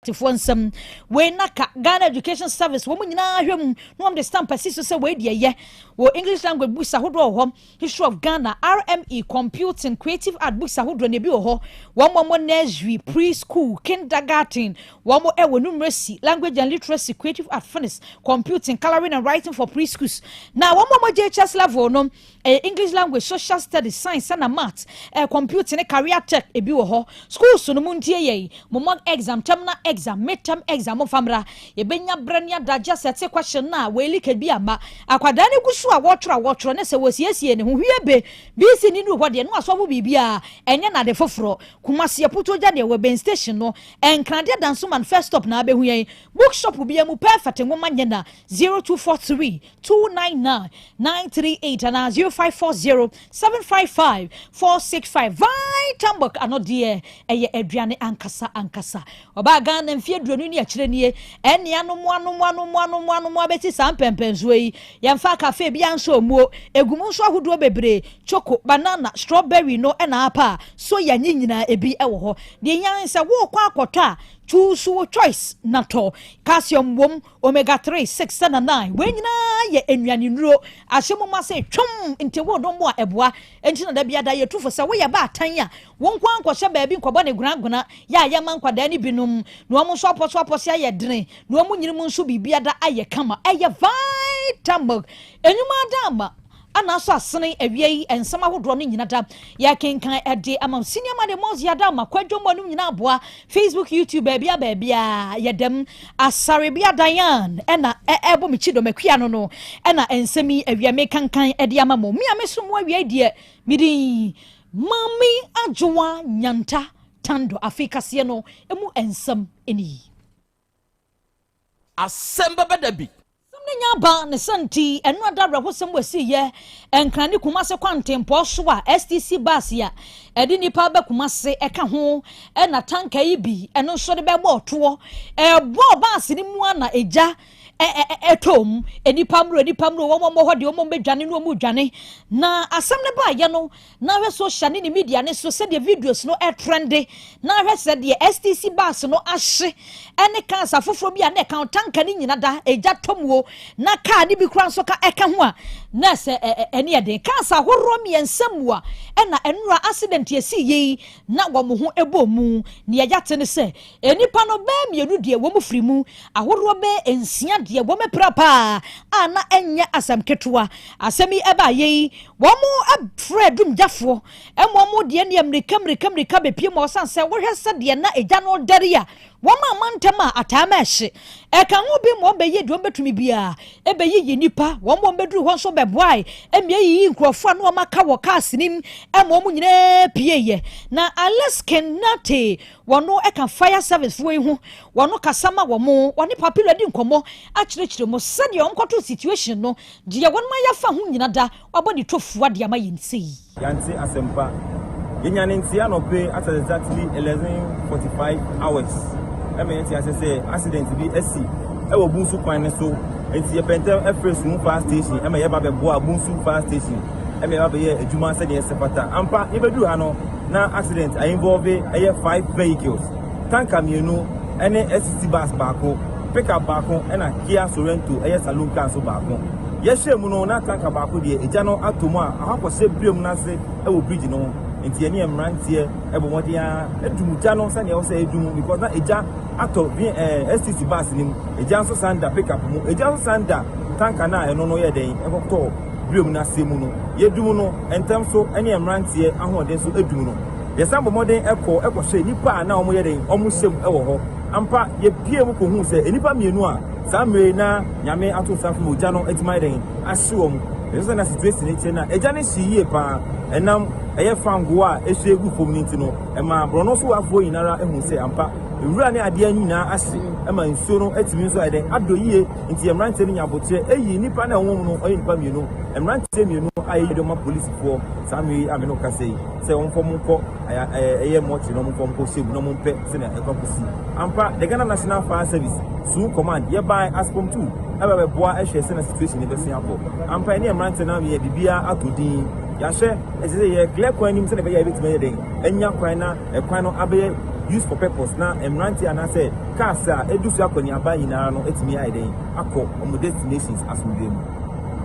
Tefoɔ nsɛm wei na ka Ghana Education Service wɔn nyinaa hwɛ mu na wɔn de stamp asi so sɛ wei deɛ yɛ wɔ English language books ahodoɔ wɔ hɔ, History of Ghana, RME, Computing, Creative Art books ahodoɔ na ebi wɔ hɔ. Wɔn wɔn nursery, pre-school, kindergarten, wɔn wɔ numeracy, language and literacy, creative art, phonics, computing, colouring and writing for pre-schools. Na wɔn wɔn JHS level no ɛyɛ English language, social studies, science ɛna maths, computing ne career tech ebi wɔ hɔ. Schools no mu ntie yɛn, mo mock exam, terminal exam, midterm exam, mo famra yɛbɛnya brɛ ne adagye sɛte question na wei leakage bi ama akwadaa ne gu so a wɔtwerɛ a wɔtwerɛ ne sɛ wɔsiesie ne ho hwie be bc ne nu hɔ deɛ no asɔfo biribi a ɛnyɛ nade foforɔ. Kumasi Aputo gya deɛ wɔ ben station no, Nkradeɛ Dansoman first stop na abɛhu yɛn. Bookshop bi mu perfect nwoma nyɛ na 0243 299 938 ana 0540 755 465. Vitamilk ano deɛ ɛyɛ aduane ankasa ankasa. Ɔbaa Ghana mfie 20 ne akyerɛ nie, ɛne anom anom anom anom anom abɛti saa mpɛmpɛnsoɔ yi. Yɛmfa cafe bi nso omuo egu mu nso ahodoɔ bebree, choco, banana, strawberry no ɛna apa a soya nye nyinaa ebi ɛwɔ hɔ. Deɛ yan sɛ wɔrekɔ akɔtɔ a, choose wo choice na tɔ. Calcium wom, omega 3, 6 7, 9. Wei nyinaa yɛ nnuane nnuro ahyɛ mu ma sɛ twom nti wo dɔm a ɛboa. Nti na dabi ada yɛtu fo sɛ woyɛ baatan a, wɔn nko ankɔhyɛ baabi nkɔbɔ ne gunaguna yɛ a yɛma nkwadaa no binom na wɔn nso apɔ so apɔ so ayɛ dene na wɔn nyini mu nso biribi ada ayɛ kama. Ɛyɛ Vitamilk enyuma ada ama ana nso asene awia yi nsɛm ahodoɔ no nyina da yɛkenkan ɛde ama senior man de mɔs yɛada ama kwadwo mu anum nyinaa aboa Facebook, YouTube, baabia baabia yɛdɛm asarebea Diane ɛna ɛbɔ me kyi dɔmakua no ɛna nsɛm yi awia mekankan ɛde ama mo. Me a me so mo awia yi deɛ, medin Maame Adwoa Nyanta Tando. Afei kaseɛ no emu nsɛm ɛni yi. Asɛm bɛbɛ da bi. Sɛm no nya aba ne sɛ nti ɛno ada awerɛhosɛm wɔ asi yɛ Nkran ne Kumase kwantempɔn so a STC bus a ɛde nipa ba Kumase ɛka ho ɛna tanker yi bi ɛno nso de bɛbɔ ɔtoɔ ɛbɔ bus no mu ana egya ɛtɔ mu. Nipa mmerɛ nipa mmerɛ wɔn wɔn hɔ deɛ wɔn bɛdwane no wɔn dwane. Na asɛm no baayɛ no na ahwɛ social ne ne media ne so sɛdeɛ videos no ɛtrend na ahwɛ sɛdeɛ STC bus no ahye ɛne cars afoforɔ bi a na ɛka tanker ne nyina da egya tɔ mu o na car ne bi kora nso ka ɛka ho a na sɛ ɛ ɛne ɛden cars ahoroɔ 3 mu a ɛna ɛnura accident yɛsi yie yi na wɔn ho ɛbɔ mu. Nea yɛate ne sɛ nipa no bɛɛ mmienu deɛ wɔn firi mu, ahoroɔ bɛɛ 6 deɛ wɔn apira paa a na ɛnyɛ asɛm ketewa. Asɛm yi ɛba yɛ yi, wɔn afrɛ dumgyafoɔ ɛmo wɔn deɛ ne mmirika mmirika mmirika bepie mu ɔsan sɛ wɔhwɛ sɛ deɛ na egya no dɛre a wɔn a mantam a ataama ɛhye ɛka ho bi ma wɔn bɛyɛ deɛ wɔn bɛtumi biara ɛbɛyiyi nipa wɔn bɛduru hɔ nso bɛboae ɛmia yiyi nkurɔfoɔ a na wɔn aka wɔ cars nim ɛma wɔn nyinaa pie yɛ. Na Alex Kenate wɔn ɛka fire service foɔ yi ho, wɔn kasa ma wɔn wɔne papilo di nkɔmɔ akyerɛkyerɛ mu sɛdeɛ wɔn kɔto situation no deɛ wɔn ayɛ fa ho nyina da wabɔ ne tofoa de ama yɛn sei. Yante asɛmpa yɛnya ne nti anɔpe at exactly 11:45 hours ɛma yɛte ase sɛ accident bi asi ɛwɔ Bunsu kwan ne so. Nti yɛpɛntɛm ɛfrɛ Suhum Fire Station ɛma yɛba bɛboa Bunsu Fire Station ɛma yɛba bɛyɛ adwuma sɛdeɛ ɛsɛ fata. Ampa, yɛbɛduru ha no na accident a involve ɛyɛ five vehicles: tanker mmienu ɛne STC bus baako, pickup baako, ɛna Kia Sorento ɛyɛ saloon car nso baako. Yɛhyɛ mu no na tanker baako deɛ egya no atɔ mu a ahɔ akɔhyɛ biram n'ase ɛwɔ bridge no ho. Nti yɛne mmeranteɛ ɛbɔ mmɔden a edum gya no sɛnea ɛwɔ sɛ edum because na egya atɔ vi STC bus no mu, egya nso san da pickup mu, egya nso san da tanker na ɛno no yɛ dɛn ɛkɔtɔ biram n'ase mu no. Yɛdum no ntɛm so ɛne mmeranteɛ ahoɔden so edum no. Yɛsan bɔ mmɔden ɛkɔ ɛkɔhwɛ nipa a na wɔn yɛ dɛn wɔn hyɛ mu ɛwɔ hɔ. Ampa, yɛpie mu kɔhu sɛ nnipa mmienu a saa mmere na Nyame ato nsa fam ogya no atumi ayɛ dɛn ahye wɔn. Ɛsɛ sɛ na situation no kyerɛ na agya no hye yie paa ɛnam ɛyɛ fango a ɛhwie gu fam no nti no ɛma borɔno so afoɔ nyinara ehu sɛ ampa nwura ne adeɛ nyinaa ahye ɛma nsuo no atumi nso ayɛ dɛn adɔ yie. Nti mmeranteɛ no nya abotire eyi nipa na ɛwɔ mu no ɔyɛ nipa mmienu, mmeranteɛ mmienu a yɛyi de ɔma polisifoɔ saa mmere yi a me no kasa yi sɛ wɔn fɔm nkɔ ɛyɛ mɔkye na wɔn fɔm nkɔ hyɛ mu na wɔn mpɛ sɛnea ɛkɔ akɔsi. Ampa, the Ghana National Fire Service Suhum Command yɛban aspom 2 ɛbɛ bɛboa ɛhwɛ sɛnea situation no bɛsen akɔ. Ampa, ɛne mmeranteɛ no yɛ biribiara atɔ din. Yɛahwɛ ɛsɛ sɛ yɛ clear kwan anim sɛnea ɛbɛyɛ a yɛbɛtumi ayɛ dɛn anya kwan na ɛkwan no abɛyɛ. Use for purpose na mmeranteɛ anaasɛ cars a edu so akɔneaba nyinaa no etumi ayɛ dɛn akɔ wɔn destinations asomdwe mu.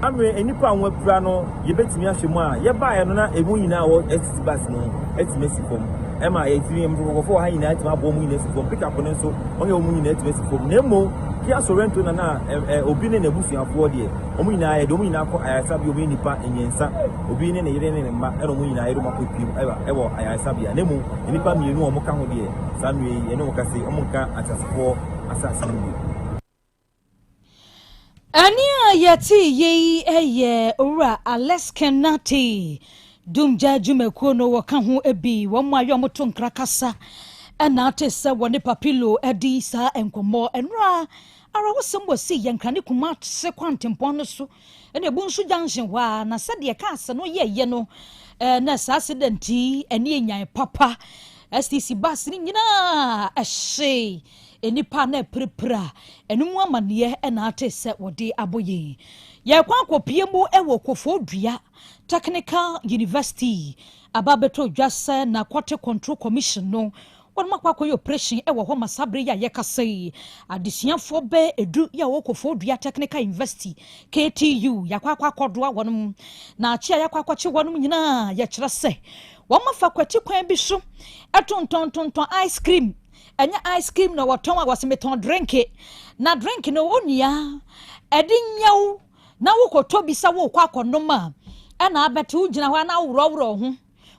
Amere nnipa a wɔn apira no, yɛbɛtumi ahwɛ mu a yɛbaeɛ no na emu nyinaa wɔ STC bus no atumi asi fam, ɛma yɛtumi nkɔkɔfo wɔ ha nyinaa atumi aboɔ mu nyinaa asi fam. Pickup no nso, wɔn yɛ wɔn nyinaa atumi asi fam, na emu Kia Sorento na ɛ obi ne n'abusuafoɔ deɛ, wɔn nyinaa yɛde wɔn nyinaa kɔ ayaresabea. Wɔn yɛ nipa mmiɛnsa, obi ne ne yere ne ne mma, ɛna wɔn nyinaa yɛde wɔn akɔ piem ɛwɔ ayaresabea. Na emu nnipa mmienu a wɔn ka ho deɛ, saa mmea yi yɛne wɔn kasa yi, wɔn nka ateasefoɔ asase no bi. Ɛne a yɛte yei yɛ Owura Alex Kenate, Dumgya adwumakuo no wɔka ho bi, wɔn a yɛ wɔn to nkra kasa, ɛna ate sɛ wɔne Papilo adi saa nkɔmmɔ nnora. Awerɛhosɛm wɔ si yɛ Nkrane Kumase kwantempɔn no so, ɛna ebu nso junction hɔ a, na sɛdeɛ cars no yɛyɛ no na saa accident yi ɛne enyan papa. STC bus no nyinaa ɛhye, nipa na apirapira. Ɛno mu amanneɛ ɛna ate sɛ wɔde abɔ yɛn. Yɛkɔ akɔpie mu ɛwɔ Koforidua Technical University. Aba abɛtɔ dwa sɛ Narcotic Control Commission no wɔn akɔ akɔyɛ operation ɛwɔ hɔ ma saa bere yi a yɛkasa yi, adesuafoɔ bɛɛ 10 yɛ wɔ Koforidua Technical University, KTU, yɛakɔ akɔdoa wɔn. Na akyi a yɛakɔ akɔkye wɔn nyinaa, yɛkyerɛ sɛ wɔn afa kwati kwan bi so ɛtontɔntontɔn ice cream. Ɛnyɛ ice cream na wɔtɔn a, wɔsɛ metɔn drink, na drink no onua ɛde nyɛw na wokɔtɔ bi sɛ wokɔ akɔnom a, ɛna abɛte wogyina hɔ a na worɔworɔ ho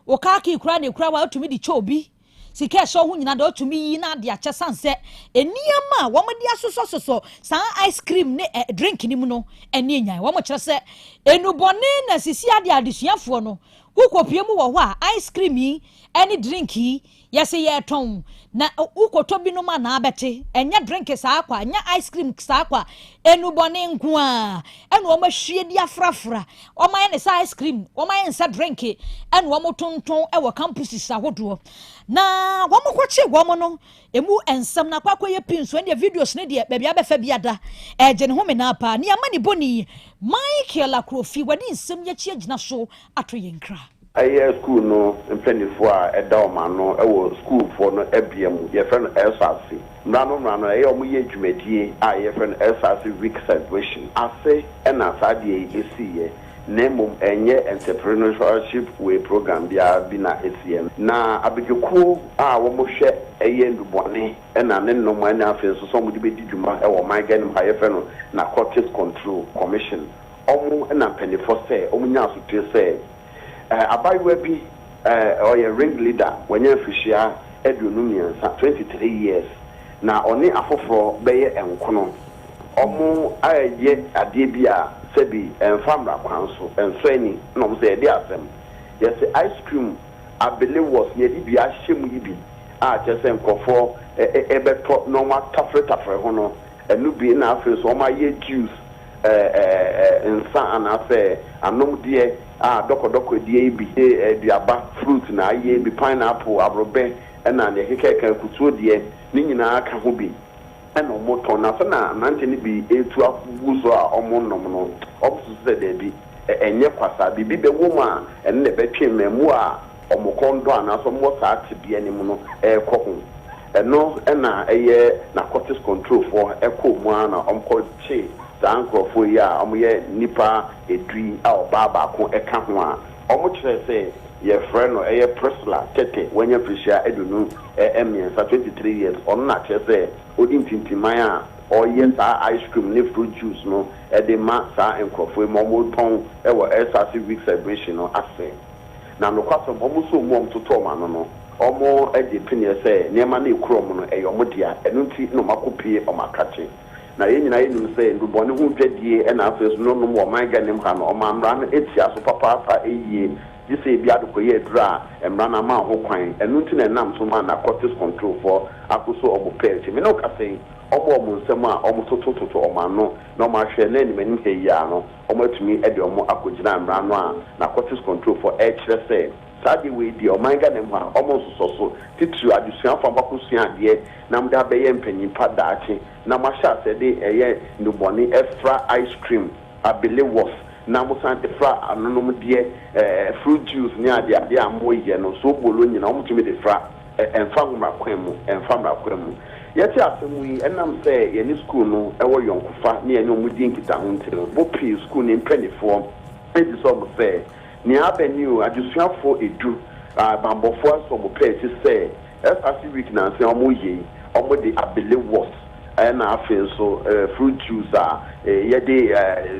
wo kaaki kura na ekura wa, wotumi de kyɛ obi sika ɛhyɛ ho nyinaa de wotumi yi na ade akyɛ, san sɛ nneɛma a wɔn de asosɔsosɔ saa ice cream ne drink ne mu no ɛne enyan. Wɔn kyerɛ sɛ enubɔne na sisi ade adesuafoɔ no wokɔpie mu wɔ hɔ a, ice cream yi ɛne drink yi yɛsɛ yɛtɔn na wokɔtɔ binom a na abɛte ɛnyɛ drink saa kwa, ɛnyɛ ice cream saa kwa, enubɔne nko a ɛna wɔn ahwie di afrafra, wɔn ayɛ ne sɛ ice cream, wɔn ayɛ ne sɛ drink, ɛna wɔn tontɔn ɛwɔ campuses ahodoɔ. Na wɔn kɔkye wɔn no emu nsɛm na akɔ akɔyɛ pii nso. Ɛdeɛ videos ne deɛ baabi abɛfɛ bi ada ɛgye ne ho menaa paa ne ama ne bɔni Michael Akrofi wɔde nsɛm yɛkyi agyina so ato yɛn kra. Ɛyɛ school no mpanimfoɔ a ɛda wɔn ano ɛwɔ sukuufoɔ no abea mu, yɛfrɛ no SRC. Mmara no ɛyɛ wɔn yɛ dwumadie a yɛfrɛ no SRC Week celebration ase, ɛna saa deɛ yi esiiɛ. Na mmom ɛnyɛ entrepreneurship way program biara bi na esiiɛ. Na abadwakuo a wɔhwɛ ɛyɛ nnubɔne ɛna ne nnɔm, ɛna afei nso sɛ wɔde bɛdi dwuma ɛwɔ ɔman Ghana mu ha, yɛfrɛ no Narcotics Control Commission, wɔn ɛna mpanimfoɔ sɛ wɔn nya asotire sɛ abayewa bi ɔyɛ ring leader, wɔnyɛ mfirihyia 23, 23 years, na ɔne afoforɔ bɛyɛ nkono, ɔmo ayɛ adeɛ bi a sɛbi ɛnfa mmara kwan so, ɛnsɔ ani, na ɔmo sɛ yɛde asɛm yɛsɛ ice cream abele wɔ yɛde dua ahyɛ mu yi bi a kyerɛ sɛ nkurɔfoɔ ɛbɛtɔ na ɔmo atafere ho no ɛno bi, na afei nso ɔmo ayɛ juice ɛɛ ɛɛ nsa anaasɛ anomdeɛ a dɔkɔdɔkɔ deɛ yi bi, aduaba fruit na ayɛ bi, pineapple, aborɔbɛ, ɛna deɛ kekɛɛka kutuo deɛ ne nyinaa ka ho bi, ɛna ɔmo tɔn. Na sɛ na mmeranteɛ no bi etu agu so a ɔmo nom no, ɔmo soso sɛ dɛbi, ɛnyɛ kwasa biribi bɛwɔ mu a ɛno na ɛbɛtwe mmamu a ɔmo kɔn dɔ anaasɛ ɔmo wɔ saa tebea no mu no ɛrekɔ ho. Ɛno ɛna ɛyɛ narcotics control foɔ ɛkɔ mu a na ɔmo kɔ kye saa nkurɔfoɔ yi a ɔmo yɛ nipa 10 yi a ɔbaa baako ɛka ho a ɔmo kyerɛ sɛ yɛfrɛ no ɛyɛ Priscilla Tete, wɔanya mfirihyia 23, 23 years. Ɔno na kyerɛ sɛ ɔdi ntintiman a ɔyɛ saa ice cream ne fruit juice no ɛde ma saa nkurɔfoɔ yi ma ɔmo tɔn ɛwɔ SRC Week celebration no ase. Na nokwasɛm, ɔmo nso mu ɔmo toto ɔmo ano no, ɔmo agye pineɛ sɛ nneɛma no ekura ɔmo no ɛyɛ ɔmo dea. Ɛno nti na ɔmo akɔpie ɔmo akakye. Na yɛn nyinaa yɛnim sɛ ndubɔne ho dwadie ɛna afei nso no nom wɔ ɔman Ghana mu ha no, ɔmo mmara no etia so papaapa eyie, gye sɛ ebi adekɔyɛ aduru a mmara no ama ho kwan. Ɛno nti na ɛnam so ma narcotics control foɔ akoso ɔmo pɛɛ akyi. Mene ɔkasa yi, ɔmo nsɛm a ɔmo totototo ɔmo ano na ɔmo ahwɛ na anim anim ha yi a no ɔmo atumi de ɔmo akɔgyina mmara no a narcotics control foɔ ɛkyerɛ sɛ saa deɛ wei deɛ, ɔman Ghana mu a ɔmo nsosɔ so, titiri adesuafo a wɔakɔsua adeɛ na mo de abɛyɛ mpanyimpa daakye, na mo ahyɛ ase de ɛyɛ nnubɔne ɛfra ice cream abele wɔs, na mo san de fra anonom deɛ fruit juice ne adeɛ adeɛ a mo yɛ no so bolo nyinaa, ɔmo tumi de fra. Ɛmfa mmara kwan mu, ɛmfa mmara kwan mu. Yɛte asɛm yi, ɛnam sɛ yɛne sukuu no wɔ yɔnkofa ne yɛne wɔn di nkitaho nti no, bo pii sukuu no mpanimfoɔ di sɛ wɔn sɛ, nea aba ni o, adesuafoɔ edu, abanbɔfoɔ asɔ wɔn pɛ akyi sɛ SRC week nansa wɔn yɛ yi, wɔde abele wɔs, ɛna afei nso fruit juice a yɛde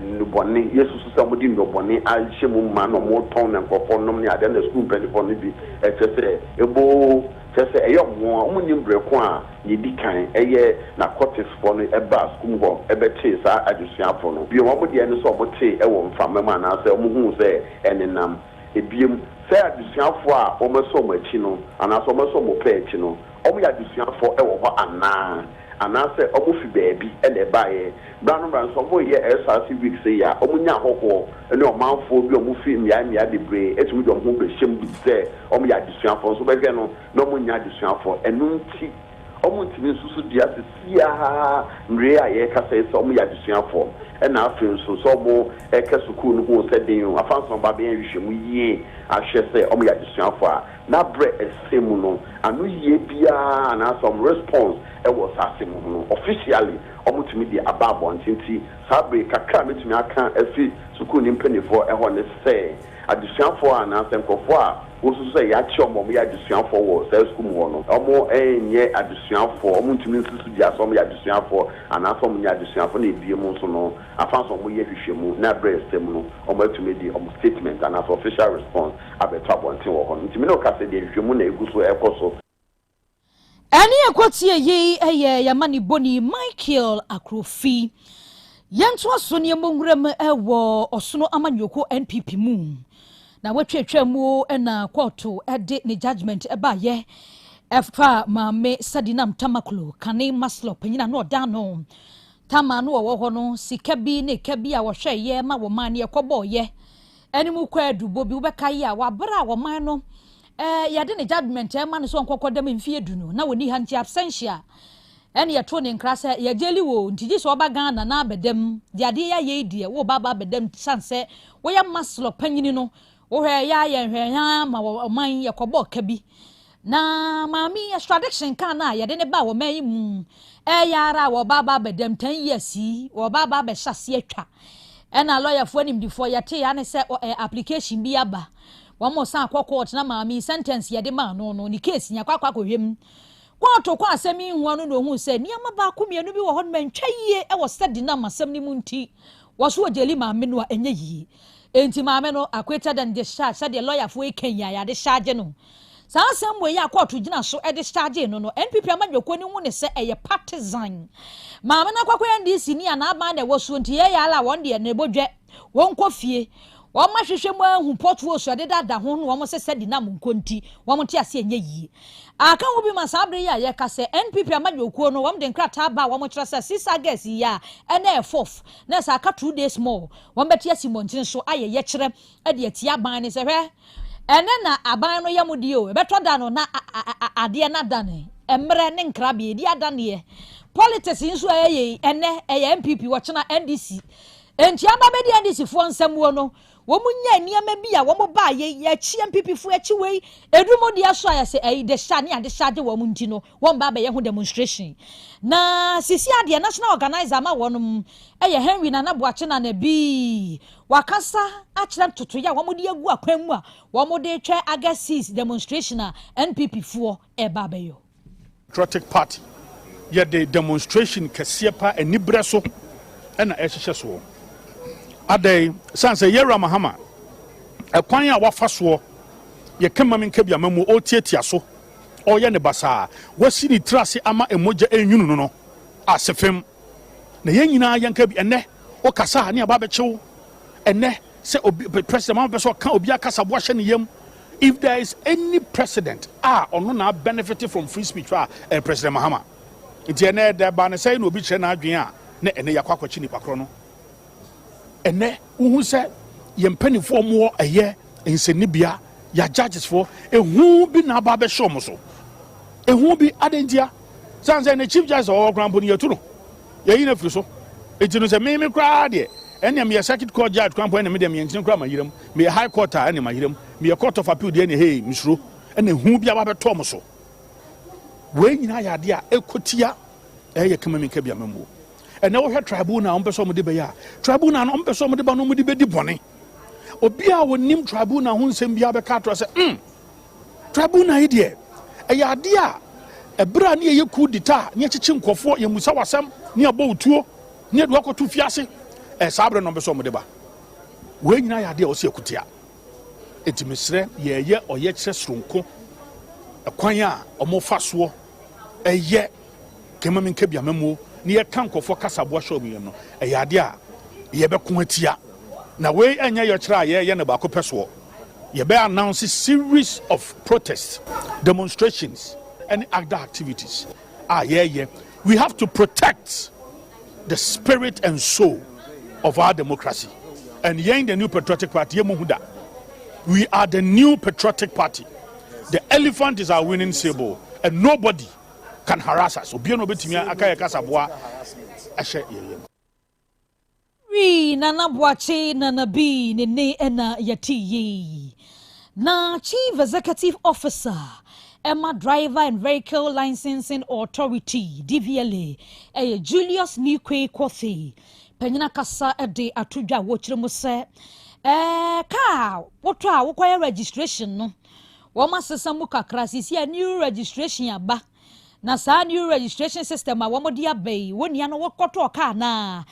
nnubɔne, yɛsusu sɛ wɔde nnubɔne ahyɛ mu ma na wɔtɔn na nkurɔfoɔ nom ne adeɛ, na sukuu mpanimfoɔ no bi kyerɛ sɛ ebo kyerɛ sɛ ɛyɛ ɔmo a wɔn nim brɛ ko a yɛdi kan ɛyɛ narcotics foɔ no ɛbaa sukuu mu hɔ ɛbɛkyee saa adesuafoɔ no bio. Wɔn deɛ no sɛ wɔn tee ɛwɔ mframa mu anaasɛ wɔn hu sɛ ɛnenam ebiem sɛ adesuafoɔ a wɔn asɔ wɔn akyi no anaasɛ wɔn asɔ wɔn pɛ akyi no, wɔn yɛ adesuafoɔ ɛwɔ hɔ anaa anaasɛ wɔn fi baabi ɛna ɛbaeɛ. Bra no bra nso wɔn yɛ SRC week sɛ yɛ a wɔn nya ahɔhoɔ ne ɔmanfoɔ bi a wɔn fi mmea mmea bebree etumi de wɔn ho bɛhyɛ mu bi sɛ wɔn yɛ adesuafoɔ nso bɛhwɛ no na wɔn nyɛ adesuafoɔ. Ɛno nti wɔn ntumi nso so dua sisiaa mmere a yɛrekasa yi sɛ wɔn yɛ adesuafoɔ. Ɛna afei nso sɛ wɔn ɛka sukuu no ho sɛ den o afa nso wɔn ba bɛyɛ nhwehwɛmu yie ahwɛ sɛ wɔn yɛ adesuafoɔ a n'abrɛ ɛsɛ mu no ano yie biara anaasɛ wɔn response ɛwɔ saa asɛm ho no, officially wɔn tumi de aba abɔnten. Ti saa bere kakra a metumi aka afi sukuu ne mpanimfoɔ ɛhɔ ne sɛ adesuafoɔ a anaasɛ nkurɔfoɔ a wosusu sɛ yɛakyɛ wɔn a wɔyɛ adesuafoɔ wɔ saa sukuu mu hɔ no, wɔn nyɛ adesuafoɔ. Wɔn ntumi nsusu dua sɛ wɔn yɛ adesuafoɔ anaasɛ wɔn nyɛ adesuafoɔ. Na ebien mu nso no, afa nso wɔn yɛ hwehwɛmu na abere ɛsɛ mu no, wɔn atumi de wɔn statement anaasɛ official response abɛto abɔnten wɔ hɔ no. Ntumi na ɔka sɛ deɛ hwehwɛmu na egu so ɛkɔ so. Ɛne ɛkɔtie yi ɛyɛ yɛma ne bɔni Michael Akrofi. Yɛntoa so ne yɛmmɔ nwuram ɛwɔ Ɔsono Amanyɔkuo NPP mu na wɔatwatwa mu ɛna kɔɔto ɛde ne judgement ɛbaayɛ ɛfa Maame Sedinam Tamaklo, kane MASLOC panyin a na ɔda no tama no wɔwɔ hɔ no, sika bi ne ka bi a wɔhwɛeɛ ma wɔ man no yɛkɔbɔɔyɛ ɛne mu kɔ adubɔ bi. Wobɛka yi a wabere a wɔman no yɛde ne judgement ɛma no so nkɔkɔ dɛm mfie 10 no na wɔni ha, nti absentia ɛne yɛto ne nkra sɛ yɛgyeli wo, nti gye sɛ ɔba Ghana na abɛdam de adeɛ yɛ ayɛ yi deɛ wo ba ba abɛdam san sɛ woyɛ MASLOC panyini no, wohwɛ yɛ ayɛ nhwɛ ya ma ɔman yɛkɔbɔ ka bi. Na maame extradition kan na yɛde ne ba wɔ man yi mu ɛyɛ ara a wɔba aba abɛdam 10 years yi, wɔba aba abɛhyɛ ase atwa. Ɛna lɔyafoɔ animdifoɔ yɛte ya ne sɛ ɛ application bi aba, wɔn mo san akɔ court na maame sentence yɛde maa no ne case nya akɔ akɔhwɛ mu. Kɔɔto kɔ asɛm yi ho ano na ohun sɛ nneɛma baako mmienu bi wɔ hɔ no ma ntwa yie ɛwɔ Sedinam asɛm no mu, nti wɔso wɔgyeli maame no a ɛnyɛ yie. Enti maame no acquitted and discharged sɛdeɛ lɔyafoɔ yi kan yi a yɛade charge no. Saa asɛm wɔ yi a kɔɔto gyina so de charge no, NPP amanyɔkuo no hu ne sɛ ɛyɛ partisan. Maame no akɔkɔ NDC ni a n'aban na ɛwɔ so, nti yɛyɛ ala wɔn deɛ na ɛbɔ dwɛ wɔn kɔ fie. Wɔn ahwehwɛ mu ahu potholes ɛdedada ho no, wɔn sɛ Sedinam nko nti wɔn te ase ɛnyɛ yie. Aka ho bi ma saa abere yi a yɛka sɛ NPP amanyɔkuo no wɔn de nkrataa ba a wɔn kyerɛ sɛ 6 August yi a ɛna ɛ fourth na sɛ aka 2 days more, wɔn bɛte asi mmɔntene so ayɛ yɛkyerɛ ɛde atia aban ne sɛ hwɛ, ɛnɛ na aban no yɛ mo deɛ o, ɛbɛtɔ da no na adeɛ no adane mmerɛ ne nkrabea edi adaneɛ. Politics nso a ɛyɛ yi, ɛnɛ ɛyɛ NPP, wɔkyena NDC, nti aba bɛdi NDC foɔ nsɛm no, wɔn nya nneɛma bi a wɔn ba yɛ yɛakyi NPP foɔ akyi wei edumu deɛ so a yɛsɛ ɛyi de hyɛ ne ade hyɛ ade wɔn nti no wɔn ba abɛyɛ ho demonstration. Na sisi adeɛ national organizer ama wɔn ɛyɛ Henry Nana Boakye na bi wakasa akyerɛ ntotoyɛ a wɔn de agu akwan mu a wɔn de twɛ August 6 demonstration a NPP foɔ ɛba abɛyɛ. Patriotic Party yɛde demonstration kɛseɛ pa aniberɛ so ɛna ɛhyehyɛ soɔ adɛn san sɛ yɛwura Mahama ɛkwan a wafa soɔ yɛka ma me nka bi ama mu ɔtiatia so, ɔyɛ ne basaa, wasi ne tiri ase ama mmogya ɛnwunu no ase fam. Na yɛn nyinaa yɛnka bi ɛnɛ ɔkasa a ne aba abɛkyew ɛnɛ sɛ obi president Mahama pɛ sɛ ɔka obi akasa boahyɛ ne yam. If there is any president a ɔno na benefit from free speech a, ɛyɛ President Mahama. Nti ɛnɛ ɛdɛ ba ne sɛ na obi kyerɛ n'adwene a na ɛnɛ yɛakɔ akɔkye nipa korɔ no. Ɛnɛ wohu sɛ yɛn mpanimfoɔ moɔ ɛyɛ nsɛnnibea, yɛ judges foɔ, ehu bi na aba abɛhyɛ wɔn so, ehu bi adantia san sɛ ne chief justice ɔwɔ koraa mpo no yɛtu no, yɛyi no afiri so. Eti no sɛ mímí koraa deɛ ɛnna meyɛ circuit court judge koraa mpo, ɛnna mi deɛ meyɛ nkyɛn koraa ma yerɛ mu, meyɛ high court a ɛnna ma yerɛ mu, meyɛ Court of Appeal deɛ ɛnna hey, misuro. Ɛnna ehu bi aba abɛtɔ wɔn so. Wei nyinaa yɛ adeɛ a ɛkɔtia ɛyɛ kama mi nka bi amamuo. Ɛnɛ wohwɛ tribunal a wɔmpɛ sɛ wɔde bɛyɛ a, tribunal no wɔmpɛ sɛ wɔde ba no wɔde bɛdi bɔne. Obi a wɔnim tribunal ho nsɛm biara bɛka atorɔ sɛ tribunal yi deɛ ɛyɛ adeɛ a ɛberɛ a ne yɛyɛ coup d'etat ne yɛkyekye nkurɔfoɔ, yɛmusa wasɛm ne yɛbɔ wo tuo ne yɛde wakɔto fiase, saa berɛ no wɔmpɛ sɛ wɔde ba. Wei nyinaa yɛ adeɛ a wɔsi akutia. Enti mesrɛ, yɛyɛ ɔyɛkyerɛ soronko ɛkwan a wɔfa soɔ ɛyɛ kama mi nka bi amamuo ne yɛka nkɔfoɔ kasaboa hyɛ ɔmo yam no, ɛyɛ adeɛ a yɛbɛko atia. Na wei ɛnyɛ yɛkyerɛ a yɛyɛ no baako pɛ soɔ. Yɛbɛ announce series of protests, demonstrations and other activities a yɛyɛ. We have to protect the spirit and soul of our democracy, and yɛn the New Patriotic Party, yɛn mu hu da. We are the New Patriotic Party. The elephant is our winning symbol and nobody can harass us. Obiara na obetumi aka yɛ kasaboa ɛhyɛ yɛn yam. Wi Nana Boakye Nana bi ne ne ɛna yɛte yi na Chief Executive Officer ɛma Driver and Vehicle Licensing Authority, DVLA, ɛyɛ Julius Neequaye Kotey. Panyina kasa ɛde ato dwa a wɔkyerɛ mu sɛ kaa wotɔ a wokɔyɛ registration no, wɔn asesa mu kakra. Sisi a new registration aba, na saa new registration system a wɔn de aba yi, wɔn nia no wɔkɔtɔ kaa na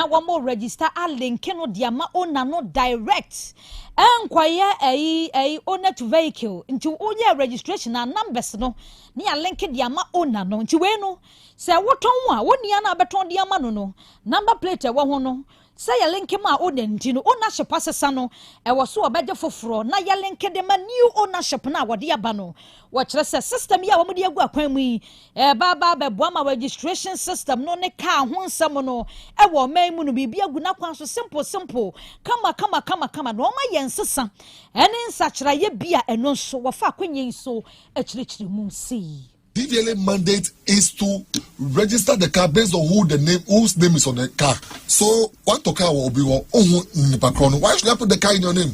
wɔn register alink no de ama owner no direct, ɛnkɔyɛ ɛyi owner to vehicle. Nti woyɛ registration na numbers no ne alink de ama owner no. Nti wei no, sɛ wotɔn a, wɔn nia no abɛtɔn de ama no, number plate ɛwɔ ho no, sɛ yɛ link ma owner, nti no ownership asesa no, ɛwɔ so ɔbɛgye foforɔ na yɛ link de ma new ownership no a wɔde aba no. Wɔkyerɛ sɛ system yi a wɔde agu akwan mu yi, ɛba aba abɛboa ma registration system no ne kaa ho nsɛm no ɛwɔ ɔman mu no, biribi agu n'akwan so simple simple, kama kama kama kama. Na wɔn ayɛ nsesa ɛne nsakyerɛeɛ bi a ɛno nso wɔfa akonnwa yi so akyerɛkyerɛ mu sei. DVLA mandate is to register the car based on who the name whose name is on the car. So what to car will be oh nipa korɔ no. Why should I put the car in your name?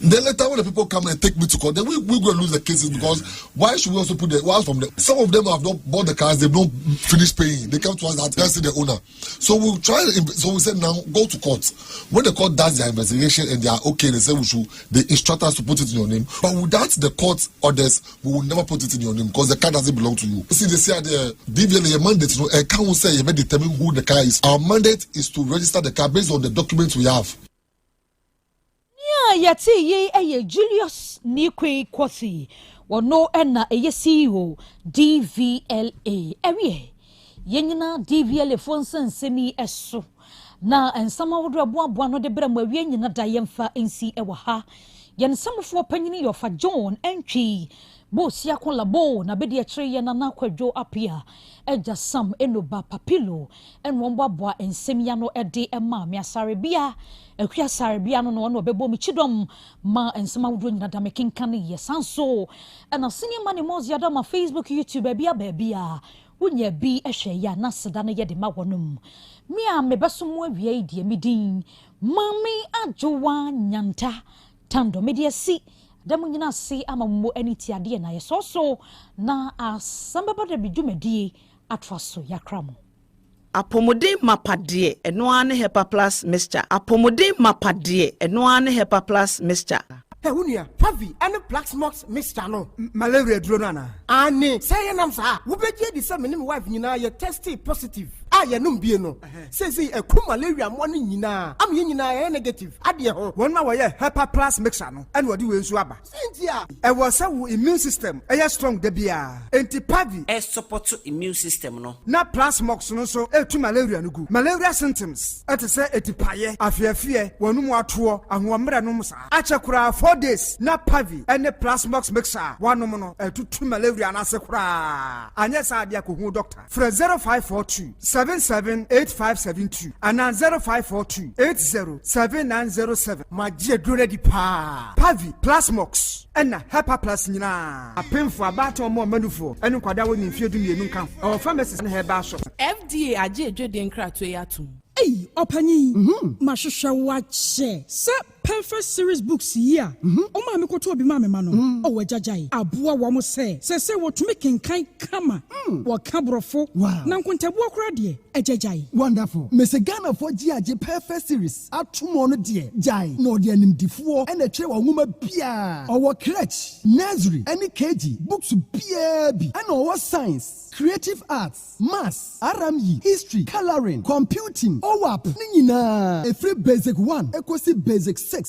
Then later when the people come and take me to court, then we go lose the cases, because why should we also put the why from the some of them have not bought the cars, they've not finished paying. They come to us that can't see the owner. So we try, so we said, now go to court. When the court does their investigation and they are okay, they say we should they instruct us to put it in your name. But without the court orders, we will never put it in your name because the car doesn't belong to you. See, they say the DVLA mandate, and can say you may determine who the car is. Our mandate is to register the car based on the documents we have. A yɛte yi yɛ Julius Neequaye Kotey, wɔno ɛna ɛyɛ CEO DVLA. Ɛwiɛ yɛn nyinaa DVLA foɔ nsɛnsɛm yi ɛso na nsɛm ahodoɔ ɛboaboa no de brɛ mu awie nyina da. Yɛmfa nsi ɛwɔ ha. Yɛn nsɛmfoɔ panyin yɛ ɔfa John Ɛntwi Bosiako Labo na bɛdi akyire yɛ Nana Kwadwo Apia ɛgya Sam Enoba Papilo, ɛna wɔn boaboa nsɛm ya no ɛde ɛma me asarebea Akua Sarebea no na ɔno ɔbɛbɔ me kyidɔm ma nsɛm ahodoɔ nyina da mekenka no yɛ san so. Ɛna senior man mɔzi adama Facebook, YouTube, baabi a baabi a wonya bi hwɛ yɛ a, na seda no yɛ de ma wɔnom. Me a mebɛso mu awia yi deɛ, me din Maame Adwowa Nyanta Tando. Mede asi da mu nyina ase ama mo ani ti adeɛ na yɛsɔ so na asɛm bɛba da bi dwumadie atoa so. Yɛakra mo. Apɔmuden mapa deɛ, ɛno ara ne Hepa Plus Mixture. Apɔmuden mapa deɛ, ɛno ara ne Hepa Plus Mixture. Ɛ wo nua, Pavi ɛne Plasmox mixture no, malaria duro no anaa? Ane sɛ yɛnam saa, wobɛgye adi sɛ me ne me wife nyinaa yɛ tested positive a yɛnom bie no, seesei ɛku malaria mmoa no nyinaa ama yɛn nyinaa yɛyɛ negative adeɛ ho. Wɔn a wɔyɛ Hepa Plus Mixture no ɛna wɔde wei nso aba. Sɛnti a ɛwɔ sɛ wo immune system ɛyɛ strong da biara, enti Pavi ɛsupport immune system no. Na Plasmox no nso ɛtu malaria no gu. Malaria symptoms ɛte sɛ etipaeɛ, afeafeɛ, wɔn mu atoɔ, ahoɔmmerɛ nom saa akyɛ koraa 4 days na Pavi ɛne Plasmox mixture a wanom no ɛtutu malaria no ase koraa. Anyɛ saa adeɛ, akɔhu doctor. Frɛ 0542 778572 anaa 0542 807907. Magye aduro no adi paa. Pavi, Plasmox ɛna Hepa Plus nyinaa, apemfo, abaatan, ɔmo ɔmanufoɔ ɛne nkwadaa wɔ ne mfeɛ 12 nka ho. Ɛwɔ pharmacies ne herbal shop. FDA agye edwede nkratoɔ yi atom. Ei, ɔpanyin, mahwehwɛ wo akyɛ sɛ. Perfect Series books yi a ɔmo a mekɔtɔ obi ma me ma no ɔwɔ agyagyae aboa wɔn sɛ wɔtumi kenkan kama, wɔka borɔfo na nkontabuo koraa deɛ, agyagyae. Wonderful. Mese Ghanafoɔ gye agye Perfect Series atom no deɛ gyae na ɔde animdifoɔ ɛna ɛtwerɛ wɔn nwoma biaa. Ɔwɔ crèche, nursery ɛne KG books biaa bi, ɛna ɔwɔ science, creative arts, maths, RME, history, colouring, computing, OWAP ne nyinaa, ɛfiri basic 1 ɛkɔsi basic 6,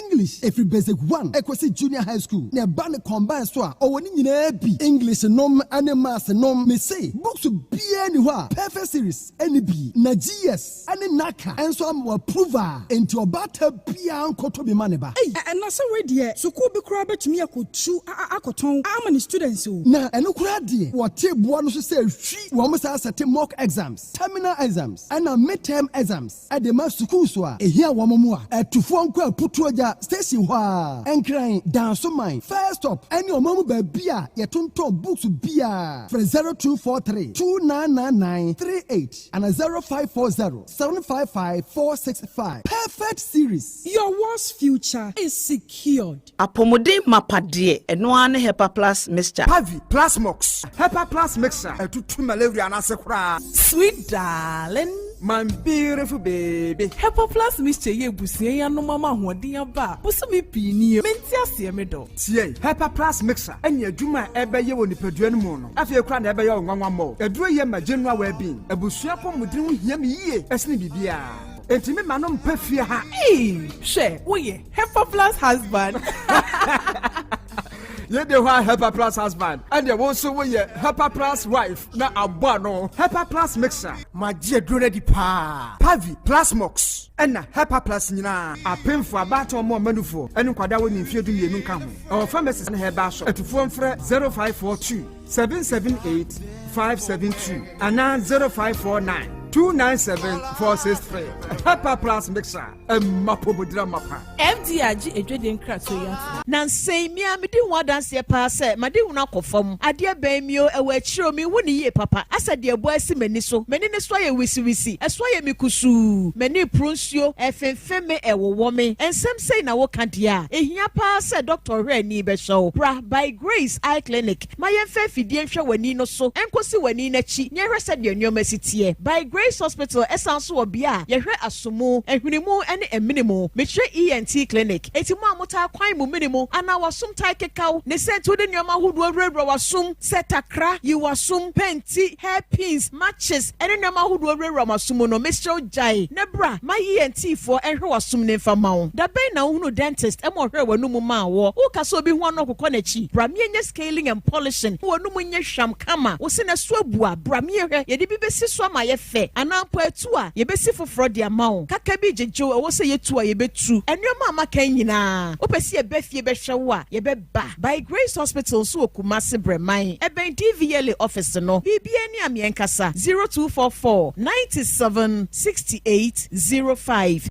English ɛfiri basic 1 ɛkɔsi junior high school, na ɛba ne combine so a, ɔwɔ ne nyinaa bi, English nom ɛne maths nom. Mese books biaa ni hɔ a Perfect Series ɛne bi na GS ɛne NaCCA ɛnso ama approve a, enti ɔbaata biaa nkɔtɔ bi ma ne ba. Ei, ɛna sɛ wei deɛ, sukuu bi koraa bɛtumi akɔtu akɔtɔn ama ne students o. Na ɛno koraa deɛ, wɔte boa no so sɛ hwi wɔn saa sɛte mock exams, terminal exams ɛna midterm exams ɛde ma sukuu so a ehia wɔn mu a ɛtufoɔ nkɔ Aputuo Gya station hɔ a Nkran Dansoman first stop ɛne ɔman mu baabi a yɛtontɔn books biara. Frɛ 0243 299938 ana 0540 755 465. Perfect Series. Your world's future is secured. Apɔmuden mapadeɛ, ɛno ara ne Hepa Plus Mixture. Pavi, Plasmox, Hepa Plus Mixture ɛtutu malaria n'ase koraa. Sweet darling. My beautiful baby. Hepa Plus Mixture yɛ ebusua yi anom ama ahoɔden aba a bosome pii nie. Mente aseɛ, me dɔ. Tie, Hepa Plus Mixture ɛne adwuma a ɛbɛyɛ wɔ nipadua no mu no, afei kora na ɛbɛyɛ wo nwanwa mmɔ. Aduro yɛ ma general well-being. Abusua pɔmuden ho hia me yie ɛsene biribiara, enti me ma no mpɛ fie ha. Ee, hwɛ, woyɛ Hepa Plus husband. Yɛde hɔ a Hepa Plus husband, ɛdeɛ wo nso woyɛ Hepa Plus wife na abɔ ano. Hepa Plus Mixture, magye aduro no adi paa. Pavi, Plasmox ɛna Hepa Plus nyinaa, apemfo, abaatan, ɔmo ɔmanufoɔ ɛne nkwadaa wɔ ne mfeɛ 12 nka ho. Ɛwɔ pharmacies ne herbal shop. Atufoɔ mfrɛ 0542 778 572 anaa 0549 297 463. Hepa Plus Mixture, ɛma pomodira mapa. FDA agye edwadie nkratoɔ yi ato. Na nsɛn mia mede ho adanseɛ paa sɛ made hunu akɔ fam adeɛ bɛn mio ɛwɔ akyire o. Mehu ne yie papa asɛ deɛ ɛbɔ asi m'ani so, m'ani ne so ayɛ wisiwisi, ɛso ayɛ me kusuu, m'ani poro nsuo, ɛfemfem me, ɛwowɔ me. Nsɛm sei na woka deɛ a ɛhia paa sɛ dɔkta ɔhwɛ ani bɛhyɛ wo. Bra By Grace Eye Clinic ma yɛmfa afidie nhwɛ w'ani no so ɛnkɔsi w'ani n'akyi na yɛhwɛ sɛdeɛ nneɛma si teɛ. By Grace Hospital ɛsan so wɔ bea a yɛhwɛ asomu, ahwenimu ne aminimu, mekyerɛ ENT clinic. Eti mo a motaa kwan mu minimu anaa wasom tae kekaw ne sɛ nti wode nneɛma ahodoɔ wurawura wasom sɛ takra yi, wasom pɛnti, hairpins, matches ɛne nneɛma ahodoɔ wurawura wasom no, mesrɛ wo gyae na bra ma ENT foɔ ɛhwɛ wasom ne mfa ma wo. Dabɛn na wohunu dentist ɛma ɔhwɛ w'anum maa wɔ woka sɛ obi ho ano ɔkokɔ n'akyi? Bra miɛnyɛ scaling and polishing, w'anum nyɛ hwam kama. Wo se na so abu a, bra miɛhwɛ, yɛde bi bɛsi so ama yɛ fɛ, anaa mpo atu a, yɛbɛsi foforɔ de ama wo. Kaka bi gyegyew ɛwɔ sɛ yɛtu a, yɛbɛtu. Nneɛma a maka nyinaa, wopɛ sɛ yɛbɛ fie bɛhwɛ wo a, yɛbɛba By Grace Hospital nso wɔ Kumase Brɛman, ɛbɛn DVLA office no. Biribia ni a meɛnkasa 0244 97 68 05.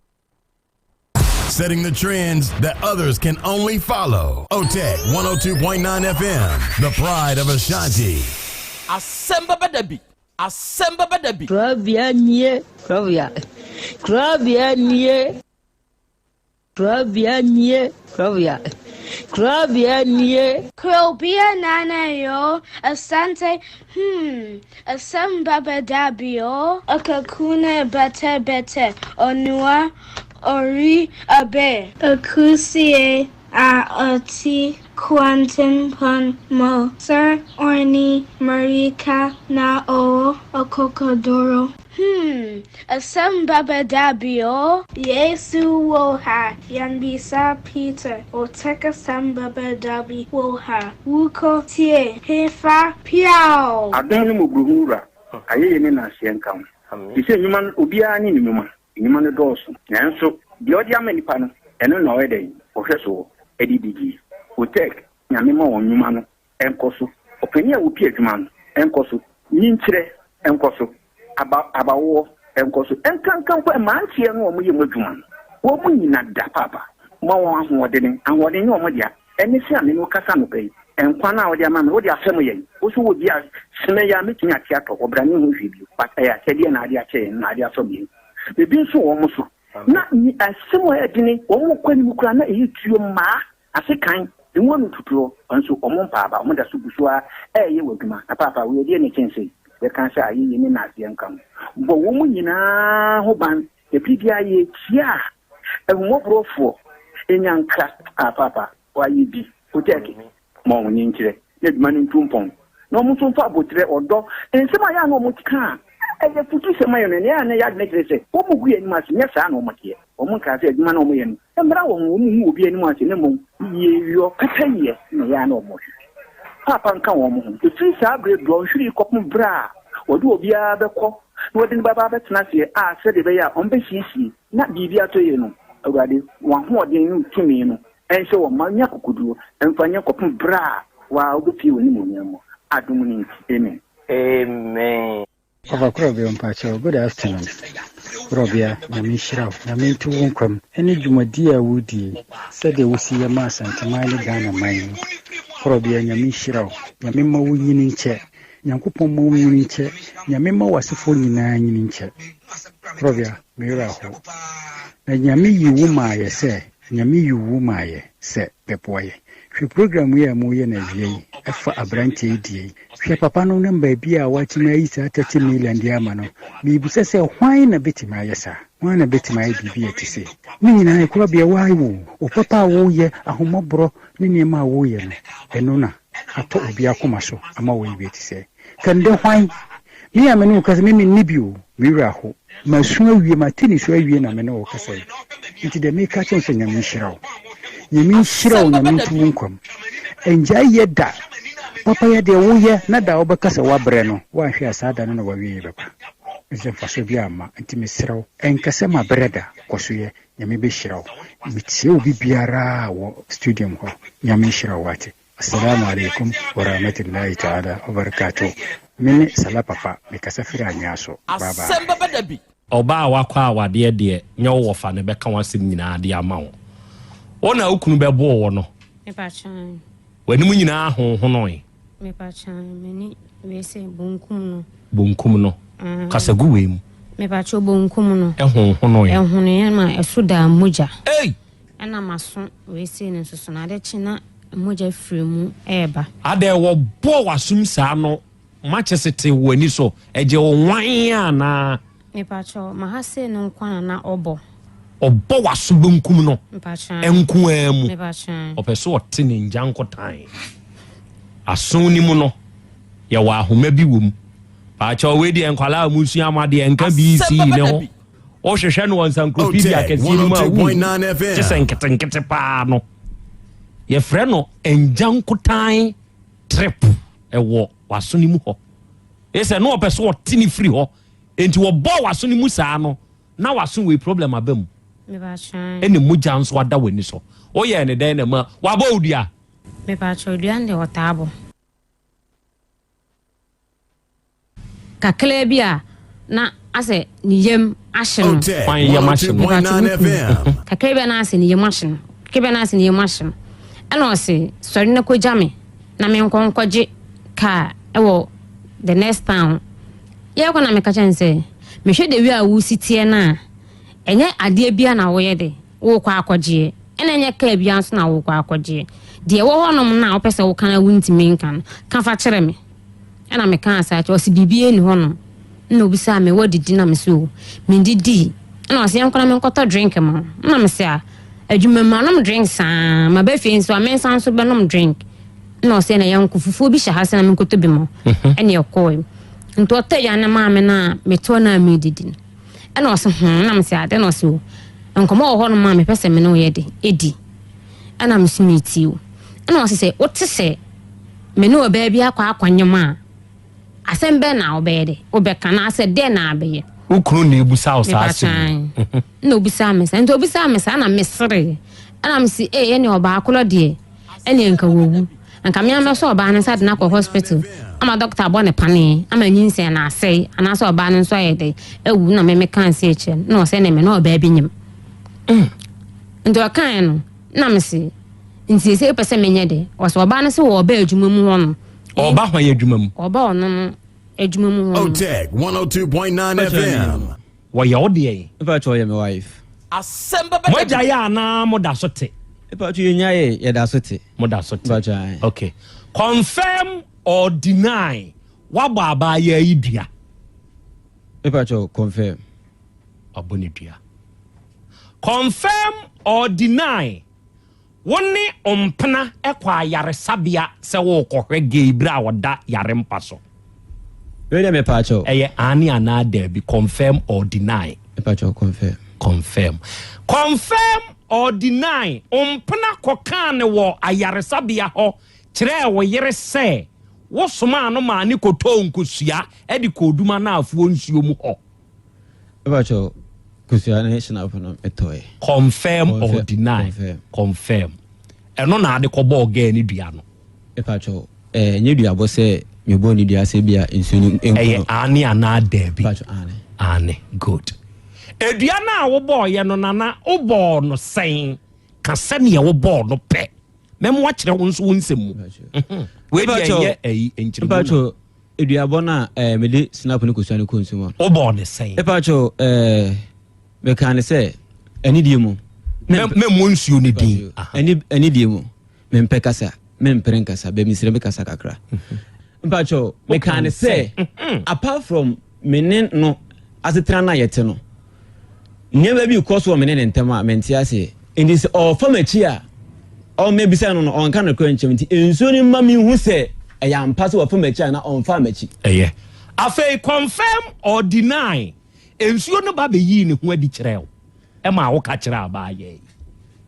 Setting the trends that others can only follow. OTEC 102.9 FM, the pride of Ashanti. Asɛm bɛbɛ da bi, asɛm bɛbɛ da bi. Kurabea nie, kurabea, kurabea nie, kurabea nie, kurabea, kurabea nie. Krobea nana yo, asante, asem baba dabio, akakuna bete bete, onua, ori abe. Akusie a oti kwantenpon mo, Sir Orni Marika na o okokodoro. Asem baba dabio, Yesu woha, Yambisa Peter, Oteka sambaba dabi woha, Wuko tie, Hefa piao. Adan no mmɔborɔhu wura, ayɛyɛ ne naaseɛ nka ho. Te sɛ nnwuma no, obiara ne ne nnwuma. Nnwuma no dɔɔso, nanso deɛ ɔde ama nipa no, ɛno na ɔyɛ dɛn ɔhwɛ soɔ ɛde didie. Otec, Nyame ma wɔn nnwuma no ɛnkɔ so. Ɔpanin a wɔpi adwuma no ɛnkɔ so, nyinkyerɛ ɛnkɔ so, aba abawoɔ ɛnkɔ so, ɛnkanka mpo mmeranteɛ no a wɔyɛ mu adwuma no, wɔn mu nyina da paapa ma wɔn ahoɔdene. Ahoɔden nyɛ wɔn dea. Ɛne sɛ a me ne wo kasa anɔpa yi, nkwa no a wode ama me, wode afɛm yɛn. Wo so wɔ bi a sene yɛ a mɛtumi ate atɔ ɔbra ne ho hwee bio, but ɛyɛ akyɛdeɛ na ade akyɛ yɛn na ade asɔ yɛn. Biribi nso wɔ wɔn so. Na asɛm a ɛyɛ dene, wɔn rekɔ anim koraa na ɛyɛ tuo mmaa ase kan, emu ano tutuo, nso wɔn mpa aba, wɔn da so gu so ara reyɛ wɔn adwuma. Na paapa, wei ɛdeɛn na ɛkyɛn sei? Yɛka sɛ ayɛyie ne nnaseɛ nka ho. Bɔ wɔn nyinaa ho ban, na bere biara yɛrekyia a, ahummɔborɔfoɔ nya nkra. Ah, paapa, wɔayɛ bi. Otɛɛke. Ma wɔn nkyerɛ na adwuma no ntu mpɔn, na wɔn nso mfa aboterɛ, ɔdɔ, nsɛm a ɛyɛ a na wɔkeka a ɛyɛ afutusɛm ma yɛn no, ɛnna ɛyɛ a na yɛn adwene kyerɛ sɛ wɔgu yɛn anim ase. Nyɛ saa na wɔteɛ. Wɔnkaa sɛ adwuma no a wɔyɛ no mmra wɔn ho, wɔnhu obi anim ase, na mmom yieyɔ, pɛpɛyɛ na ɛyɛ a na wɔhwehwɛ. Paapa nka wɔn ho. Ɛfiri saa berɛ dɔnhwere yi kɔpem berɛ a wɔde obiara bɛkɔ na wɔde no bɛba abɛtena aseɛ a sɛdeɛ ɛbɛyɛ a wɔbɛsiesie na biribi atɔ yie no, Awurade, w'ahoɔden ne wo tumi no Ɛnhyɛ wɔn mma nnya akokoduro mfa nyɛ kɔpem berɛ a waa wobɛpue w'animuonyam mu, adom no nti, amen. Amen. Ɔfa Korɔbea mpakyɛw good afternoon Korɔbea Nyame nhyira wo Nyame nto wo nkwa mu ɛne dwumadie a wodie sɛdeɛ wosi yɛ ma Asanteman ne Ghana man yi Korɔbea Nyame nhyira wo Nyame mma wo nyini nkyɛ Nyankopɔn mma wo nyini nkyɛ Nyame mma w'asefoɔ nyinaa nyini nkyɛ Korɔbea me werɛ ahow na Nyame yi wo maa yɛ sɛ Nyame yi wo maa yɛ sɛ bɛboa yɛ. Hwɛ program yi a mo yɛ no awia yi ɛfa abranteɛ yi deɛ yi. Hwɛ papa no nam baabi a watumi ayi saa 30 million de ama no. Mebisa sɛ hwan na bɛtumi ayɛ saa? Hwan na bɛtumi ayɛ biribi a ɛte sei? Ne nyinaa ɛkorɔ bea why wo? Wo papa a woyɛ, ahomɔborɔ ne nneɛma a woyɛ no, ɛno na atɔ obi akoma so ama wayɛ bi ɛte sɛɛ. Kɛndɛ hwan? Me a me ne wo kasa, me menni bi o, me werɛ aho. Masu awie, mate nisuo awie na me ne wo kasa yi. Nti deɛ meka kyerɛ wo sɛ Nyame nhyira wo. Nyame nhyira wo, Nyame nto wo nkwa mu. Ɛngyae yɛ da. Papa yɛ deɛ woyɛ na da a wobɛka sɛ woabrɛ no, woanhwɛ a saa da no na w'awieɛ bɛba. Ɛfiri sɛ mfasoɔ biara mma. Nti mesrɛ wo, ɛnka sɛ mabrɛ da, kɔ so yɛ. Nyame bɛhyira wo. Metie obi biara wɔ studium hɔ. Nyame nhyira wo wate. Assalamu alaikum warahmatullahi ta'ala wabarakatuh Me ne Salah Papa, me kasa firi Anwea so. Bye bye. Asɛm bɛba da bi. Ɔbaa a wakɔ awadeɛ deɛ nyɛ wo wɔfa na ɛbɛka w'asɛm nyinaa de ama wo. Wo na wo kunu bɛboo wo no. W'anim nyinaa honhonoe. Bonkum no. Bonkum no. Kasa gu wei mu. Mepakyɛw bonkum no. Ɛhonhonoe. Ɛhonoeɛ ma ɛso daa mogya. Ei! Ɛna maso wei sei no nso so no ade kye na mogya firi mu reba. Adɛn wɔbɔɔ w'asom saa no makyese te w'ani so ɛgye wo nwan anaa. Mepakyɛw maha sei no nko na na ɔbɔ. Ɔbɔ w'aso benkum no nko ara mu. Mepakyɛw. Ɔpɛ sɛ ɔte ne ngyankotan. Aso no mu no yɛwɔ ahoma bi wɔ mu. Pakyɛw wei deɛ nkwadaa a musua ama deɛ nka BC ne ho. Wohwehwɛ no wɔ encyclopedia akɛseɛ no mu a wohu gye sɛ nketenkete paa no. Yɛfrɛ no ngyankotan trip ɛwɔ w'aso no mu hɔ. Ɛsɛ na ɔpɛ so ɔte ne firi hɔ. Enti wɔbɔɔ w'aso no mu saa no na w'aso wei problem aba mu. Ɛna mogya nso ada w'ani so. Woyɛɛ ne dɛn na ma wabɔ wo dua? Mepakyɛw dua no deɛ ɔtaa bɔ. Kakraa bi a na asɛ ne yam ahye no. Hwan yam ahye no? Mepakyɛw me kunu. Kakraa bi a na asɛ ne yam ahye no. Kakraa bi a na asɛ ne yam ahye no. Ɛna ɔse sɔre na kɔgya me na menkɔ nkɔgye kaa ɛwɔ the next town. Yɛkɔ na meka kyerɛ no sɛ mehwɛ the way a wosi teɛ no a ɛnyɛ adeɛ bia na woyɛ de wokɔ akɔgyeɛ ɛna ɛnyɛ kaa bia nso na wokɔ akɔgyeɛ. Deɛ ɛwɔ hɔnom no a wopɛ sɛ woka na wontumi nka no ka fa kyerɛ me. Ɛna mekaa saa kyerɛ ɔse biribiara nni hɔnom. Ɛna obisaa me woadidi na mese o mendidii. Ɛna ɔse yɛnkɔ na menkɔtɔ drink ma wo. Ɛna mese a adwuma mu manom drink saa maba fie nso a mensan nso bɛnom drink. Ɛna ɔse ɛna yɛnkɔ fufuo bi hyɛ ha sɛ na menkɔtɔ bi ma wo. Ɛna yɛkɔe. Nti ɔtɔ aduane no maa me no a metoɔ no a medidi no. Ɛna ɔse hmm na mese ade na ɔse o nkɔmmɔ wɔ hɔnom a mepɛ sɛ me ne wo yɛ de ɛdi. Ɛna mese metie o. Ɛna ɔse sɛ wote sɛ me ne ɔbaa bi akɔ akɔnyem a, asɛm bɛn na wobɛyɛ dɛ? Wobɛka anaasɛ dɛn na abɛyɛ? Wo kunu na ebusa wo saa asɛm yi. Na obisaa me saa. Nti obisaa me saa na meseree. Ɛna mese, ee, ɛne ɔbaa korɔ deɛ, ɛne nka wawu. Nka me ara mɛsɔ ɔbaa no nsa de no akɔ hospital ama dɔkta abɔ no paneɛ ama nyinsɛn no asɛe anaasɛ ɔbaa no nso ayɛ dɛ awu na me meka nse akyerɛ no. Na ɔsɛ ɛne me ne ɔbaa bi nyem. Nti ɔkaeɛ no, na mese, Nti seesei wopɛ sɛ menyɛ dɛ? Ɔsɛ ɔbaa no sɛ ɔɔba adwuma mu hɔ no. Ɔɔba hwan adwuma mu? Ɔɔba ɔno no adwuma mu hɔ no. Otec 102.9 FM. Wɔyɛ wo deɛn? Mepa kyɛw ɔyɛ me wife. Asɛm bɛba Mo agya yɛ anaa mo da so te? Mpacho yɛ nya yɛ yɛ da so te. Mo da so te. Okay. Confirm or deny wabɔ abaayaa yi dua? Mpacho confirm. Wabɔ ne dua. Confirm or deny Wo ne wo mpena kɔ ayaresabea sɛ worekɔhwɛ gay bere a ɔda yare mpa so. Wei deɛ mepaakyɛw. Ɛyɛ aane anaa daabi, confirm or deny. Mepaakyɛw confirm. Confirm. Confirm or deny, wo mpena kɔkaa no wɔ ayaresabea hɔ kyerɛɛ wo yere sɛ wosomaa no maa no kɔtɔɔ nkosua de kɔɔ Odum-Anaafoɔ nsuo mu hɔ. Mepakyɛw, kosua ne hyinap no metɔe. Confirm or deny? Confirm. Ɛno na ade kɔbɔɔ girl no dua no. Mepakyɛw, ɛɛ nyɛ duabɔ sɛ mebɔɔ ne dua sɛ bia nsuo no nku no. Ɛyɛ aane anaa daabi? Mepakyɛw, aane. Aane, good. Edua no a wobɔɔyɛ no Nana, wobɔɔ no sɛn? Ka sɛdeɛ wobɔɔ no pɛ. Mɛma woakyerɛ wo nso wo nsɛm mu. Wei deɛ ɛnyɛ ɛyi nkyerɛmu na. Mepakyɛw, Eduabɔ no a ɛɛ mede snap ne kosua no kɔ nsu mu no. Wobɔɔ ne sɛn? Epa kyɛw ɛɛ mekaa ne sɛ anidie mu. Memmɔ nsuo no din. Ani anidie mu mempɛ kasa mempere nkasa bɛ mesrɛ me kasa kakra. Mpa kyɛw mekaa ne sɛ apart from me ne no asetena no a yɛte no nneɛma bi rekɔ so wɔ me ne ne ntam a mente aseɛ. Nti sɛ ɔrefa m'akyi a, ɔmmɛbisa no no, ɔnka nokorɛ nkyerɛ me. Nti nsuo no mma menhu sɛ ɛyɛ ampa sɛ wafa m'akyi anaa ɔmfaa m'akyi. Ɛyɛ. Afei confirm or deny, nsuo no ba bɛyii ne ho adi kyerɛɛ wo, ɛmaa woka kyerɛɛ abaayewa yi.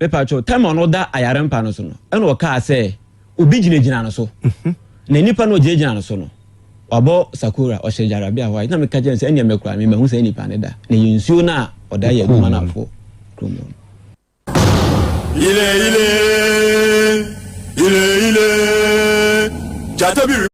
Mepakyɛw, time a ɔno da ayare mpa no so no, ɛna ɔkaa sɛ obi gyinagyina no so. Na nipa no ogyinagyina no so no, wabɔ sakora, ɔhyɛ gyarabea white. Na meka kyerɛ no sɛ, ɛnneɛ me koraa, me mahu saa nipa no da. Na ɛyɛ nsuo no a ɔda yɛ adwuma no afoɔ kurom hɔ no. Ile ile, ile ile, gyata bi.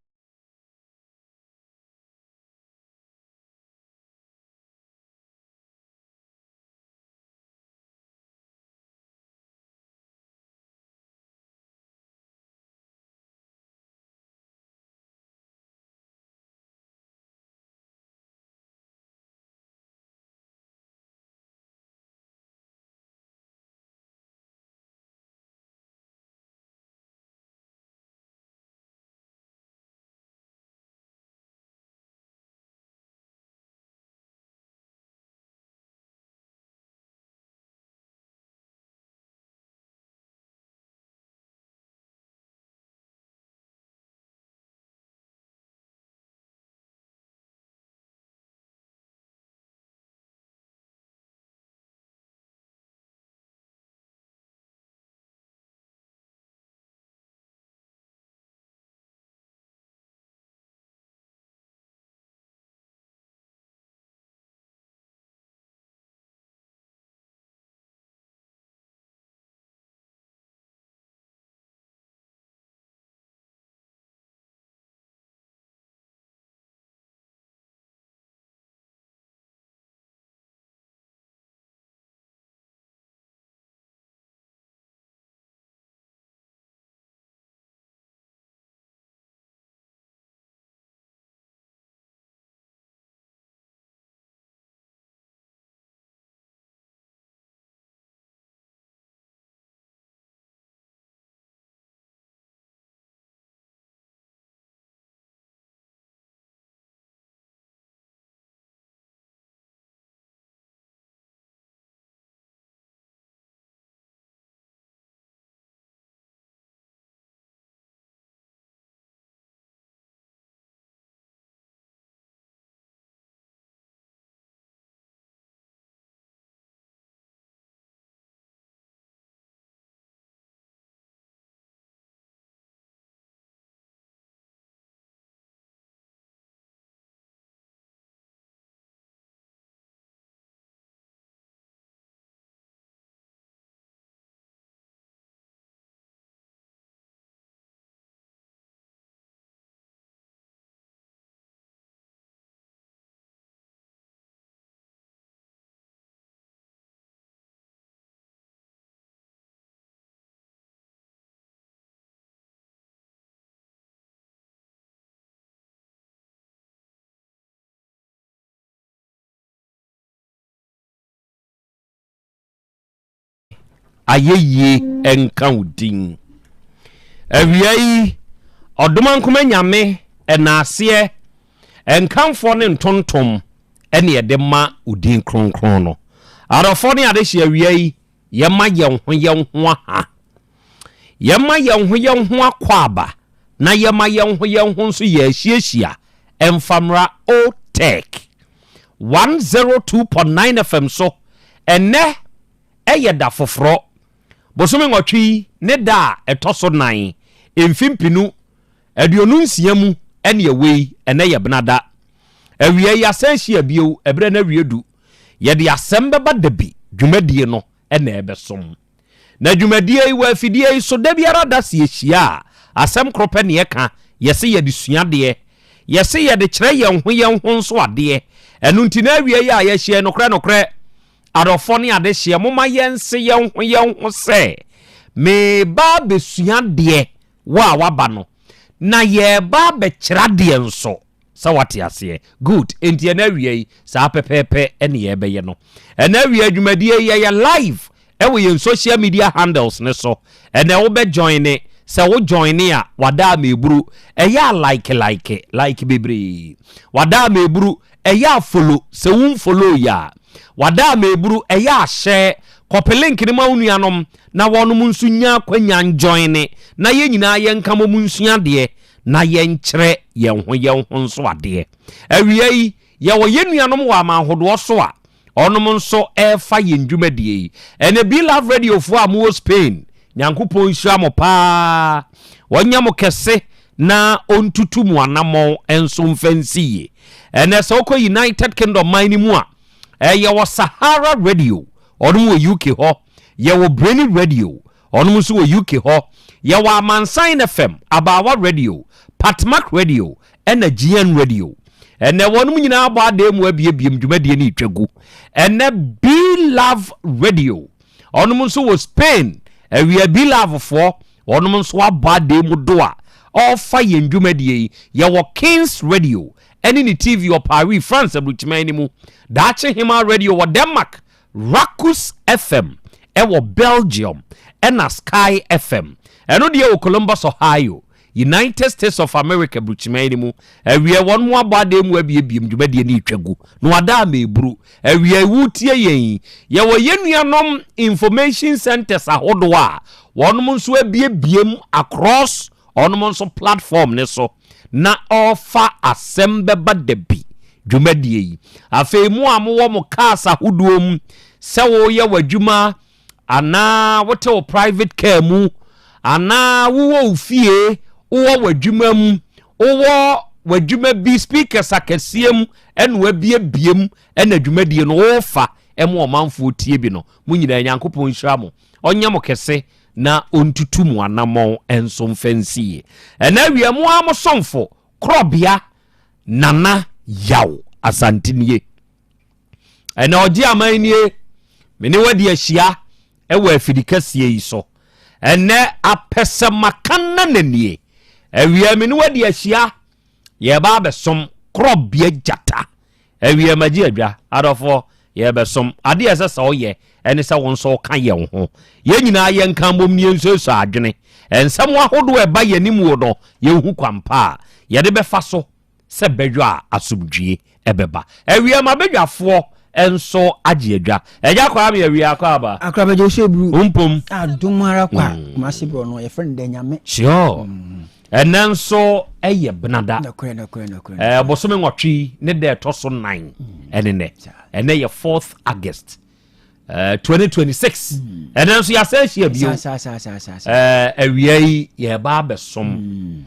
Ayɛyie nka wo din. Awia yi, Ɔdomankoma Nyame, ɛnaaseɛ, nkamfoɔ ne ntontom ɛne yɛde ma wo din kronkron no. Adɔfoɔ ne adehye awia yi, yɛma yɛn ho yɛn ho aha. Yɛma yɛn ho yɛn ho akwaaba na yɛma yɛn ho yɛn ho nso yɛahyiahyia ɛmfa mmra OTEC 102.9 FM so ɛnnɛ ɛyɛ da foforɔ, bosome nwɔtwe yi ne da a ɛtɔ so nan, mfe mpenu 26 mu ɛne ɛwɔ yi, ɛnnɛ yɛ benada. Awia yi asan ahyia bio, ɛberɛ no awie du. Yɛde asɛm bɛba dabi dwumadie no na ɛbɛsom. Na dwumadie yi wɔ afidie yi so da biara da se yɛhyia a, asɛm koro pɛ ne yɛka, yɛse yɛde sua adeɛ, yɛse yɛde kyerɛ yɛn ho yɛn ho nso adeɛ. Ɛno nti na awia yi a yɛahyia yi, nokorɛ nokorɛ, adɔfoɔ ne adehyeɛ, momma yɛnse yɛn ho yɛn ho sɛ, Mereba abɛsua adeɛ, wo a woaba no, na yɛreba abɛkyerɛ adeɛ nso. Sɛ wate aseɛ? Good. Enti ɛnɛ awia yi, saa pɛpɛɛpɛ ɛne yɛbɛyɛ no. Ɛnɛ awia dwumadie yi yɛyɛ live ɛwɔ yɛn social media handles ne so. Ɛnɛ wobɛ joine, sɛ wo joine a, wada ama eburu. Ɛyɛ a like like, like bebree. Wada ama eburu, ɛyɛ a follow, sɛ wo nfollow yɛ a. Wada ama eburu, ɛyɛ a share. Kɔpe link no ma wo nuanom na wɔnom nso nya akwanya njoine na yɛn nyinaa yɛnka mmom nsua adeɛ. na yɛnkyerɛ yɛn ho yɛn ho nso adeɛ. Awia yi, yɛwɔ yɛn nuanom wɔ aman hodoɔ so a ɔnom nso ɛrefa yɛn dwumadie yi. Ɛnɛ Be Love Radio foɔ a mowɔ Spain, Nyankopɔn nhyira mo paa, ɔnyɛ mo kɛse na ɔntutu mo anammɔn nso mfa nsi yie. Ɛnɛ sɛ wokɔ United Kingdom man no mu a, yɛwɔ Sahara Radio, ɔnom wɔ UK hɔ, yɛwɔ Brainy Radio, Ɔnom nso wɔ UK hɔ. Yɛwɔ Amansan FM, Abaawa Radio, Patmak Radio ɛna GN Radio. Ɛnɛ wɔnom nyinaa abɔ adan mu abiebiem dwumadie no retwa gu. Ɛnɛ Be Love Radio, ɔnom nso wɔ Spain. Awia Be Love foɔ, wɔnom nso abɔ adan mu do a ɔrefa yɛn dwumadie yi. Yɛwɔ Kings Radio ɛne ne TV wɔ Paris, France aburukyiman no mu. Daakye Hemaa Radio wɔ Denmark. Rakus FM wɔ Belgium ɛna Sky FM ɛno deɛ wɔ Columbus, Ohio, United States of America brukyiman no mu. Awia wɔn mo abɔ adan mu abiebiem dwumadie no retwa gu na wada ama eburu. Awia wotie yɛn yi, yɛwɔ yɛn nuanom information centers ahodoɔ a wɔn nso abiebiem across Ɔnom nso platform no so na ɔrefa asɛm bɛba dabi dwumadie yi. Afei mo a mowɔ mo cars ahodoɔ mu, sɛ woreyɛ w'adwuma anaa wote wo private car mu anaa wowɔ wo fie, wowɔ w'adwuma mu, wowɔ w'adwuma bi speakers akɛseɛ mu ɛna wabiebie mu ɛna dwumadie no worefa ɛma ɔmanfoɔ tie bi no, mo nyinaa Nyankopɔn nhyira mo, ɔnyɛ mo kɛse na ɔntutu mo anammɔn nso mfa nsi yie. Ɛnɛ awia mo ara mo somfo Korɔbea Nana Yaw Asante nie. Ɛnɛ ɔgye aman nie, me ne wadi ahyia ɛwɔ afidi kɛseɛ yi so. Ɛnɛ apɛsɛmaka nana nie. Awia me ne wadi ahyia, yɛba abɛsom Korɔbea Gyata. Awia magye adwa, adɔfoɔ, yɛrebɛsom. Adeɛ a ɛsɛ sɛ woyɛ ne sɛ wo nso woka yɛn ho. Yɛn nyinaa yɛnka mmom na yɛnsuasua adwene. Nsɛm ahodoɔ a ɛba yɛn anim no, yɛnhu kwan pa a yɛde bɛfa so sɛ bɛdwo a asomdwie bɛba. Awia m'abadwafoɔ nso agye adwa. Agya Kwame Awia akɔ aba. Akora bɛgye wo sɛ buru. Mpom. Adom ara kwa. Kumasi borɔ no yɛfrɛ no dɛ nyame. Sure. Ɛnɛ nso ɛyɛ benada. Ɛɛ bosome nwɔtwe ne da ɛtɔ so nan mm. ɛne nɛ. Ɛnɛ yɛ fourth August. Uh, 2026 mm. ɛnɛ nso yɛasɛ ahyia bio eh, awia yi yɛba abɛsom mm.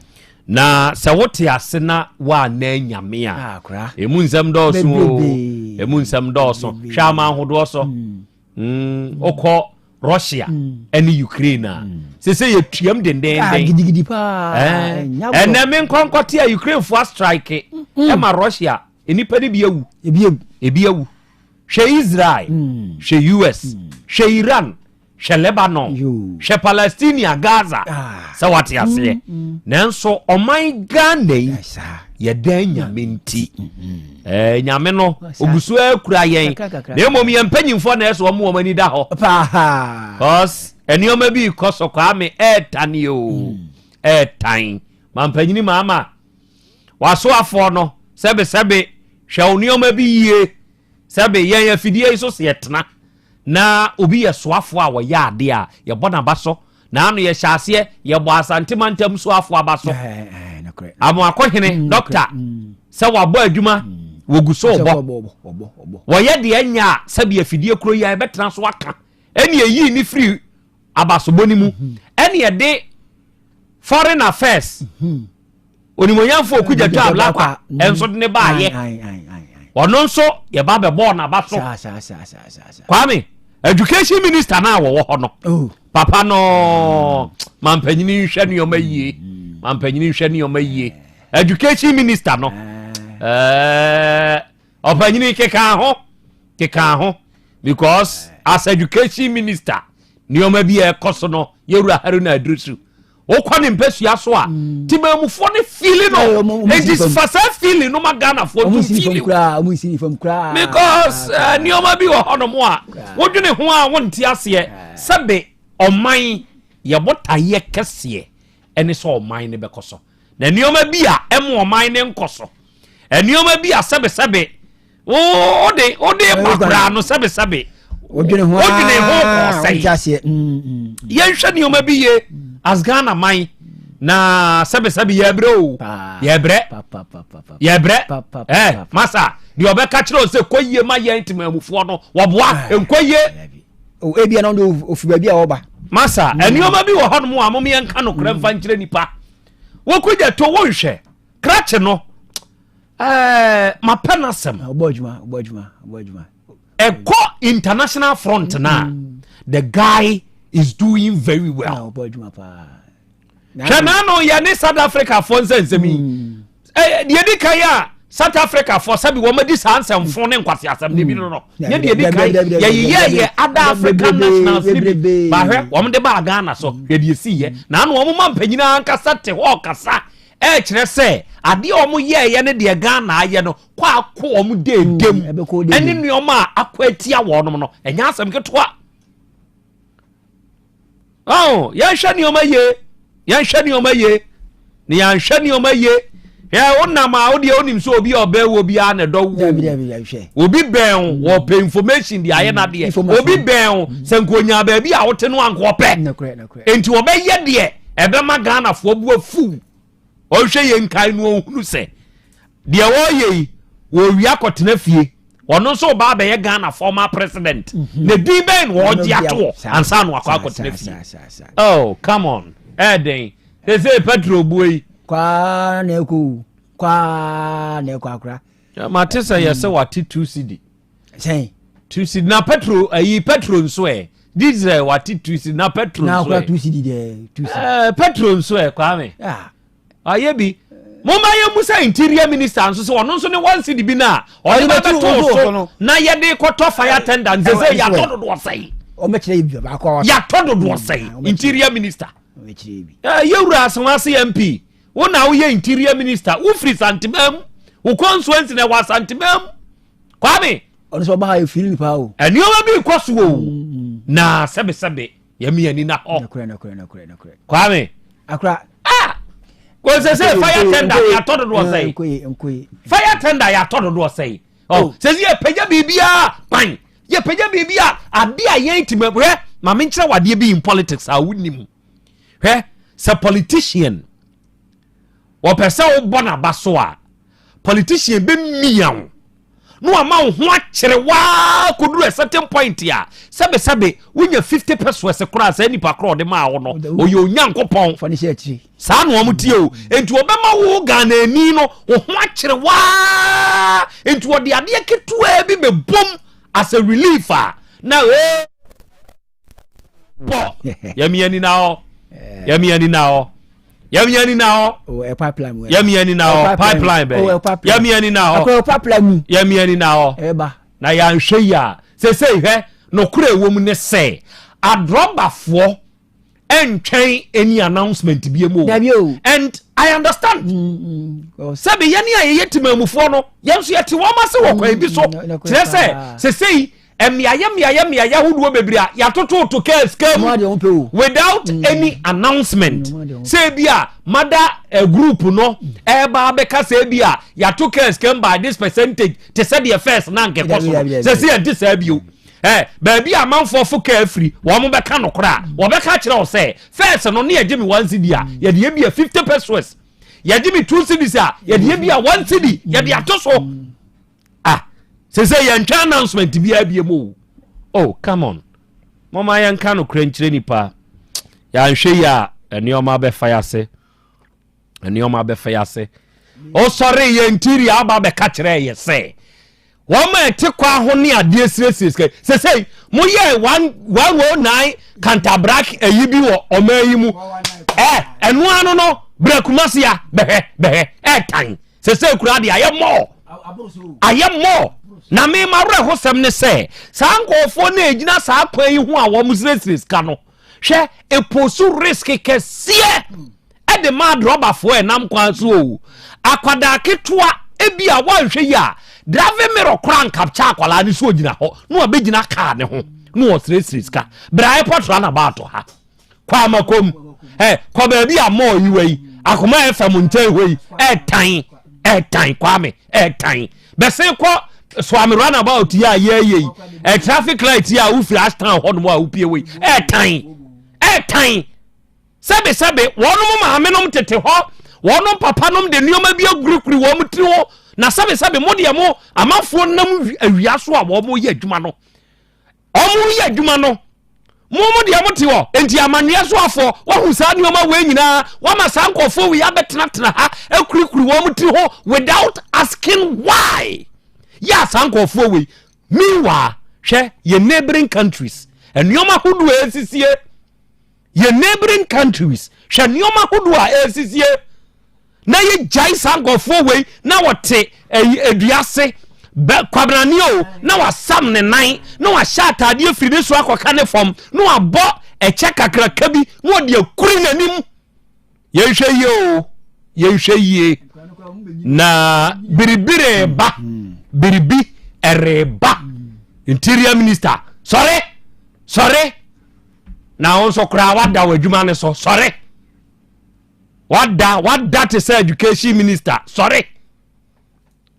na sɛ wote ase na woanna nyame a ah, ɛmu nsɛm dɔɔso o ɛmu nsɛm dɔɔso hwɛ ama ahodoɔ so Mm, wokɔ Russia ɛne Ukraine a sese yɛ tuam dendenden. Ah, gidigidi paa. Eh, ɛnɛ me nkɔnkɔte a Ukraine fo astrike ɛma Russia nnipa no bi awu. Ebi awu. Ebi awu. Hwɛ Israel, hwɛ US, hwɛ Iran, hwɛ Lebanon, hwɛ Palestinia, Gaza. Ah. Sɛ wate aseɛ. Nanso ɔman Ghana yi yɛdan Nyame nti. Eh, nyame no ogu so akura yɛn na mmom yɛn mpanyimfoɔ na ɛsɛ wɔn wɔn ani da hɔ. Cause Nneɛma bi rekɔ so Kwame ɛɛtane o ɛɛtan. Mampanyini maama wasoafoɔ no sɛbesɛbe hwɛ wo nneɛma bi yie sɛbe yɛn afidie yi so sɛ yɛtena na obi yɛ soafoɔ a wɔyɛ adeɛ a yɛbɔ n'aba so na ano yɛhyɛ aseɛ yɛbɔ Asante mantam soafoɔ aba so Amoakohene mm, dɔkta mm. sɛ wabɔ adwuma mm. wɔgu so bɔ wɔyɛ deɛ nya a sɛbi afidie kuro yi a yɛbɛtena so aka ɛne ɛyii ne firi abasobɔ no mu mhm. ɛne ɛde foreign affairs mhm. Onimuonyamfo Okudzeto Ablakwa nso de ne baayɛ. Ɔno nso yɛba bɛbɔɔ n'aba so. Kwame, education minister no a wɔwɔ hɔ no, oh. papa no mampanyini nhwɛ nneɛma yie. Mampanyini nhwɛ nneɛma yie. Education minister no, ɛɛ ɔpanyini keka ho, keka ho because as education minister nneɛma bi a ɛkɔ so no yɛwura Haruna Iddrisu wokɔ ne mpasua so a mm. timamufoɔ no fili no enti fa saa fili no ma ghanafoɔ nso fili because eh, nneɛma bi wɔ hɔnom a wodwene ho a wonte aseɛ sɛbe ɔman yɛbɔ tayeɛ kɛseɛ ɛne sɛ ɔman no bɛkɔ so na nneɛma bi a ɛmo ɔman no nkɔ so nneɛma bi a sɛbesɛbe wode wode ba koraa no sɛbesɛbe wodwene ho wodwene ho kɔɔ sɛe mm, mm. yɛnhwɛ nneɛma bi ye as Ghana man na sɛbesɛbe yɛbrɛ o yɛbrɛ yɛbrɛ ɛ masa deɛ ɔbɛka kyerɛ o sɛ kɔ yie ma yɛn temamufoɔ no wɔboa nkɔ yie ebia na ɔde ofi baabi a ɔba masa mm. nneɛma bi wɔ hɔnom a mom yɛnka nokorɛ mfa nkyerɛ nipa wɔkɔgya to wonhwɛ krakye no ɛɛ mapɛ n'asɛm. Ah, ɔbɔ adwuma ɔbɔ adwuma ɔbɔ adwuma. ɛkɔ international front na mm. the guy is doing very well. Ah, ɔbɔ adwuma paa. hwɛ n'ano yɛ ne South Africa fo nsɛnsɛm yi mm. eh, deɛ di kan a South Africa fo sɛbi wɔn adi saa nsɛmfo ne nkwasi asɛm ne bi no no nye deɛ di kan yɛyeyɛ yɛ ada African nationals ne bi bahwɛ wɔn de ba Ghana so hwɛ deɛ si yɛ n'ano wɔn ma mpanyin ankasa te hɔ kasa Ɛkyerɛ sɛ adeɛ a wɔn yɛɛyɛ ne deɛ Ghana ayɛ no kɔ akɔ wɔn deedem mm, ɛne nneɛma a akɔ atia wɔn no ɛnyɛ asɛm ketewa. Oh, yɛnhwɛ nneɛma yie yɛnhwɛ nneɛma yie na yɛnhwɛ nneɛma yie yɛ wonam a wodeɛ wonim sɛ obi a ɔbɛn wɔ biara na ɛdɔ wo obi bɛn wo wɔpɛ information de ayɛ n'adeɛ mm, obi bɛn wo mm. sɛ nka onyaa baabi a wote no anka ɔpɛ nti wɔbɛyɛ deɛ ɛbɛma Ghanafoɔ bo afuw. Ɔnhwɛ yɛn nkae no ɔnhunu sɛ deɛ ɔreyɛ yi wɔwia kɔtena fie. Ɔno nso ɔba abɛyɛ Ghana former president. Mhm. Na din bɛn na ɔregye ato hɔ ansa na wakɔ akɔtena fie. Oh, come on. Ɛɛden. Sese petrol buo yi. Kwaa na ɛkɔ kwaa na ɛkɔ akora. Mate sɛ yɛsɛ wate 2 cedi. Sɛn? 2 cedi na petrol ayi petrol nso ɛ diesel wate 2 cedi na petrol nso ɛ. Na akora 2 cedi deɛ 2 cedi. Ɛɛ petrol nso ɛ Kwame. Ah. Ayɛ bi. Momma yɛn mu sɛ interior minister nso sɛ ɔno nso ne 1 cedi bi na ɔde ba bɛtoo so na yɛde kɔtɔ fire tender nsɛ sɛ yɛatɔ dodoɔ sɛn. Ɔmɛkyerɛ yɛ bi baako a. Yɛatɔ dodoɔ sɛn interior minister. Yɛwura Asawase MP wo na woyɛ interior minister wofiri Santeman mu wo constituency na ɛwɔ Asanteman mu. Kwame. Ɔno sɛ ɔba ha yɛ firi nipa o. Nneɛma bi kɔ so o. Mm. Na sɛbesɛbe yɛmi ani na hɔ. Nokorɛ nokorɛ nokorɛ nokorɛ. Kwame. Akora. Ah! Kò sɛ sɛ fire tender yɛatɔ dodoɔ sɛn. Nkoye nkoye. Fire tender yɛatɔ dodoɔ sɛn. Ɔ sɛ sɛ yɛpagya biribiara kwan yɛpagya biribi a ade a yɛn ti hwɛ maame nkyerɛ wɔ adeɛ bi in politics a wonim hwɛ sɛ politician Wɔpɛ sɛ wobɔ n'aba so a, politician bɛmia wo na wama wo ho akyere waa kɔduru a certain point a sɛbesɛbe wonya 50 pesos koraa saa nipa korɔ ɔde maa wo no ɔyɛ onyankopɔn saa na wɔn tie o nti ɔbɛma wo Ghanani no wo ho akyere waa nti ɔde adeɛ ketewaa bi bɛbom as a relief a na ee bɔ yɛmi ani na hɔ yɛmi ani na hɔ yɛmi ani na hɔ yɛmi ani na hɔ pipeline bɛ yɛmi ani na hɔ yɛmi ani na hɔ na yɛanhwɛ yi a sese hwɛ nokora ɛwɔ mu ne sɛ adrɔbafoɔ ɛntwɛn any announcement bi mu o and i understand mm, mm, sɛbi yɛne a yɛyɛ temamufoɔ no yɛn nso yɛte wɔn ase wɔ kwan bi so mm, kyerɛ sɛ sese yi. Mmeaeɛ mmeaeɛ mmeaeɛ ahodoɔ bebree a yɛatototo kaa sika mu without mm. any announcement. Sɛ ebi a mada eh, group no ɛreba abɛka sɛ ebi a yɛato kaa sika mu by this percentage te sɛ deɛ first na nkɛkɔ so no sɛ sɛ yɛnte saa bio. Eh, baabi a amanfoɔ fo kaa firi wɔn bɛka nokorɛ a wɔbɛka kyerɛ wo sɛ first no ne yɛgye me one cedi a yɛde yɛ bi a 50 pesos yɛgye me two cedis a yɛde yɛ bi a one cedi yɛde ato so. Ah, sɛ sɛ yɛntwa announcement biara bie mu o. Oh, come on. Mɔma yɛnka nokorɛ nkyerɛ nipa. Yɛanhwɛ yi a, nneɛma bɛfa yɛ ase. Nneɛma bɛfa yɛ ase. Ɔsɔre yɛ interior aba bɛka kyerɛ yɛ sɛ wɔn a ɛte kwa ho ne adeɛ siesie sika sɛsɛi moyɛ 109 kantabrak ayi bi wɔ ɔman yi mu ɛ ɛno ano no brɛ kumase a bɛhwɛ bɛhwɛ ɛtan Sesei koraa deɛ ayɛ mɔɔ ayɛ mɔɔ na me m'awerɛhosɛm ne sɛ saa nkurɔfoɔ no a ɛgyina saa kwan yi ho a wɔn siresire sika no hwɛ ɛposu risk kɛseɛ ɛde ma adrɔbafoɔ ɛnam kwan so o akwadaa ketewa ebi a wɔnhwɛ yi a driving mirror koraa nkapkya akwadaa no so ogyina hɔ na wabɛgyina kaa ne ho na wɔsiresire sika bra airport runabout ha kɔ amakom ɛ kɔ baabi a mɔɔ yi wɔ yi akoma fm nkyɛn hɔ yi ɛtan ɛtan kwame ɛtan bɛsen kɔ soame runabout yi a yɛyɛ yi ɛ traffic light yi a wofiri ashtown hɔ nom a wopie wɔ yi ɛtan ɛtan sɛbesɛbe wɔnom maame nom tete hɔ wɔnom papa nom de nneɛma bi agurikuri wɔn tiri ho na sɛbesɛbe mo deɛ mo amanfoɔ nam awia so a wɔn yɛ adwuma no Wɔn yɛ adwuma no. Mo mo deɛ mo te hɔ. Nti amanneɛ so afoɔ, wahu saa nneɛma wei nyinaa, wama saa nkurɔfoɔ wei abɛtenatena ha, akurikuri wɔn tiri ho without asking why. Yɛ a saa nkurɔfoɔ wei. Meanwhile, hwɛ yɛn neighboring countries, nneɛma ahodoɔ a ɛresisie. Yɛn neighboring countries, hwɛ nneɛma ahodoɔ a ɛresisie. na yɛgyae saa nkurɔfoɔ wei na wɔte ɛyi ase bɛ kwabrane o na wasam ne nan na wahyɛ ataadeɛ firi ne so akɔka ne fam na wabɔ ɛkyɛ kakraka bi na ɔde akuri n'anim yɛnhwɛ yie o yɛnhwɛ yie na biribi reba biribi ɛreba interior minister sɔre sɔre na wo nso koraa wada wɔ adwuma no so sɔre Wada wada te sɛ education minister sɔre.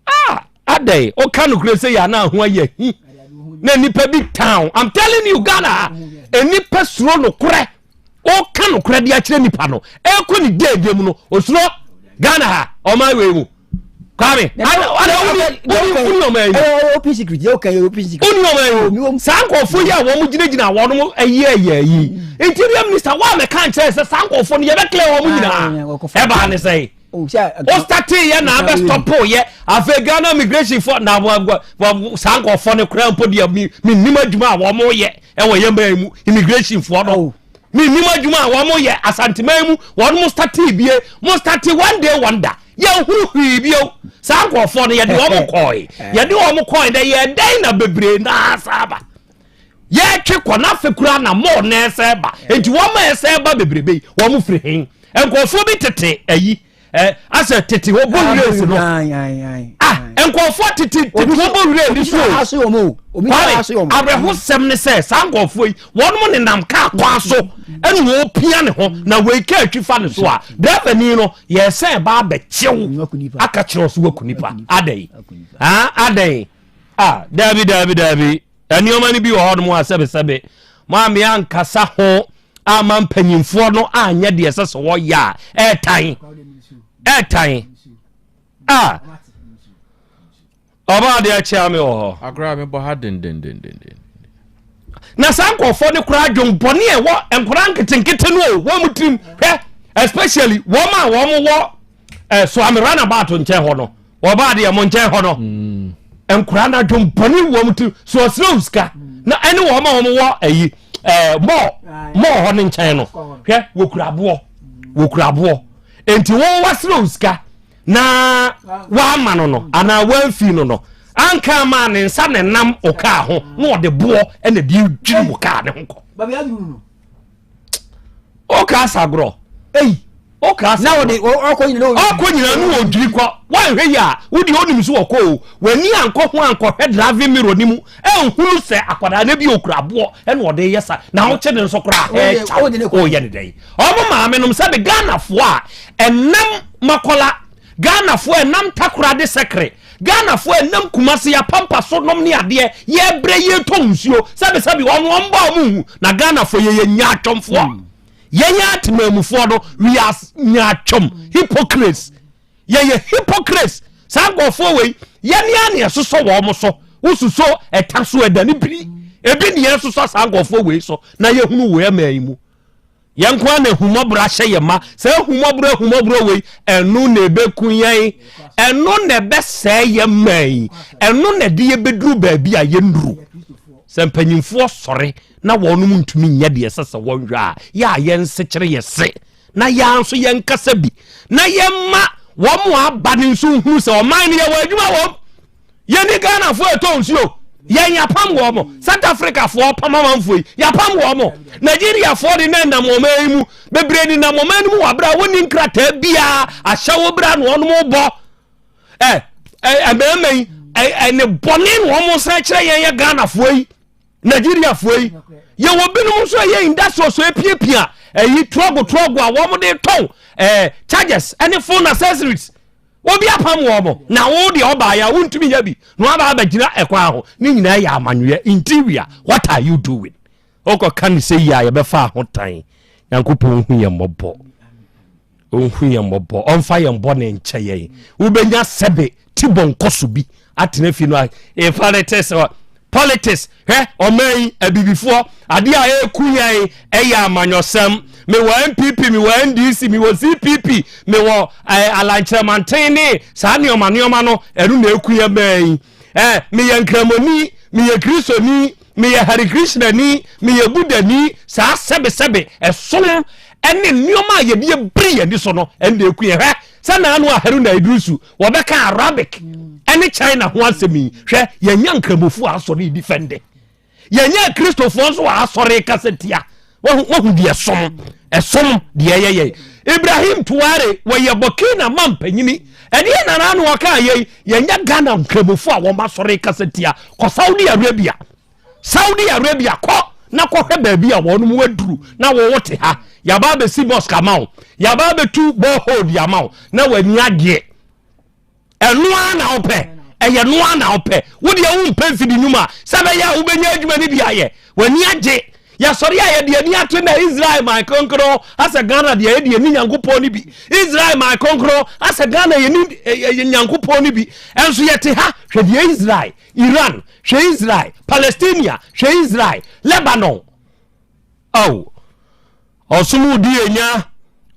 Ah adɛn woka nokorɛ sɛ yɛ ana ho ayɛ hi na nipa bi town I'm telling you Ghana nipa suro nokorɛ woka nokorɛ de akyerɛ nipa no ɛkɔ ne deedeɛ mu no osuro Ghana ha ɔman wei mu. Kwame, ada wuni wuni ɔman yi. Ɛyɛ open secret, yɛ ɔka yɛ open secret. Wuni ɔman yi. Saa nkurɔfoɔ yi a wɔn gyinagyina wɔn ɛyɛ ɛyɛ yi. Interior minister wa mɛka nkyɛn sɛ saa nkurɔfoɔ no yɛbɛ clear wɔn nyinaa. Ɛbaa ne sɛn. O starte yɛ na abɛ stop yɛ afei Ghana immigration fo na saa nkurɔfoɔ no koraa mpo deɛ mi mi nim adwuma a wɔn yɛ ɛwɔ yɛn bɛn mu immigration foɔ no. Menim adwuma a wɔn yɛ Asanteman mu wɔn mo startee bie mo startee one day wonder yɛn hunu hwii bio saa nkurɔfoɔ no yɛde wɔn kɔɔe yɛde wɔn kɔɔe dɛ yɛ dɛn na bebree naa saa ba yɛtwe kɔ n'afe kura na mɔɔ na ɛsɛ ba nti wɔn a ɛsɛ ba bebrebe yi wɔn firi hen nkurɔfoɔ bi tete ayi ɛ asɛ tete hɔ bɔ wura esi no ah nkurɔfoɔ tete tete hɔ bɔ wura esi so o kwame awerɛhosɛm ne sɛ saa nkurɔfoɔ yi wɔn mo nenam kaa kwan so ɛna wɔn pia ne ho na wɔn kaa twi fa ne so a dɛrɛfani no yɛsɛn ba abɛkyew aka kyerɛ ɔso waku nipa adɛn ah adɛn ah daabi daabi daabi nneɛma no bi wɔ hɔ nom a sɛbesɛbe maame ankasa ho. ama mpanyinfoɔ no anyɛ deɛ ɛsɛ sɛ wɔyɛ a ɛɛtan ɛɛtan a ɔbaa deɛ akyea me wɔ hɔ. Agorɔ a mebɔ ha dendendendenden. Na saa nkurɔfoɔ no koraa dwom bɔne a ɛwɔ nkwadaa nketenkete no o wɔn tirim hwɛ especially wɔn a wɔn wɔ eh, Soame runabout nkyɛn hɔ no wɔbaa deɛ mo nkyɛn hɔ no mm. nkwadaa no adwom bɔne wɔn tirim so ɔsrɛ wo sika na ɛne wɔn a wɔn wɔ ayi ɛɛ mɔɔ mɔɔ hɔ no nkyɛn no hwɛ wɔkura aboɔ wɔkura aboɔ nti wɔn wasrɛ wo sika na wama no no anaa wamfi no no anka ama ne nsa na nam ɔkaa ho na ɔde boɔ ɛna de dwiri wɔ kaa ne ho kɔ. Woka asagorɔ. Ei! Ɔka Na wɔde ɔkɔ nyina na ɔkɔ nyina no wɔdwiri kɔ. Woanhwɛ yie a, wo deɛ wonim sɛ ɔkɔ o. W'ani ankɔ ho ankɔhwɛ driving mirror no mu anhunu sɛ akwadaa no bi ɔkura aboɔ ɛna ɔde yɛ sa. Na wokye ne nso koraa ɛɛkyaw. Woyɛ ne dɛn? Ɔmo maame nom sɛbe Ghanafoɔ a ɛnam Makola, Ghanafoɔ a ɛnam Takoradi Sɛkere, Ghanafoɔ a ɛnam Kumasi Apampa so nom ne adeɛ, yɛbrɛ yɛtɔ nsuo, sɛbe sɛbe ɔmo ɔmbɔ a ɔmo nhu. Na Ghanafoɔ yɛyɛ nyaatwomfoɔ. Yɛn atemanmufoɔ no, we are nyaatwom, hypocrites. Yɛyɛ hypocrites. Saa nkurɔfoɔ wei, yɛne a na yɛsosɔ wɔn so. Wosusɔ ɛta so ɛda ne biri. Ebi ne yɛsosɔ saa nkurɔfoɔ wei so na yɛhunu wɔ ɛman yi mu. Yɛn nko ara na ahummɔborɔ ahyɛ yɛn ma. Saa ahummɔborɔ ahummɔborɔ wei, ɛno na ɛbɛku yɛn. Ɛno na ɛbɛsɛe yɛn man yi. Ɛno na ɛde yɛbɛduru baabi a yɛnnuru. Sɛ mpanyinfoɔ sɔre na wɔnom ntumi nyɛ deɛ ɛsɛ sɛ wɔnhwɛ a, yɛ a yɛnsekyere yɛ se na yɛn nso yɛnkasa bi na yɛmma wɔn a aba no nso nhunu sɛ ɔman no yɛwɔ adwuma wɔm. Yɛni Ghanafoɔ ɛtɔ nsuo, yɛn yɛapam wɔn mo. South Africafoɔ pam amanfoɔ yi, yɛapam wɔn mo. Nigeriafoɔ de na nam ɔman yi mu, bebree de nam ɔman no mu wɔ abere a wɔnni nkrataa biara, ahyɛwo bra na wɔnom bɔ. Ɛ ɛ mmarima yi, ɛ ne bɔne na wɔn san kyerɛ yɛn yɛ Ghanafoɔ yi. Nigeriafoɔ yi yɛwɔ binom nso ɛyɛ industrials epiapia ɛyi trɔgo trɔgo a wɔn de tɔn ɛɛ chargers ɛne phone accessories obi apam wɔn mo na wo deɛ ɔbaa yɛ a wontumi yɛ bi na waba abɛgyina ɛkwan ho ne nyinaa yɛ amanyɔɛ interior what are you doing ɔkɔ ka ne sɛ yi a yɛbɛfa ahotan nyankopɔn hu yɛn mmɔbɔ Ɔnhu yɛn mmɔbɔ, ɔmfa yɛn bɔne nkyɛ yɛn. Wobɛnya sɛbe tibɔ nkɔso bi atena fi no a politics politics hwɛ ɔman yi abibifoɔ adeɛ a ɛku yɛn ɛyɛ amanyɔsɛm. Mewɔ NPP, mewɔ NDC, mewɔ CPP, mewɔ eh, alankyerɛmanten ne saa nneɛma nneɛma no ɛno na ɛku yɛn man yi. Eh, meyɛ nkramoni, meyɛ kristoni, meyɛ Hare Krishnani, meyɛ Buddhani, saa sɛbesɛbe ɛsom ɛne nneɛma a yɛde abiri yɛn ani so no ɛnna eku yɛn. Hwɛ sɛ naano a Haruna Iddrisu wɔbɛka Arabic ɛne China ho asɛm yi, hwɛ yɛnya nkramofo a asɔre di fɛnde, yɛnya Kristofoɔ nso a asɔre kasa tia. Wahu wahu deɛ ɛsom ɛsom deɛ ɛyɛ yɛn. Ibrahim Tuare wɔyɛ Burkina man panyini ɛdeɛ na naano ɔka yɛn yɛnya Ghana nkramofo a wɔn asɔre kasa tia kɔ Saudi Arabia. Saudi Arabia kɔ na kɔhwɛ baabi a wɔn mu aduru na wɔwɔ te ha yaba abɛsi mosque ama wo yaba abɛtu borehole de ama wo na w'ani agye ɛno ara na wopɛ ɛyɛ no ara na wopɛ wo deɛ wompɛ mfidi nnwuma sɛ bɛyɛ a wobɛnya adwuma no bi ayɛ w'ani agye yɛsɔre a yɛde ani ato na Israel man kronkron asɛ Ghana deɛ yɛde ani Nyankopɔn no bi Israel man kronkron asɛ Ghana yɛni Nyankopɔn no bi ɛnso yɛte ha hwɛ deɛ Israel Iran, hwɛ Israel, Palestinia, hwɛ Israel, Lebanon. Oh, ɔsom wodi yɛnya,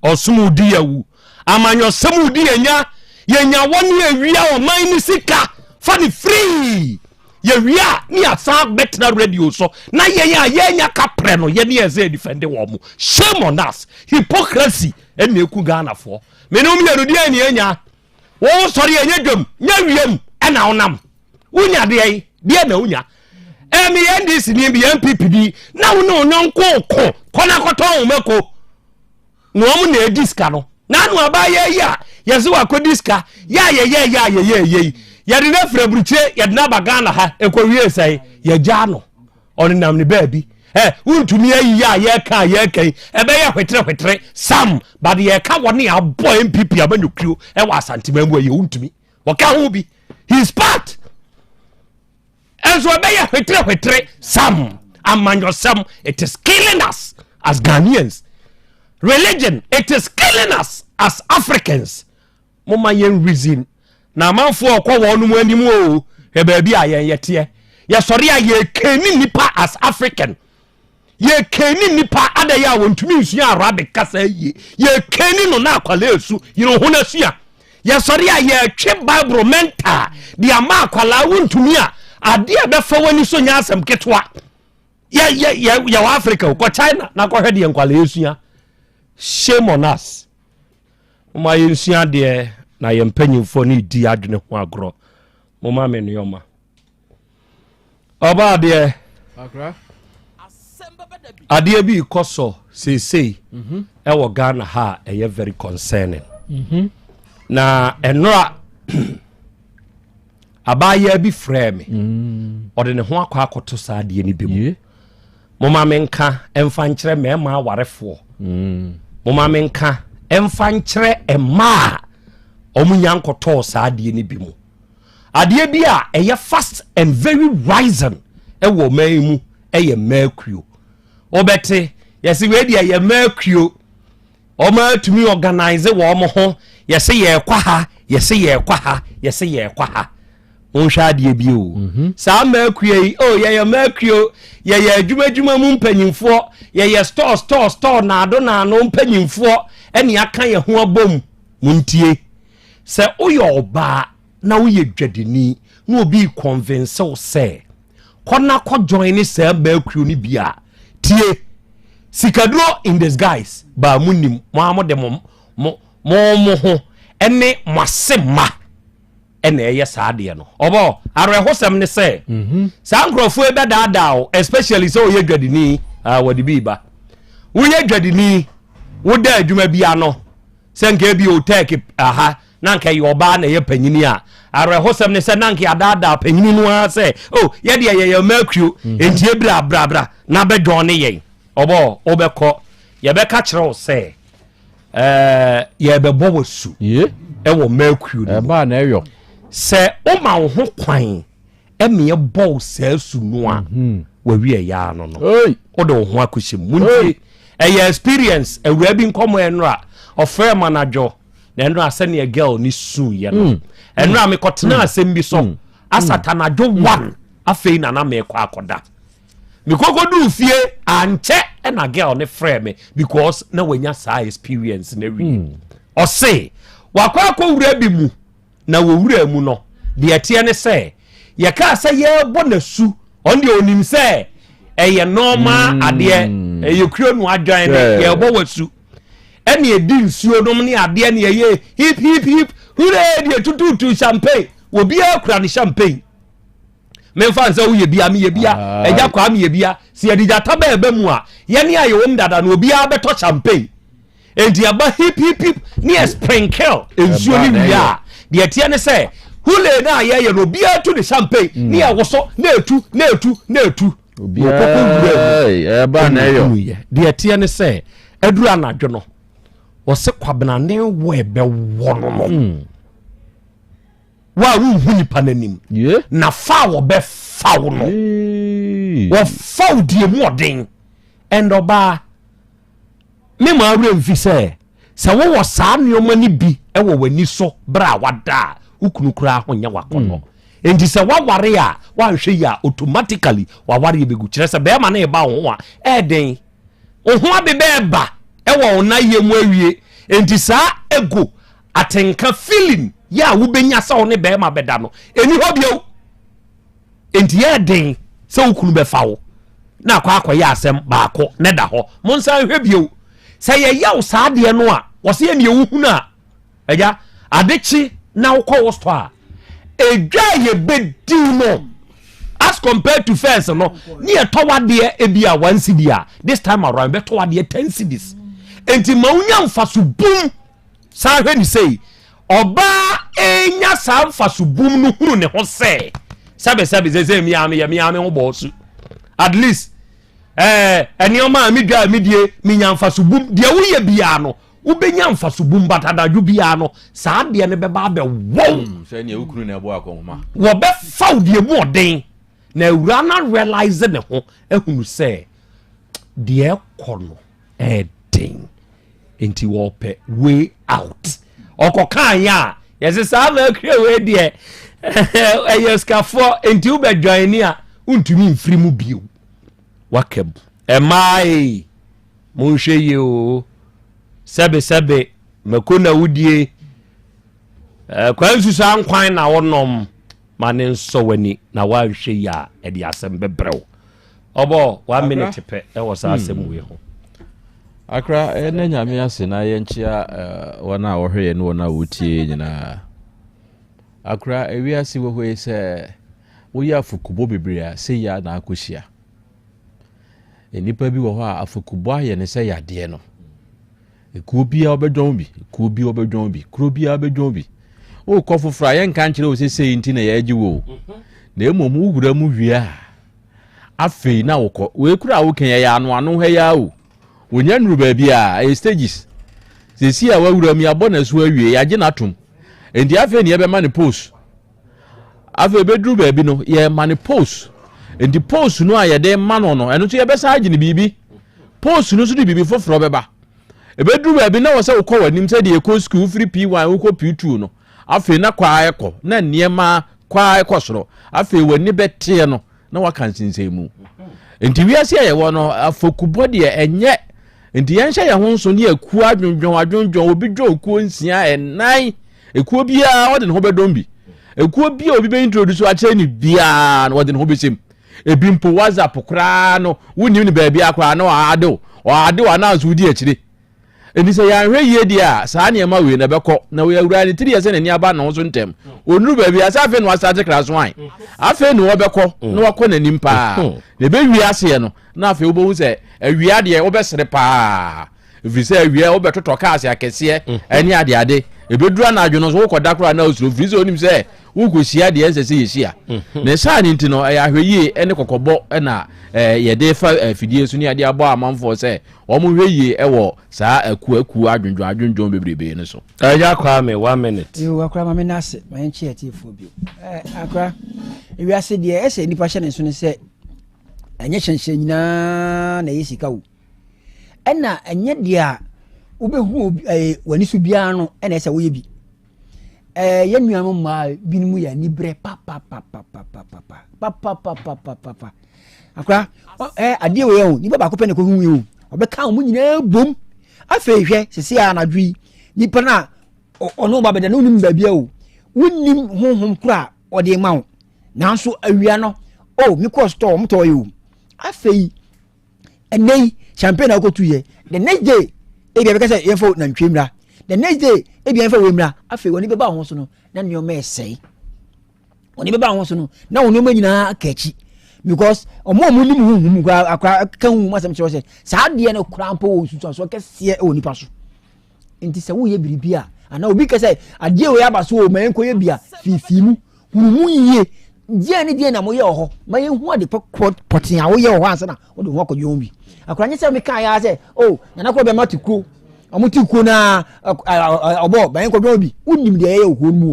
ɔsom wodi yɛwu. Amanyɔsɛm wodi yɛnya, yɛnya wɔn yɛwia ɔman ne sika fa ne free. Yɛwia ne yɛasan bɛtena radio so na yɛn a yɛnya kaprɛ no yɛne yɛn sɛ yɛdifɛnde wɔn mo. Shame on us. Hypocrisy ɛna eku Ghanafoɔ. Mene wɔn mmienu deɛ ne yɛnya. Wo sɔre ɛnyɛ dwam, nyɛ wiem ɛna wonam. Wonya deɛ yi, deɛ na wonya. Ɛɛ meyɛ NDC ni, meyɛ NPP ni, na wo ne wo yɔnko ko, kɔ na kɔtɔn wo mako. Na wɔn na edi sika no. Na ano abaayɛ yi a yɛsɛ wakɔdi sika, yɛ a yɛyɛ yɛ a yɛyɛ yɛ yi. Yɛde no afiri aburukyire, yɛde no aba Ghana ha, ɛkɔwie sɛe, yɛgyaa no. Ɔnenam ne baabi. Ɛ wontumi ayi yɛ a yɛka a yɛka yi ɛbɛyɛ hwetere hwetere sam but yɛka wɔne abɔ NPP amanyɔkuo ɛwɔ Asanteman mu ɛyɛ wontumi wɔka ho bi his part ɛnso ɛbɛyɛ hwetere hwetere sam amanyɔsɛm it is killing us as Ghanaians religion it is killing us as Africans Momma yɛn reason na amanfoɔ ɔkɔ wɔn mu anim o hwɛ baabi a yɛn yɛteɛ yɛsɔre a yɛkɛni nipa as African yɛkɛni nipa adɛyɛ a wɔntumi nsua Arabic kasa yie yɛkɛni no na akwalaa esu yere ho no asua yɛsɔre a yɛtwe Bible mental de ama akwalaa wontumi a adeɛ a bɛfa w'ani so nyɛ asɛm ketewa yɛ yɛ yɛ yɛwɔ Africa kɔ China na kɔhwɛ deɛ nkwalaa esua shame on us. Momma yɛnsua adeɛ na yɛn mpanyimfoɔ no redi adwene ho agorɔ. Momma me nneɛma. Ɔba adeɛ. Akra. Adeɛ bi rekɔ so seesei ɛwɔ Ghana ha a ɛyɛ very concerning. Na ɛnora abaayewa bi frɛɛ me. Ɔde ne ho akɔ akɔto saa adeɛ no bi mu. Moma menka ɛmfa nkyerɛ mmarima awarefoɔ. Moma menka ɛmfa nkyerɛ mmaa a wɔn nya nkɔtɔɔ saa adeɛ no bi mu. Adeɛ bi a ɛyɛ fast and very rising ɛwɔ ɔman yi mu ɛyɛ mmaa Wobɛte yɛsi wei deɛ yɛ mmaa Wɔn atumi organize wɔn ho yɛsi yɛrekɔ ha yɛsi yɛrekɔ ha yɛsi yɛrekɔ ha. Monhwɛ adeɛ bi o. Mhm. Saa mmaa yi o oh, yɛyɛ mmaa yɛyɛ adwuma adwuma mu mpanyinfoɔ yɛyɛ store store store naado naano mpanyinfoɔ ɛne aka yɛn ho abom. Montie sɛ woyɛ ɔbaa na woyɛ dwadini na obi convince wo sɛ kɔ na kɔ join ne saa mmaa no bi a tie sikaduro in disguise baa mu nim mo a mo de mo mo mo mo ho ɛne mo ase ma ɛna ɛyɛ saa adeɛ no ɔbɔ awerɛhosɛm ne sɛ mhm. saa nkurɔfoɔ yi bɛdaadaa o especially sɛ woyɛ dwadini a wɔde bi ba woyɛ dwadini woda adwuma bi ano sɛ nka ebi o tɛk aha na nka ɛyɛ ɔbaa na ɛyɛ panyini a awerɛhosɛm ne sɛ na nka yɛadaadaa panyini no ara sɛ o oh, yɛdeɛ yɛyɛ mmaa kuo mhm. enti ebira brabra na bɛdwɔn ne yɛn ɔbɔ wobɛkɔ yɛbɛka kyerɛ wo sɛ ɛɛ yɛbɛbɔ wɔ su ɛwɔ mmaa kuo no mu sɛ woma wo ho kwan ɛmeɛ bɔ wo saa su no a mhm. wawi ɛyɛ ano no wode wo ho akɔhyɛ mu ntie ɛyɛ experience awura bi nkɔmmɔ ɛnora ɔfrɛ ma no adwo na ɛnora sɛnea girl ne suiɛ no mm. ɛnora mm. mekɔtena mm. asɛm bi so asatanadwo one afei na na mekɔ akɔda mekɔkɔduu fie ankyɛ ɛna girl ne frɛ me because na wanya saa experience na wie ɔse wakɔ akɔwura bi mu Na wɔ wura mu no, deɛ ɛteɛ ne sɛ, yɛkaa sɛ yɛrebɔ n'asu, ɔno deɛ ɔnim sɛ ɛyɛ nɔɔma mm. adeɛ, ɛyɛ kuro no adwan ne yɛrebɔ w'asu. Ɛne ɛdi nsuo nom ne adeɛ ne ɛyɛ hip hip hip, huree deɛ tututu champagne, obiara kura ne champagne. Memfa nsɛ woyɛ bia meyɛ bia, ɛgya kwaa meyɛ bia, sɛ yɛde gyata bɛɛba mu a, yɛne a yɛwɔ mu dada no obiara bɛtɔ champagne. Enti ɛba hip hip hip ne yɛ sprinkle nsuo ne wie a deɛ ɛteɛ ne sɛ hule no a yɛyɛ no obiara tu ne champagne mm. ne yɛ woso na etu na etu na etu obiara ɛba na ɛyɔ deɛ ɛteɛ ne sɛ aduru anadwo no wɔsɛ kwabena ne wɔ ɛbɛwɔ no no mm. wo a wonhu nipa n'anim na fa a wɔbɛfa wo no wɔfa wo deɛ mu ɔden ɛnd ɔbaa Me mma werɛ mfi sɛ, sɛ wowɔ saa nneɛma no bi wɔ w'ani so bere a wada a, wo kunu koraa ho nyɛ w'akɔnnɔ. Mm. Enti sɛ woaware a, woanhwɛ yi a, automatically w'awareɛ bɛgu. Kyerɛ sɛ bɛrima no reba wo ho a, ɛyɛ Wo ho ade bɛɛba wɔ wo nayɛ mu awie. Enti saa ego, atenka, feeling, yɛ a wobɛnya sɛ wo ne bɛrima bɛda no, ɛni hɔ bio. Enti yɛ den sɛ wo kunu bɛfa wo na akɔ akɔyɛ asɛm baako na ɛda hɔ. Monsan nhwɛ bio. Sɛ yɛyɛ wo saa adeɛ no a, wɔsɛ yɛ neɛ wohunu a, agya, ade kye na wokɔ wo store a, edwa a yɛbɛdi no as compared to first no, ne yɛtɔ wadeɛ ebi a one cedi a, this time around bɛtɔ wadeɛ ten cedis. Enti ma wonya mfaso bum San hwɛ no sei, ɔbaa renya saa mfaso bum no hunu ne ho sɛ, sɛbesɛbe sɛ sɛ mia meyɛ mia me ho bɔɔ su. At least, ɛɛ eh, nneɛma a medwa a medie menya mfaso bum. Deɛ woyɛ biara no, wobɛnya mfaso bum but anadwo biara no, saa adeɛ no bɛba abɛwɔ. Hmm, sɛ nea wokunu na ɛbɔ akɔnhoma. Wɔbɛfa wo deɛ mu ɔden. Na awura no realize ne ho ahunu sɛ deɛ ɛkɔ no ɛden. nti wɔpɛ way out ɔkɔkaa yɛ a yɛsɛ saa mercury wei deɛ ɛyɛ sikafoɔ nti wobɛdwan ni a wontumi mfiri mu bio waka mu ɛmaa ei monhwɛ yie o sɛbesɛbe mako na wodie kwan nsusu ankwan na wonom ma ne nsɔ w'ani na woanhwɛ yi a ɛde asɛm bɛbrɛ wo ɔbɔ one minute pɛ ɛwɔ saa asɛm hmm. wei ho akra ɛnɛ nyame ase na yɛnkyea eh, wɔn a wɔhwɛ yɛn ne wɔn a wɔtie nyinaa akra ewiase wɔ hɔ yi sɛ woyɛ afokubɔ bebree a sɛ yia na akɔhyia. Nnipa bi wɔ hɔ a afɔkubɔ ayɛ ne sɛ yadeɛ no. Ekuo biara wobɛdwɔn bi, ekuo biara wobɛdwɔn bi, kuro biara wobɛdwɔn bi. Wokɔ foforɔ a yɛnka nkyerɛ wo sɛ sei nti na yɛagye wo o. Na mmom wowura mu wie a, afei na wokɔ. Wei kura a woka yi ɛyɛ anoano ha yi ara o. Wonya nnuru baabi a, ɛyɛ stages. Seesei a wawura mu, yɛabɔ no asu awie, yɛagye no atom. Enti afei na yɛbɛma no post. Afei bɛduru baabi no, yɛma no post. Enti post no a yɛde ma no no, ɛno nso yɛbɛsan agye no biribi. Post no nso de biribi foforɔ bɛba. Ɛbɛduru baabi na wɔ sɛ wokɔ w'anim sɛdeɛ yɛkɔ sukuu, wofiri P1 wokɔ P2 no, afei na kɔ ara ɛkɔ, na nneɛma kɔ ara ɛkɔ soro. Afei w'ani bɛteɛ no, na waka nsensɛnmu. Nti wiase a yɛwɔ no, afɔkubɔ deɛ ɛnyɛ. Nti yɛnhyɛ yɛn ho nso ne akuo adwendwɔn adwendwɔn, obi dwɔn kuo nsia, ɛnan, ekuo biara ɔde ne ho bɛdɔm bi. Ekuo bi a obi bɛ introduce akyerɛ ne biara no, ɔde ne ho bɛhyɛ mu. Ebi mpo WhatsApp koraa no, wonim ne baabi a koraa na ɔade wo, ɔade wo anaa nso wodi akyire. Enti sɛ yɛanhwɛ yie deɛ a, saa nneɛma wei na ɛbɛkɔ. Na wei awura ne tiri yɛ sɛ n'ani aba ne ho so ntɛm. Ɔnnuru baabi a, sɛ afei na wasate kraso an. Afei na ɔbɛkɔ na wakɔ n'anim paa. Na ɛbɛwie aseɛ no, na afei wobɛhu sɛ awia deɛ wobɛsere paa. Ɛfiri sɛ awia wobɛtotɔ cars akɛseɛ ɛne adeade. Ɛbɛduru anadwo no nso wokɔda koraa na wosuro ɛfiri sɛ wonim sɛ wokɔhyia deɛ ɛnsɛ sɛ yɛhyia. Ne saa no nti no, ɛyɛ ahwɛyie ne kɔkɔbɔ na yɛde fa afidie so ne yɛde abɔ amanfoɔ sɛ Wɔn hwɛ yie wɔ saa akuo akuo adwendwen adwendwen bebrebe no so. Agya Kwame, one minute. Yoo akora ma me na ase ma yɛn kye atiefoɔ bio. Ɛɛ akora ewiase deɛ ɛsɛ nipa hyɛ ne nso ne sɛ ɛnyɛ hyɛnhyɛn nyinaa na ɛyɛ sika o. Ɛna ɛnyɛ deɛ a wobɛhu ɛɛ w'ani so biara no ɛna ɛsɛ woyɛ bi. Ɛɛ yɛn nuanom mmaa binom yɛ anibrɛ papapapapapa papapapapapa. Akora ɛɛ adeɛ wei o nipa baako pɛ na ɛkɔhu yi o ɔbɛka wɔn nyinaa bom afei hwɛ sisi a anadwo yi nipa no a ɔno ba bɛda no wonim baabi a o wonim honhom koro a ɔde ma wo nanso awia no o mekɔ store wɔn tɔɔ yi o afei ɛnɛ yi champagne na wokɔtu yɛ the next day ebi ɛbɛka sɛ yɛmfa nantwie mmra the next day ebi yɛmfa wei mmra afei wɔn ani bɛba ho so no na nneɛma ɛsɛe wɔn ani bɛba ho so no na wɔn nneɛma nyinaa aka akyi because ɔmo a ɔmo nim huhum koraa akora ka huhum asɛm kyerɛ sɛ saa adeɛ no koraa mpo wɔ nsunsuansoɔ kɛseɛ wɔ nipa so nti sɛ woyɛ biribi a anaa obi kɛ sɛ adeɛ wei aba so o ma yɛnkɔyɛ bi a fiifii mu hunu mu yie deɛ ne deɛ na moyɛ wɔ hɔ ma yɛnhu ade pɔtee a woyɛ wɔ hɔ ansa na wode ho akɔdwe ho bi akora nyɛ sɛ meka yɛ sɛ o oh, nana korɔ bɛma te kuo ɔmo te kuo na ɔbɔ ma yɛnkɔdwe ho bi wonim deɛ yɛyɛ wɔ kuo no mu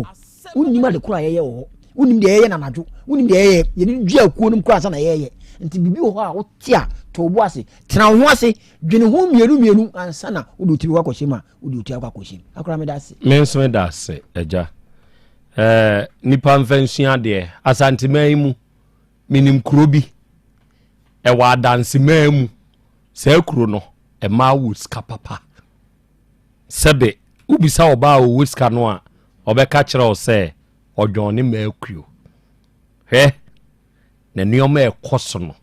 o wonim ade korɔ a yɛyɛ wɔ hɔ wonim deɛ yɛyɛ nanadwo wonim deɛ yɛyɛ yɛde dua kuo no mu korɔ ansa na yɛyɛ nti biribi wɔ hɔ a wote a to wo bo ase tena wo ho ase dwene ho mmienu mmienu ansa na wode wo tiri kɔ akɔhyɛ mu a wode wo tiri akɔ akɔhyɛ mu akora meda ase me nso meda ase agya eh, nipa mfa nsua adeɛ asanteman yi mu menim kuro bi ɛwɔ adanseman mu saa kuro no ɛmaa wɔ sika papa sɛbe wobisa ɔbaa a ɔwɔ sika no a ɔbɛka kyerɛ wo sɛ ɔdwɔn ne mmaa kuo hwɛ na nneɛma ɛkɔ so no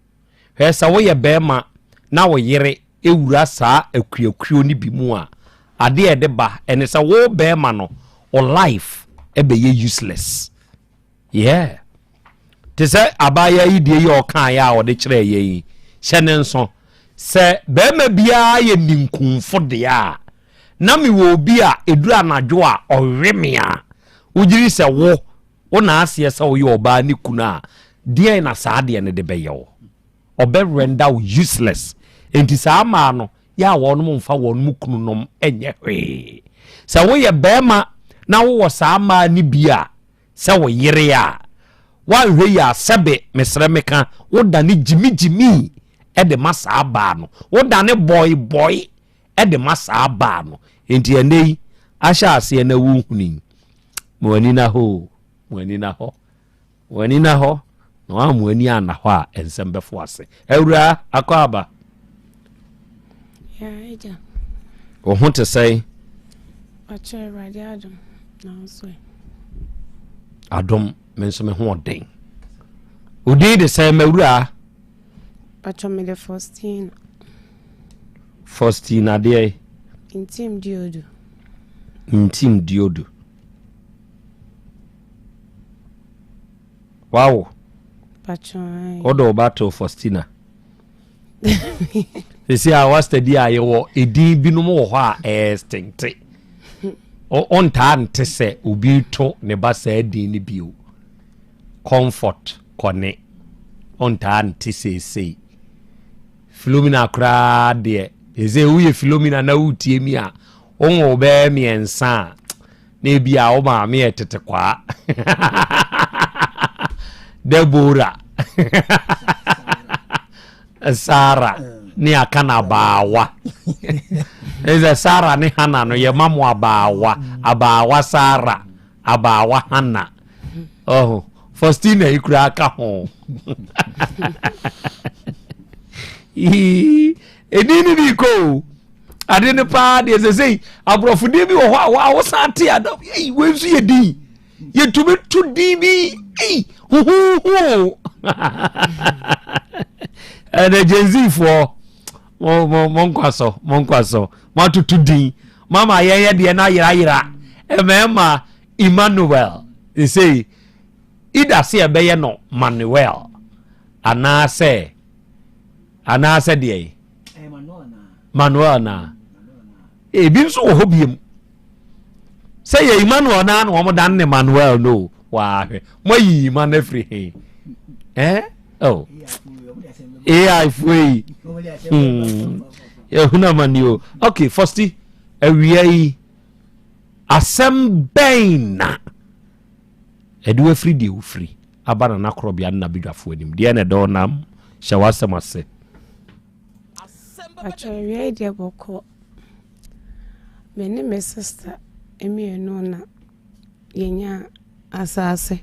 hwɛ sɛ woyɛ bɛrima na wo yere wura saa akuakuo no bi mu a, adeɛ a ɛde ba ɛne sɛ wo bɛrima no wo life ɛbɛyɛ useless. Yeah. Te sɛ abaayewa yi deɛ yi a ɔkaeɛ a ɔde kyerɛɛ yɛn yi, hyɛ ne nso sɛ bɛrima biara yɛ ninkunfo deɛ a, na mewɔ obi a ɛduru anadwo a ɔwe me a, wogyiri sɛ wo wo na aseɛ sɛ woyɛ ɔbaa ne kunu a, deɛn na saa adeɛ no de bɛyɛ wo? Ɔbɛ render wo useless. Enti saa mmaa no, yɛ a wɔnom mfa wɔnom kununom nyɛ hwee. Sɛ woyɛ barima na wowɔ saa mmaa no bi a, sɛ wo yere a, woanhwɛ yie a, sɛbe, mesrɛ meka, wodane gyimigyimi de ma saa baa no. Wodane bɔebɔe de ma saa baa no. Enti ɛnnɛ yi, ahyɛ aseɛ na wohunu yi, ma w'ani nna hɔ o, ma w'ani nna hɔ. Wɔn ani nna hɔ, na wɔamma wɔn ani anna hɔ a, nsɛm bɛfo ase. Awuraa, akɔ aba. Ya, agya. Wo ho te sɛn? Ɔkyɛ Awurade adom, na wo nso ɛ? Adom, me nso me ho ɔden. Wo din de sɛn, m'awuraa? Pacho me de Faustina. Faustina deɛ? Ntim Diodu. Ntim Diodu. Wawo? Pacho ae. Wode wo ba too Faustina? Sisi a wastadi a yɛwɔ edin binom wɔ hɔ a ɛyɛ extincte. Ɔntaa nte sɛ obi to ne ba saa din no bio. Comfort kɔne. Ɔntaa nte seesei. Philomena koraa deɛ, ɛsɛ woyɛ Philomena na wotie mi a, wonwo bɛyɛ mmiɛnsa a, na ebi a wo maame yɛ tete kwaa. Deborah. Sarah ne aka no abaawa. Ɛsɛ Sarah ne Hannah no yɛ ma mo abaawa. Abaawa Sarah, abaawa Hannah. Oh, Faustina yi koraa ka ho. Ɛdin no bi kɔ o. Ade no paa deɛ sɛ sɛi aborɔfo din bi wɔ hɔ a wosan te ada wei nso yɛ din. Yɛtumi to din bi ei huhuhu. Ɛnɛ Gen Z foɔ mo mo mo nkwa so mo nkwa so mo atoto din mama yɛn yɛ deɛ no ayerayera mmarima Emmanuel sesei either sɛ yɛbɛyɛ no Manuel anaasɛ anaasɛ deɛ Manuel na ebi nso wɔ hɔ biem sɛ yɛ Emmanuel naa na wɔn dan ne Manuel no waahwɛ mo ayi Emma no afiri he eh oh AI foɔ yi hmm yɛhunu amani o okay first awia yi Asɛm bɛn na ɛde wo afiri deɛ wofiri aba Nana Korɔbea ne n'abadwafoɔ anim? Deɛn na ɛdɔ wo nam? Hyɛ w'asɛm ase. Pakyɛ awia yi deɛ bɔkɔ. Me ne me sista mmienu na yɛnya asaase.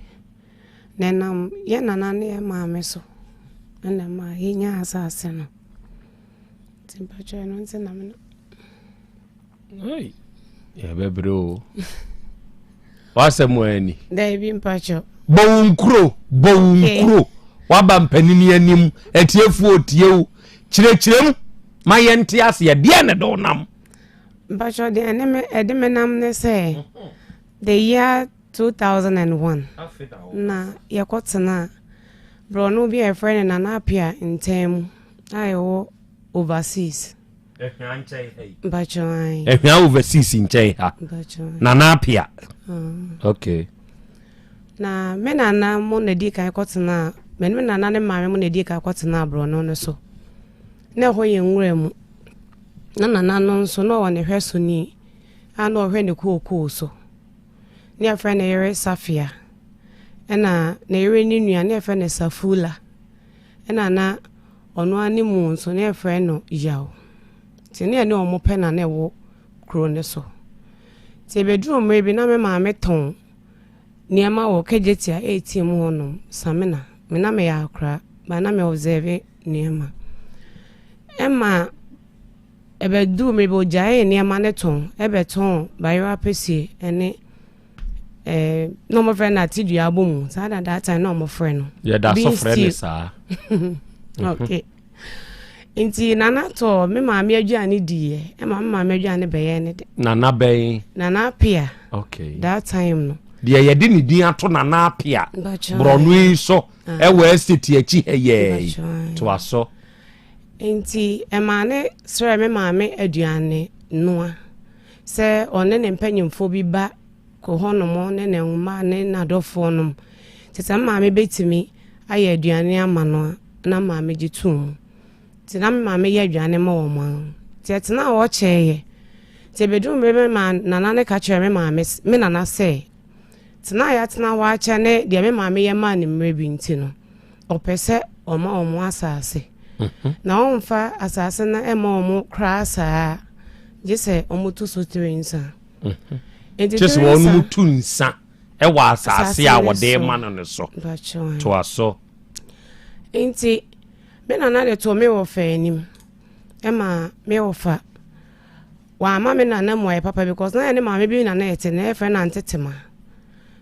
Na ɛnam yɛn nana ne yɛn maame so ɛna ɛma yɛnya asaase no. Nti mpakyɛ ɛno nti na me na. Hey, yɛbɛbrɛ o. W'asɛm ani. Daabi mpakyɛw. Bɔ wo nkuro, bɔ wo nkuro. Waba mpanini anim, atiefoɔ tie wo. Kyerɛkyerɛ mu ma yɛnte aseɛ deɛ ne de nam. Mpakyɛw deɛ ɛne me ɛde me nam ne sɛ the year 2001 na yɛkɔtena borɔno bi a yɛfrɛ no Nana Apia ntam mu a ɛwɔ overseas. Ahwea nkyɛn ha yi. Mpakyɛw ayi. Ahwea overseas nkyɛn ha. Mpakyɛw. Nana Apia. Ah. Okay. Na me nana mo na di kan kɔtena me ne nana ne maame mo na di kan kɔtena aborɔno no so. Na ɛhɔ yɛ nwura mu. Na nana no nso na ɔwɔ ne hwɛsoni a na ɔhwɛ ne kookoo so. Ne yɛfrɛ ne yere Safia. Ɛna ne yere ne nua ne yɛfrɛ no Safula. Ɛna na Ɔno ara ne mu nso na yɛfrɛ no Yaw. Nti na yɛne wɔn pɛ na na ɛwɔ kuro no so. Nti ɛbɛduruu mmerɛ bi na me maame tɔn nneɛma wɔ Kejetia ATM hɔnom, Samina. Me na meyɛ akora, but na me observe nneɛma. Ɛma ɛbɛduruu mmerɛ bi ɔgyaee nneɛma no tɔn ɛbɛtɔn bayerɛ apɛsie ne Eh, na wɔn frɛ no atedua abɔ mu saa na that time na wɔn frɛ no. Yɛda so frɛ no saa. Okay. Nti nana tɔ me maame aduane diiɛ ɛma me maame aduane bɛyɛ ne de. Nana bɛn? Nana Apia. Okay. That time no. Deɛ yɛde ne din ato Nana Apia. Borɔno yi so ah. ɛwɔ estate akyi ha yɛɛ toa so. Nti ɛmaa ne srɛ me maame aduane noa. Sɛ ɔne ne mpanyimfoɔ bi ba kɔ hɔnom ne ne mma ne n'adɔfoɔ nom, nti sɛ me maame bɛtumi ayɛ aduane ama no a, na maame gye tom mu. Nti na me maame yɛ aduane ma wɔn a. Nti ɛtenaa hɔ kyɛeɛ. Nti ɛbɛduru mmerɛ bi ma nana no ka kyerɛɛ me maame, me nana sɛ, tena a yɛatena hɔ akyɛ ne deɛ me maame yɛ maa no mmerɛ bi nti no, ɔpɛ sɛ ɔma wɔn asase. Mhm. Na ɔmfa asase no mma wɔn koraa saa gye sɛ wɔto so tiri nsa. Mhm. Nti tiri nsa. Wɔn tu nsa ɛwɔ asase a wɔde ma no no so. Toa so. Nti me nana de to me wɔfa anim ɛma me wɔfa wamma me nana mmuaeɛ papa because na yɛne maame bi na na yɛte na yɛfrɛ no Antetema.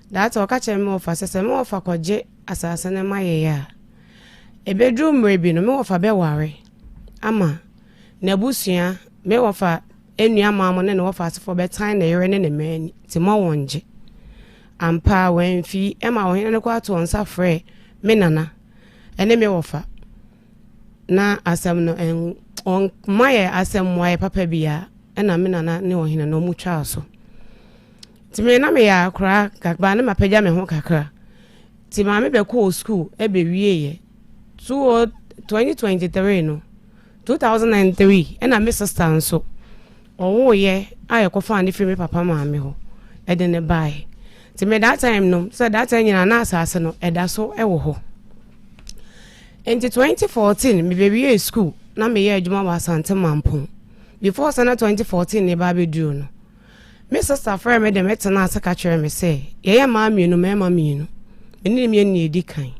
That ɔka kyerɛ me wɔfa sɛ sɛ me wɔfa kɔgye asase no ma yɛyɛ a ɛbɛduru mmerɛ bi no me wɔfa bɛware ama n'abusua me wɔfa nua maa mo ne ne wɔfa asefoɔ bɛtan ne yere ne ne mma ani nti ma wɔn gye. Ampa wɔamfi ɛma ɔhene no kɔ ato nsa frɛ me nana ɛne me wɔfa. Na asɛm no ɔmma yɛ asɛm mmuaeɛ papa biara, ɛna me nana ne ɔhene no wɔtwaa so. Nti me na meyɛ akora kakra na mapagya me ho kakra. Nti maame bɛkɔɔ sukuu ɛbɛwieeɛ. 2023 no, 2003 ɛna me sister nso ɔwoeɛ a yɛkɔfaa no firi me papa maame hɔ ɛde no baeɛ. Nti me that time no, sɛ that time nyinaa na asase no ɛda so ɛwɔ hɔ. Nti 2014 mebɛwiee sukuu na meyɛ adwuma wɔ Asante Mampong. Before sɛ na 2014 ne ba abɛduru no, me sister frɛɛ me de me tenaa ase ka kyerɛɛ me sɛ yɛyɛ mmaa mmienu mmarima mmienu, me ne ne mmienu na ɛdi kan.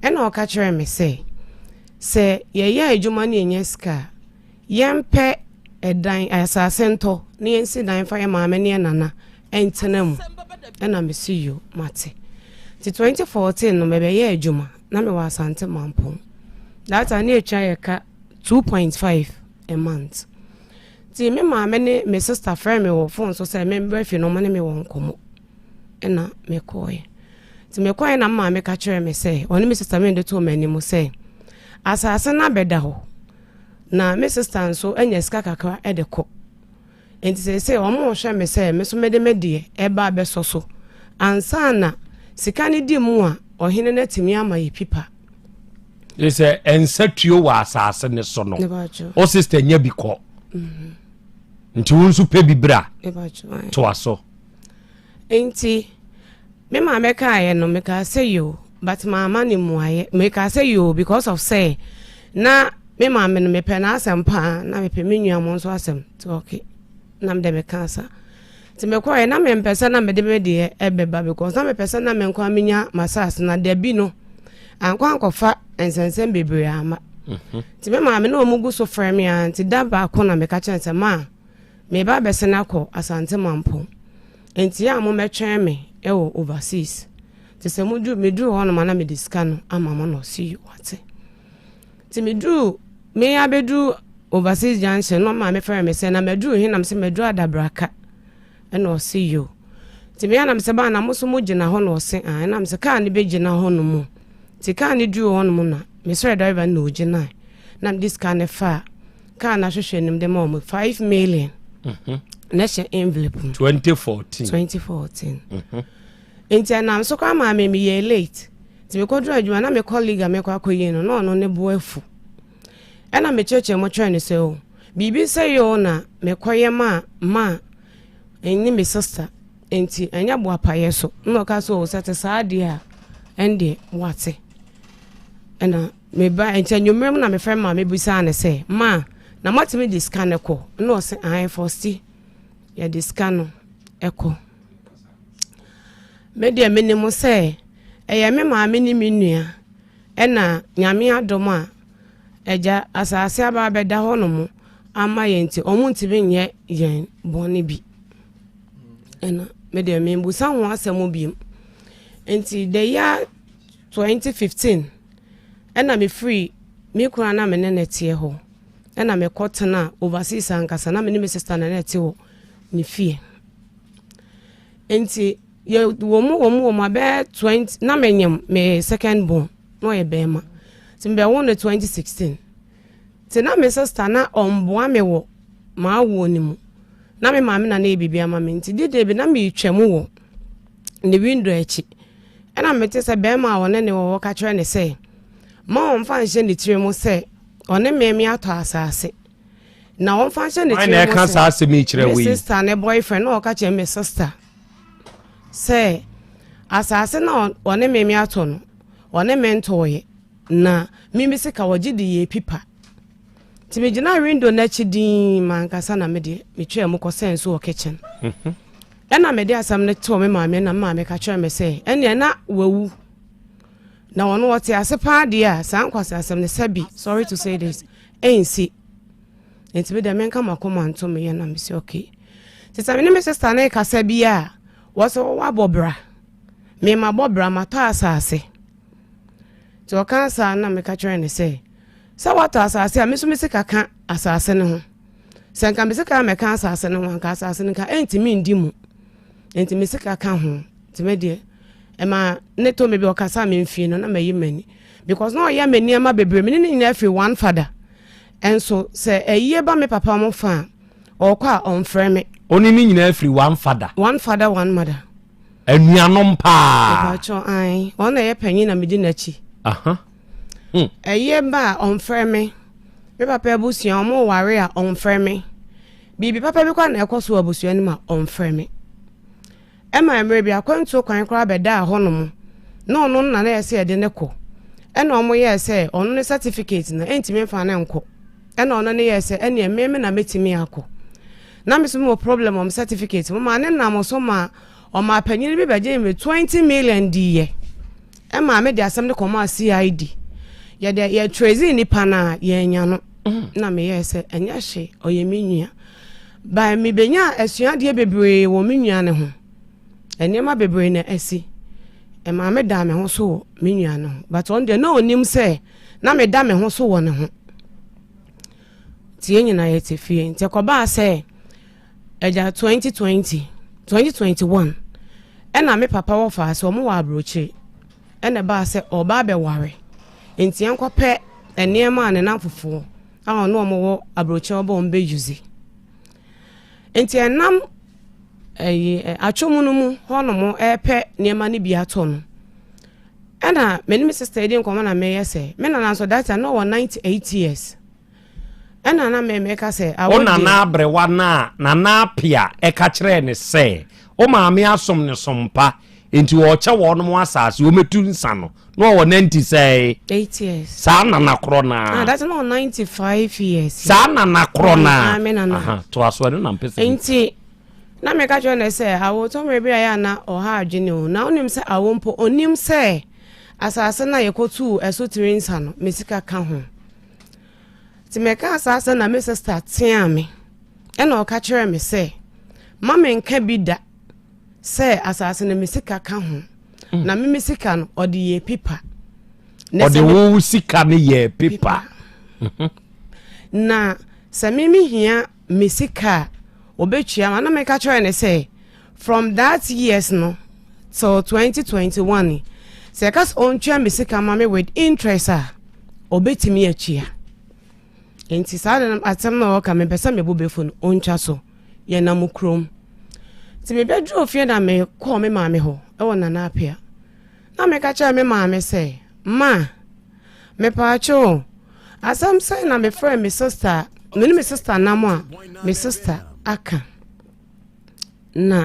Ɛna ɔka kyerɛɛ me sɛ sɛ yɛyɛ adwuma ne yɛnya sika a, yɛmpɛ ɛdan asase ntɔ na yɛnsi dan fa yɛ maame ne yɛ nana ntena mu. Ɛna mesi yo mate. Nti 2014 no mebɛyɛ adwuma na mewɔ Asante Mampong. That time ne yɛtwa yɛ ka 2.5 a month. Nti me maame ne me sister frɛ me wɔ phone so sɛ membrɛ fie no ɔmo ne me wɔ nkɔmmɔ. Ɛna mekɔɔɛ. Nti mekɔɔɛ na me maame ka kyerɛɛ me sɛ ɔne me sister me de too m'anim sɛ asase no abɛda hɔ na me sister nso anya sika kakra de kɔ. Nti seesei wɔn rehwɛ me sɛ me nso mede me deɛ ɛba abɛsɔ so ansa na sika no di mu a ɔhene no atumi ama yɛ pipa. Ye sɛ ɛnsa tuo wɔ asase ne so no, o sister nya bi kɔ. Mhm. Nti wo nso pɛ bi bra. Toa so. Nti me maame kaeɛ no mekaa sɛ yoo but maama ne mmuaeɛ mekaa sɛ yoo because of sɛ na me maame no mepɛ n'asɛm paa na mepɛ me nua mo nso asɛm nti okay na mede mekaa sa nti mekɔɛ na mempɛ sɛ na mede me deɛ ɛbɛba because na mepɛ sɛ na me nkoa menya m'asase na dabi no ankɔ ankɔfa nsɛnsɛm bebree ama mhm. nti me maame na ɔmo gu so frɛ me a nti da baako na meka kyerɛ sɛ maa Mereba abɛsen akɔ Asante Mampong, enti a mommɛtwɛn me wɔ overseas. Nti sɛ moduru, meduru hɔ nom a na mede sika no ama mo na ɔse wate. Nti meduru, me abɛduru overseas junction na maame frɛ me sɛ na maduru he na mesɛ maduru Adabraka. Ɛna ɔse yo. Nti me a na mesɛ baa na mo so mo gyina hɔ na ɔse ah ɛna mesɛ kaa no bɛgyina hɔ nom. Nti kaa no duru hɔ nom na mesrɛ driver no na ɔgyinae na mede sika no faa kaa no ahwehwɛ nim de ma ɔmo 5 million. Mhm. Na ɛhyɛ envelope mu. 2014. 2014. Mhm. Nti ɛnam so koraa maa me meyɛɛ late. Nti mekɔduru adwuma na me colleague a mekɔ akɔyi no na ɔno ne bo afu. Ɛna mekyerɛkyerɛ mu kyerɛ no sɛ o biribi sɛ yɛ o na mekɔyɛ maa maa ne me sister nti ɛnyɛ boapayɛ so na ɔka sɛ o sɛ te saa deɛ a ɛndeɛ wate ɛna meba nti anwummerɛ mu na mefrɛ maa mebisaa no sɛ maa na moatumi de sika no kɔ na ɔsɛ ae fɔsti yɛde sika no ɛkɔ me deɛ menim sɛ ɛyɛ me maame ne me nua Ɛna Nyame adom a, Agya, asase aba abɛda hɔ nom ama yɛn nti, ɔmo ntumi nyɛ yɛn bɔne bi. Ɛna me deɛ membusa ho asɛm biom. Nti the year 2015, ɛna mefiri me kunu a na me ne no teɛ hɔ, ɛna mekɔ tena overseas ankasa, na me ne me sister na na ɛte wɔ ne fie. Nti Yɛ wɔ mu wɔ mu wɔ mu abɛyɛ 20 na menyem me second born na ɔyɛ bɛrima nti mebɛwo no 2016 nti na me sister na ɔmboa me wɔ m'awoɔ no mu na me maame na na yɛ biribi ama me nti dede bi na meretwa mu wɔ ne window akyi ɛna mete sɛ bɛrima a ɔne ne wɔ hɔ ka kyerɛ ne sɛ ma ɔmfa nhyɛ ne tiri mu sɛ ɔne me me atɔ asase na ɔmfa nhyɛ ne tiri mu sɛ me sister ne boyfriend na ɔka kyerɛ me sister sɛ asase no a ɔne me me atɔ no, ɔne me ntɔeɛ, na me me sika wɔgye de yɛɛ pipa. Nti megyinaa window no akyi dinn mankasa na me deɛ metwaa mu kɔsɛn nso wɔ kitchen. Mhm. Ɛna mede asɛm no too me maame na me maame ka kyerɛɛ me sɛ ɛneɛ na wawu na ɔno ɔte ase paa deɛ a saa nkwasi asɛm no sɛbi sorry to say this ɛnsi. Nti me deɛ menka makoma nto meyɛ na mesi okay. Nti sɛ me ne me sister no rekasa bi a, wɔsɛ wɔabɔ bra. Me mabɔ bra, matɔ asase. Nti ɔka saa na meka kyerɛ no sɛ, sɛ woatɔ asase a, me nso me sika ka asase no ho. Sɛ nka me sika mɛka asase no ho anka asase no nka ɛntumi ndi mu. Nti me sika ka ho. Nti me deɛ, ɛma ne tɔ me bi ɔkasa me mfie no na mayi m'ani. Because na ɔyɛ me nneɛma bebree, me ne no nyinaa firi one father. Nso sɛ ayie ba me papa mo fa a, ɔkɔ a ɔmfrɛ me. Ɔne ne nyinaa firi one father. One father, one mother. Anuanom paa. Mpakyɛw ae, ɔno na ɛyɛ panyin na medi n'akyi. Aha. Ayie ba a ɔmfrɛ me. Me papa abusua ɔmo ware a ɔmfrɛ me. Biribi papa bi koraa na ɛkɔ so wɔ abusua no mu a ɔmfrɛ me. Ɛma mmerɛ bi akwantuo kwan koraa bɛdaa hɔnom na ɔno na na ɛsɛ yɛde no kɔ. Ɛna ɔmo yɛɛ sɛ ɔno ne certificate no ɛntumi mfa no nkɔ. Ɛna ɔno ne yɛɛ sɛ ɛneɛ me me na mɛtumi akɔ. Na me nso mewɔ problem wɔ me certificate mu maa ne nam so ma ɔmaa panyin bi bɛgyee me 20 million diiɛ. Ɛmaa me de asɛm no kɔmaa CID. Yɛde yɛ trace nipa no a yɛanya no. Na meyɛɛ sɛ ɛnyɛ hye ɔyɛ me nua. By mebenyaa asuadeɛ bebree wɔ me nua no ho. Nneɛma bebree na asi. Ɛmaa me daa me ho so wɔ me nua no ho. But ɔno deɛ na ɔnim sɛ na meda me ho so wɔ ne ho. Nti yɛn nyinaa yɛte fie. Nti ɛkɔbaa sɛ agya 2020, 2021 ɛna me papa wɔ faa sɛ wɔn wɔ aburokyire. Ɛna ɛbaa sɛ ɔba abɛware. Nti yɛnkɔpɛ nneɛma a ne namfofoɔ a ɔne wɔn wɔ aburokyire ɔbɔ wɔn bɛ use. Nti ɛnam ɛyi atwom no mu hɔnom ɛrepɛ nneɛma no bi atɔ no. Ɛna me ne me sister di nkɔmmɔ na meyɛ sɛ me nana nso that time na ɔwɔ 98 years. Ɛna na me meka sɛ awo deɛ. Wo nana aberewa no a Nana Apea ɛka kyerɛɛ no sɛ wo maame asom no som pa nti ɔrekyɛ wɔnom asase wɔmɛtu nsa no na ɔwɔ 90 sɛe? 8 years. Saa nana korɔ no a. Ah, that's not 95 years. Saa nana korɔ no a. Ah, me nana. Aha, toa so ɛno na mpɛ sɛ. Nti na meka kyerɛ no sɛ awo tɔmmerɛ bi a yɛ a na ɔha adwene o na wonim sɛ awo mpo ɔnim sɛ asase no a yɛkɔtuu ɛso tiri nsa no me sika ka ho. Nti mekaa saa asɛm na me sista teaa me ɛna ɔka kyerɛɛ me sɛ ma menka bi da sɛ asase no me sika ka ho mm. na me me sika no ɔde yɛ pipa. Ɔde wo sika no yɛ pipa. Mhm. Na sɛ me me hia me sika a ɔbɛtua ma na meka kyerɛ ne sɛ from that years no till 2021 sɛ ɛka sɛ ɔntua me sika ma me with interest a ɔbɛtumi atua nti saa de no asɛm na ɔka mepɛ sɛ mebo bɛfu no ɔntwa so yɛnam kurom nti mebɛduru fie na mekɔɔ me maame hɔ ɛwɔ Nana Apea na meka kyerɛ me maame sɛ ma Mepaakyɛw o, asɛm sɛn na mefrɛɛ me sista a me ne me sista nam a me sista aka? Na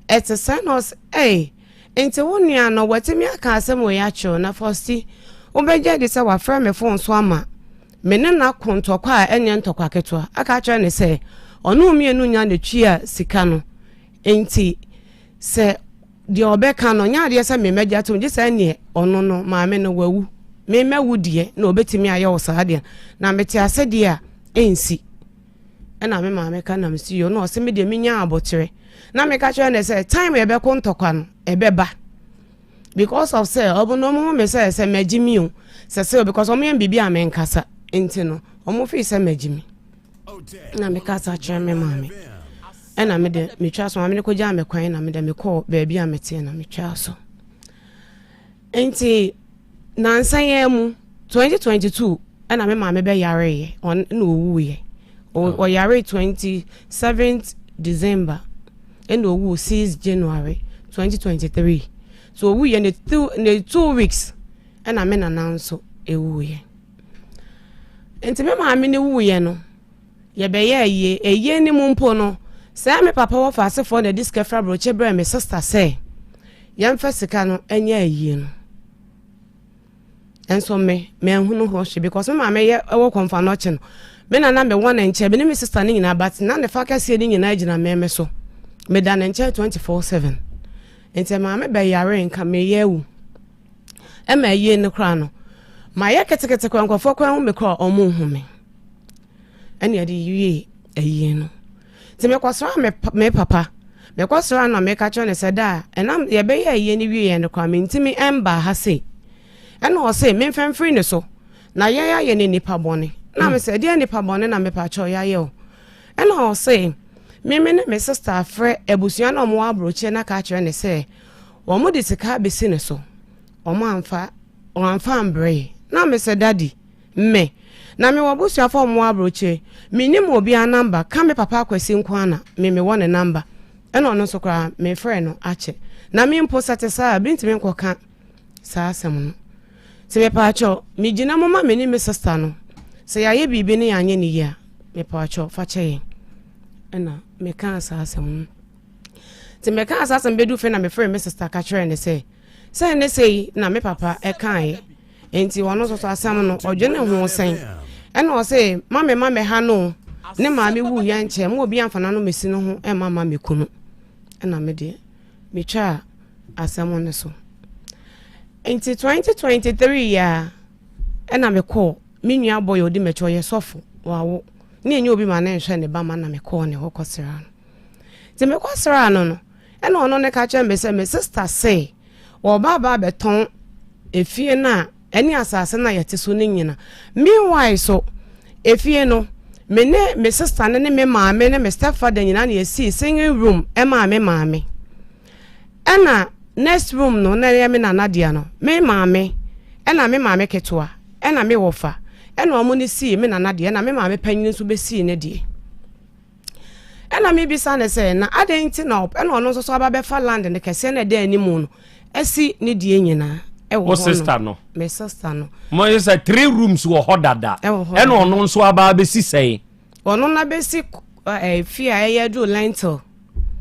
ɛte sɛn na ɔsɛ ɛy nti wo nua no watumi aka asɛm wei akyerɛw na fɔsti wobɛgye adi sɛ wafrɛ me fon so ama me ne no ako ntɔkwa a ɛnyɛ ntɔkwa ketewa aka akyerɛ ne sɛ ɔne mmienu nya na tua sika no nti sɛ Deɛ ɔbɛka no, nyɛ adeɛ sɛ me mɛgye atom, gye sɛ ɛneɛ ɔno no, maame no, wawu. Me mɛwu deɛ, na ɔbɛtumi ayɛ wo saa deɛ. Na mete ase deɛ a, ɛnsi. Ɛna me maame ka na mesi yo, na ɔse me deɛ menya aboterɛ. Na meka kyerɛ no sɛ, time yɛbɛko ntɔkwa no, ɛbɛba. Because of sɛ, ɔmo no ɔmo hu me sɛ, sɛ magye mi o, sɛ sɛ o, because ɔmo yɛ me biribi a menkasa. Nti no, ɔmo fii sɛ magye mi. Na mekasa kyerɛ me maame. Ɛna me de metwa so maame no kɔgyaa me kwan na me de mekɔɔ baabi a meteɛ na metwaa so nti nansa yɛn mu 2022 ɛna me maame bɛyareeɛ ɔn na ɔwuiɛ ɔyaree 27 December ɛna ɔwuu 6 January 2023 so ɔwuiɛ ne two ne 2 weeks ɛna me nana nso ɛwuiɛ nti me maame no wuiɛ no Yɛbɛyɛɛ ayie. Ayie no mu mpo no, sɛɛ me papa wɔfa asefoɔ na ɛde sika firi aburokye brɛɛ me sista sɛ yɛmfa sika no nyɛ ayie no. Nso me, manhunu ho hwee because me maame yɛ wɔ Kɔmfanɔkye no, me na na mewɔ ne nkyɛn, me ne me sista no nyinaa, but na ne fa kɛseɛ no nyinaa gyina me me so. Meda ne nkyɛn 24/7. Nti maame bɛyaree nka meyɛ awu. Ɛma ayie no koraa no, mayɛ ketekete koraa nkurɔfoɔ koraa hu me koraa ɔmo nhu me. Ɛna yɛde wiee ayie no. Nti mekɔsraa me me papa. Mekɔsraa no na meka kyerɛ no sɛ da a ɛnam yɛbɛyɛ ayie no wieɛ no koraa mentumi mbaa ha sei. Ɛna ɔse memfa mfiri ne so na yɛn ayɛ no nnipa bɔne. Na me sɛ ɛdeɛn nnipa bɔne na mepakyɛw yɛayɛ o. Ɛna ɔse me me ne me sister afrɛ abusua no a wɔwɔ aburokyire no aka akyerɛ no sɛ wɔde sika abɛsi ne so. Wɔamfa. Ɔamfa ambrɛ yɛ. Na mese daddy, me na mewɔ abusuafo a wɔwɔ aburokyire, mennim obiara number ka me papa Akwasi nko ara na me mewɔ ne number, ɛna ɔno nso koraa mefrɛɛ no akyɛ. Na me mpo sɛ ɛte saa a, mentumi nkɔka saa asɛm no. Nti mepaakyɛw, megyina mu ma me ne me sister no, sɛ yɛayɛ biribi na yɛanyɛ no yie a, mepaakyɛw fa kyɛ yɛn. Ɛna mekaa saa asɛm no. Nti mekaa saa asɛm bɛdu fie na mefrɛɛ me sister ka kyerɛɛ no sɛ, Sei ne sei na me papa kaeɛ, enti ɔno nso so asɛm no, ɔdwene ho sɛn? Ɛna ɔse, ma me ma mɛha no o, ne maame wuiɛ nkyɛ, ma obi amfa n'ano mɛsi no ho mma ma mɛku no. Ɛna me deɛ, metwaa asɛm no so. Nti 2023 yi a, ɛna mekɔɔ me nua bɔyɛ ɔdi m'akyi, ɔyɛ sɔfo, wawo, ne ɛnyɛ obi ma ne nhwɛ ne ba ma na mekɔɔ ne hɔ kɔsraa no. Nti mekɔsraa no no, Ɛna ɔno ne ka kyerɛ me sɛ me sister se wɔba aba abɛtɔn efie no a ɛne asase no a yɛte so no nyina. Meanwhile so efie no me ne me sister no ne me maame ne me stepfather nyinaa na yɛsii singing room ɛmaa me maame. Ɛna next room no na ɛyɛ me nana dea no me maame ɛna me maame ketewa ɛna me wɔfa ɛna wɔn ne sii me nana deɛ ɛna me maame panyin nso bɛsii ne deɛ. Ɛna mebisa no sɛ, na adɛn nti na ɔpɛ na ɔno nso so aba bɛfa land no kɛseɛ na ɛda anim no asi ne deɛ nyinaa ɛwɔ hɔ sister no me sister no mo yɛ sɛ three rooms wɔ hɔ dada ɛna ɔno nso aba abɛsi sɛn ɔno na bɛsi ɛɛ fie a ɛyɛ duro lentil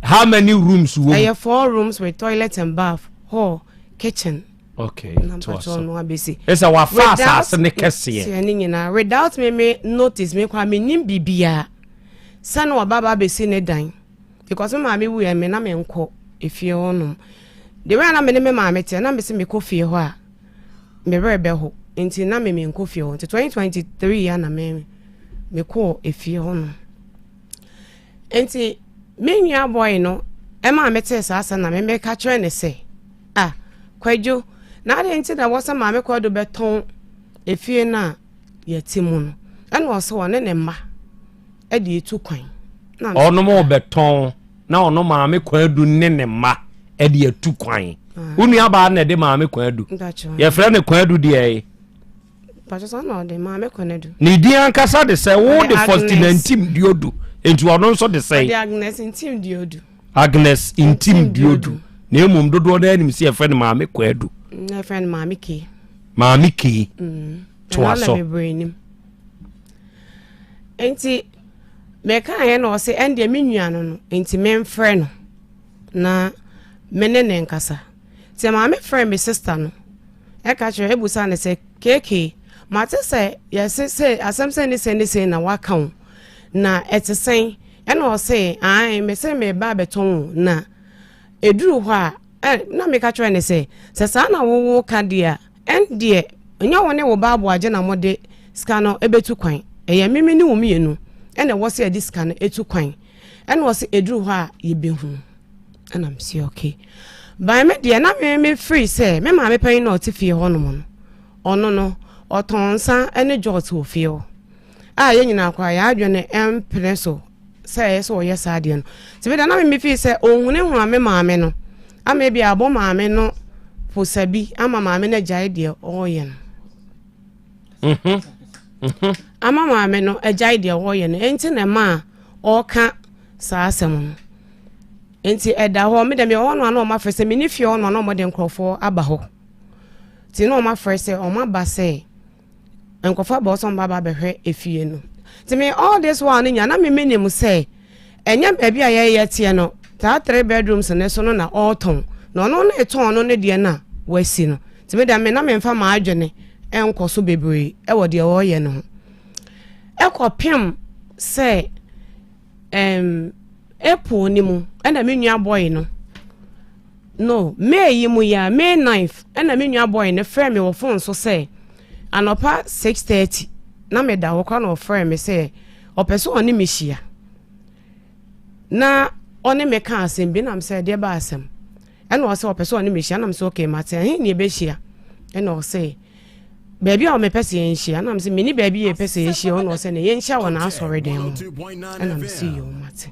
how many rooms wɔ mu ɛyɛ four rooms with toilet and bath hall kitchen okay na mpatsɔ no abɛsi ɛsɛ wafa asase ne kɛseɛ ne nyinaa without me me notice me kora me nim biribiara sɛ na ɔba ba abɛsi ne dan because me maame wuiɛ me na menkɔ efie hɔ nom the way a na me ne me maame teɛ na me se mekɔ fie hɔ a me werɛ bɛho nti na me menkɔ fie hɔ nti 2023 ya na me mekɔɔ efie hɔ nom nti me nua boy no ɛma me tee saa asɛm na me meka kyerɛ ne sɛ ah kwadwo na adeɛ nti na ɛwɔ sɛ maame kwadwo bɛtɔn efie no a yɛte mu no ɛna ɔsɛ ɔne ne mma ɛde etu kwan. Ɔnom ɔbɛtɔn na ɔno maame Kwadu ne ne mma ɛde atu kwan. Ah. Wo nua baa na ɛde maame Kwadu. Yɛfrɛ no Kwadu deɛ yi. Ne din ankasa de sɛ wo de Faustina Ntim Diodu nti ɔno nso de sɛ. Agnes Ntim Diodu. Agnes Ntim Diodu na mmom dodoɔ no anim sɛ yɛfrɛ no maame Kwadu. Yɛfrɛ no maame Kee. Maame Kee. Mm. Toa so. Nti mekaeɛ na ɔse ɛndeɛ me nua no no nti memfrɛ no na me ne ne nkasa. Nti maame frɛ me sister no ɛka kyerɛ ebusa ne sɛ keekee mate sɛ yɛse sɛ asɛm sɛ ne sɛ ne sɛ na waka o na ɛte sɛn ɛna ɔse ae me sɛ meba abɛtɔn o na ɛduru hɔ a ɛ na meka kyerɛ ne sɛ sɛ saa na wowo ka deɛ a Ɛndeɛ, ɛnyɛ wo ne wo ba aboagye na mode sika no bɛtu kwan, ɛyɛ me me ne wo mmienu na ɛwɔ sɛ yɛde sika no tu kwan. Ɛna ɔse ɛduru hɔ a yɛbɛhu. Ɛna mese okay. By me deɛ na me me firi sɛ me maame panyin na ɔte fie hɔ nom no, ɔno no ɔtɔn nsa ne jɔt wɔ fie hɔ a yɛn nyinaa koraa yɛn adwene mpene so sɛ ɛyɛ sɛ ɔyɛ saa adeɛ no. Nti me deɛ na me me fii sɛ ɔhunahuna me maame no ama ebi abɔ maame no posa bi ama maame no agyae deɛ ɔreyɛ no. Mhm. Mhm. Ama maame no agyae deɛ ɔreyɛ no. Nti na ɛma a ɔreka saa asɛm no. Nti ɛda hɔ me deɛ mewɔ hɔ no a na wɔn afrɛ sɛ me ne fie hɔ no a na wɔde nkurɔfoɔ aba hɔ. Nti na wɔn afrɛ sɛ wɔn aba sɛ nkurɔfoɔ aba hɔ sɛ wɔn ba abɛhwɛ efie no. Nti me all this while no nya na me menim sɛ ɛnyɛ baabi a yɛyɛ teɛ no saa three bedrooms no so no na ɔretɔn na ɔno na ɛtɔn no ne deɛ no a wasi no. Nti me deɛ me na memfa m'adwene nkɔ so bebree ɛwɔ deɛ ɔreyɛ no ho. Ɛkɔpem sɛ um, April no mu ɛna me nua boy no no May yi mu yi a May 9th ɛna me nua boy no frɛ me wɔ phone so sɛ anɔpa 6:30 na meda hɔ koraa na ɔfrɛ me sɛ ɔpɛ sɛ ɔne me hyia na ɔne me ka asɛm bi nam sɛ ɛdeɛ ba asɛm ɛna ɔsɛ ɔpɛ sɛ ɔne me hyia nam sɛ okay mate ɛhe ne ɛbɛhyia ɛna ɔsɛ baabi a ɔmepɛ sɛ yɛnhyia nam sɛ meni baabi yɛpɛ sɛ yɛhyia ɔna ɔsɛ ne yɛnhyia wɔ n'asɔre dan mu ɛna mesi yɛ ɔmate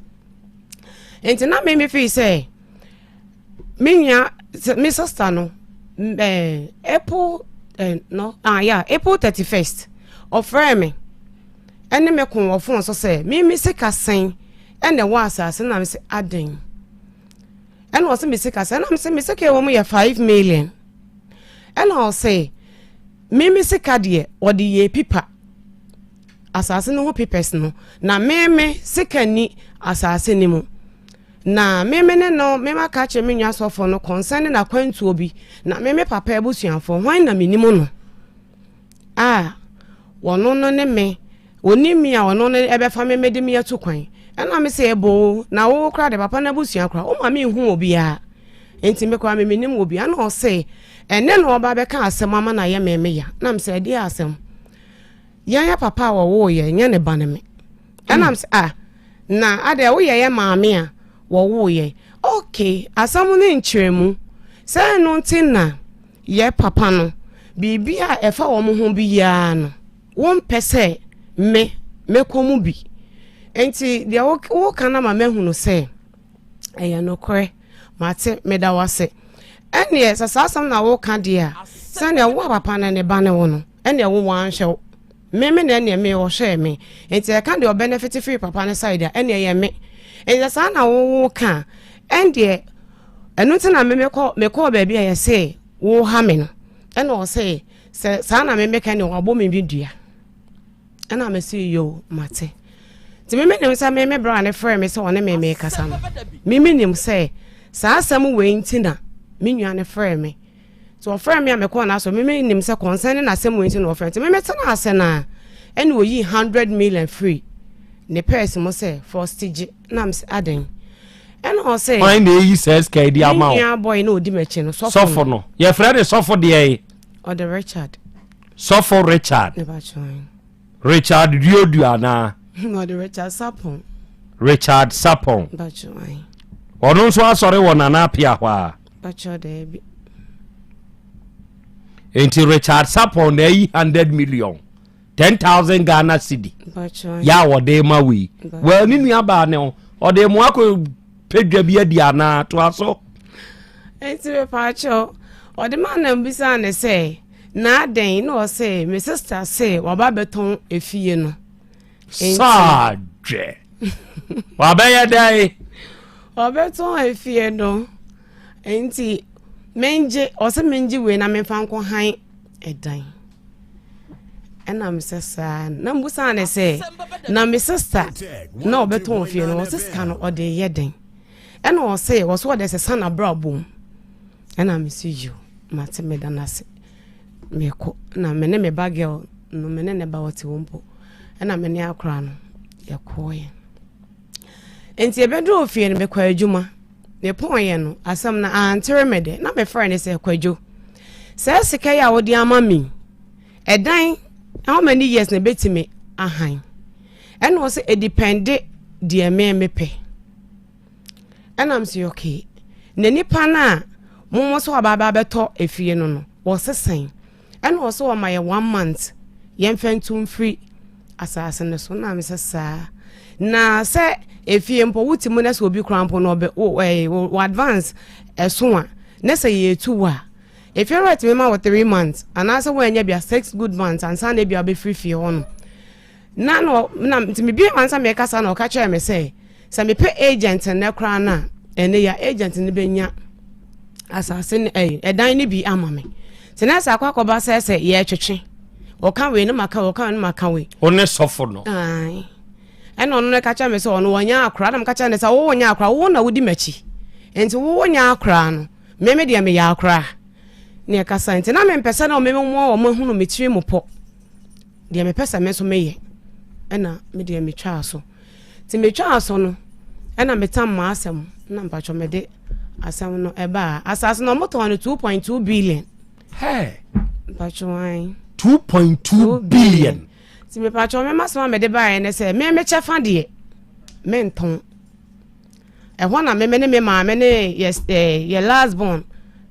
nti na me mefii sɛ me nua me sister no ɛɛ April. eh, no, ah, yeah, April 31st, ɔfrɛɛ me ɛne me ko wɔ phone so sɛ me me sika sɛn ɛna ɛwɔ asase na me sɛ aden ɛna ɔsɛ me sika sɛn ɛna me sɛ me sika ɛwɔ mu yɛ 5 million ɛna ɔsɛ me me sika deɛ ɔde yɛ pipa asase no ho papers no na me me sika ni asase no mu Na me me ne no me maka akyerɛ me nua sɔfo no concerning akwantuo bi, na me me papa abusuafoɔ, hwan na menim no a wɔno no ne me, wɔnim me a ɔno no ɛbɛfa me mede me atu kwan. Ɛna me sɛ ɛboo, na wo koraa de papa no abusua koraa, woma me nhu obiara, nti me koraa me menim obiara. Ɛna ɔse, ɛnɛ na ɔba bɛka asɛm ama no ayɛ me me ya. Na me sɛ ɛdeɛ asɛm? Yɛn yɛ papa a wɔwoo yɛn nyɛ ne ba ne me. Ɛna me sɛ ah, na adɛ woyɛ yɛ maame a wɔwoo yɛn. Okay, asɛm no nkyerɛmu. Sɛ ɛno nti na yɛ papa no, biribi a ɛfa wɔn ho biara no, wompɛ sɛ me mɛkɔ mu bi. Nti deɛ woka no ama mahunu sɛ ɛyɛ nokorɛ. Mate, meda wo ase. Ɛnneɛ sɛ saa asɛm na woka deɛ a, sɛdeɛ wo a papa no ne ba ne wo no, ɛnneɛ wo wanhwɛ wo. Me me na ɛnneɛ me ɔhwɛɛ me. Nti ɛka deɛ ɔbɛnɛfete firi papa no side a, ɛnneɛ ɛyɛ me. Nti sɛ saa na wo woka a, ɛndeɛ ɛno nti na me mekɔ mekɔɔ baabi a yɛse woha me no. Ɛna ɔse sɛ saa na me meka ɛnneɛ wabɔ me bi dua. Ɛna me se yoo mate. Nti me menim sɛ me me bra ne frɛ me sɛ ɔne me mekasa no. Me menim sɛ saa asɛm wei nti na me nua no frɛ me. Nti ɔfrɛ me a mekɔɔ n'asɔre me menim sɛ concerning asɛm wei nti na ɔfrɛ. Nti me metena ase na ɛna oyii 100 million firi ne purse mu sɛ Frosty gye. Na me sɛ adɛn? Ɛna ɔsɛ. Hwan na eyi saa sika yi de ama wo? Me nua boy na odi m'akyi no sɔfo. Sɔfo no. Yɛfrɛ ne sɔfo deɛ yi. Ɔde Richard. Sɔfo Richard. Richard Duodu anaa? Ɔde Richard Sapon. Richard Sapon. Ɔno nso asɔre wɔ Nana Apia hɔ a. Nti Richard Sapon na ayi 100 million. 10,000 Ghana cedi. Yɛ a wɔde ma wei. Well, ne nua baa ne ho. Ɔde mo akɔ pɛ dwa bi adi anaa? Toa so. Nti mepaakyɛw, ɔde ma na mbisa ne sɛ, na adɛn? Na ɔse, me sister se waba bɛtɔn efie no. Saa dwɛ. Wabɛyɛ dɛn? Ɔbɛtɔn efie no. Nti mengye, ɔse mengye wei na memfa nkɔ han ɛdan. Ɛna me sɛ saa na mbusa ne sɛ na me sister na ɔbɛtɔn fie no ɔse sika no ɔde yɛ den ɛna ɔse ɔso ɔde sesa n'abrabɔ mu ɛna me sɛ yo mate meda no ase mekɔ na me ne me ba girl no me ne ne ba ɔte hɔ mpo ɛna me ne akora no yɛkɔɔyɛ nti ɛbɛduru fie no mekɔ adwuma Mepɔeɛ no, asɛm no antere me dɛ, na mefrɛɛ no sɛ, Kwadwo, saa sika yi a wode ama me yi, ɛdan how many years na ɛbɛtumi ahan? Ɛna ɔsɛ ɛdipɛnde deɛ me mepɛ. Ɛna m sɛ okay. Na nipa no a momo sɛ ɔba abɛtɔ efie no no, wɔsesɛn. Ɛna ɔsɛ ɔma yɛ one month yɛmfa ntu mfiri asase no so na mesɛ saa na sɛ efie mpo wote mu na sɛ obi kora mpo na ɔbɛ wo ɛɛ wo advance ɛso a na sɛ yɛtu wo a efie wura tumi ma wɔ three months anaasɛ wɔanya bia six good months ansa na ebia ɔbɛfiri fie hɔ no Na na na nti mebie m'ansa mekasa na ɔka kyerɛɛ me sɛ sɛ mepɛ agent nnɛ koraa no a ɛnɛ ya agent no bɛnya asase no ɛyi ɛdan no bi ama me nti na sɛ akɔ akɔba sɛ sɛ yɛtwetwe ɔka wei no maka wei ɔka wei no maka wei. Wo ne sɔfo no. Ae ɛna ɔno no ka kyerɛ me sɛ ɔno wɔnyɛ akora na meka kyerɛ no sɛ wo wonyɛ akora wo na wodi m'akyi nti wo wonyɛ akora no me me deɛ meyɛ akora ne ɛkasa nti na mempɛ sɛ na ɔmeme mu a wɔn ahunu me tiri mu pɔ. Deɛ mepɛ sɛ me nso meyɛ ɛna me deɛ metwaa so. Nti metwaa so no ɛna metam m'asɛm na mpatwɔ mede asɛm no ɛbaa. Asase no wɔtɔn no 2.2 billion. Hey. Mpatwɔ an. 2.2 billion. Nti mepatwɔ me masɛm a mede baeɛ ne sɛ me me kyɛfa deɛ mentɔn. Ɛhɔ na me me ne me maame ne yɛ yɛ last born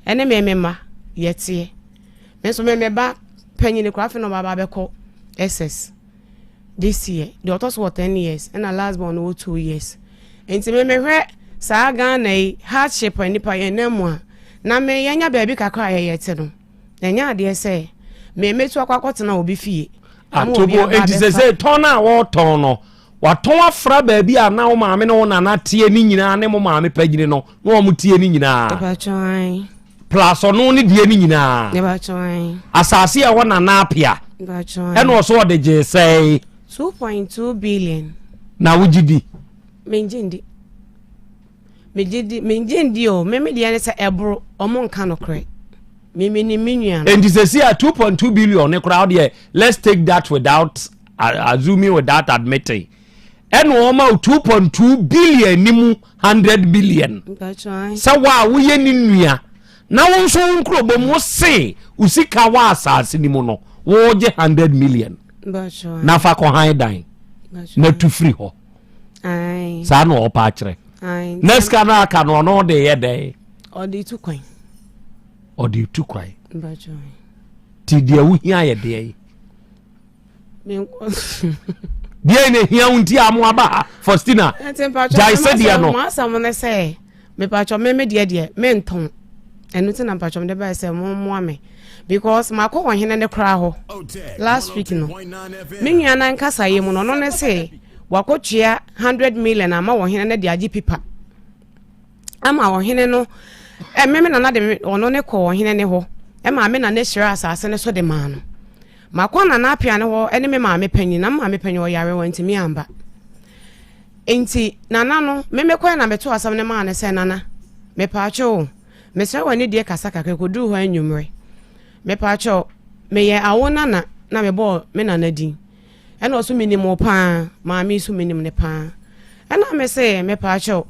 ɛne me me mma yɛteɛ. Me nso me me ba panyin koraa afei na ɔba abɛkɔ SS this year. Deɛ ɔtɔ so wɔ 10 years ɛna last born no wɔ 2 years. Nti me mehwɛ saa Ghana yi hardship a nipa yɛn nam mu a na me yɛnya baabi kakra a yɛyɛ te no. Ɛnyɛ adeɛ sɛ. Me mɛtu akɔ akɔtena obi fie. Ama obi Atobo aba enti sɛ abɛfa. sɛ tɔn a wɔtɔn no watɔn afra baabi a na wo maame ne wo nana teɛ ne nyinaa ne mo maame panyini no na wɔn teɛ ne nyinaa Mepakyɛw ae. plus ɔno ne deɛ ne nyinaa Mepakyɛw ae. asase a ɛwɔ nana apia Mepakyɛw ae. ɛna ɔso ɔde gyee sɛe 2.2 billion. na wogye di Mengye ndi. Megye di mengye ndi o. Me me deɛ ne sɛ ɛboro ɔmo nka nokorɛ. Me me nim me nua no. Enti sɛsi a 2.2 billion ne koraa deɛ let's take that without uh, assuming without admitting ɛna ɔma wo 2.2 billion ni mu 100 million sɛ wo a woyɛ ne nua na wo nso wo nkurobɔ mu wo se wo sika wɔ asase ni mu no wogye 100 million na fa kɔ han dan na tu firi hɔ saa na ɔpa akyerɛ na sika no aka no ɔno ɔde yɛ dɛn ɔde tu kwan ɔde tu kwan ti deɛ wohia yɛ deɛ yi deɛ na ehia wo nti a mo aba ha Faustina gyae sɛdeɛ no mo asɛm ne sɛ mepatwɔ me me deɛ deɛ mentɔn ɛno ti na mpatwɔ mede bae sɛ mo mmoa me because makɔ wɔ hene ne koraa hɔ last week no me nua no ankasa yɛ mu no ɔno ne se wakɔtua 100 million ama wɔ hene no de agye pipa ama ɔhene no ɛme me nana de ɔno ne kɔ ɔhene ne hɔ ɛma me nana hyira asase no so de maa no makɔ nana apia ne hɔ ɛne me maame panyin na me maame panyin ɔyare wantumi amba Enti, Nana no, me mekɔɛ na metoo asɛm no maa no sɛ, Nana, mepaakyɛw o, mesrɛ wo anidie kasa kakra, ɛkɔduruu hɔ anwummerɛ. Mepaakyɛw, meyɛ awo nana na mebɔɔ me nana din. Ɛna ɔso menim wo paa, maame yi so menim no paa. Ɛna me se, mepaakyɛw,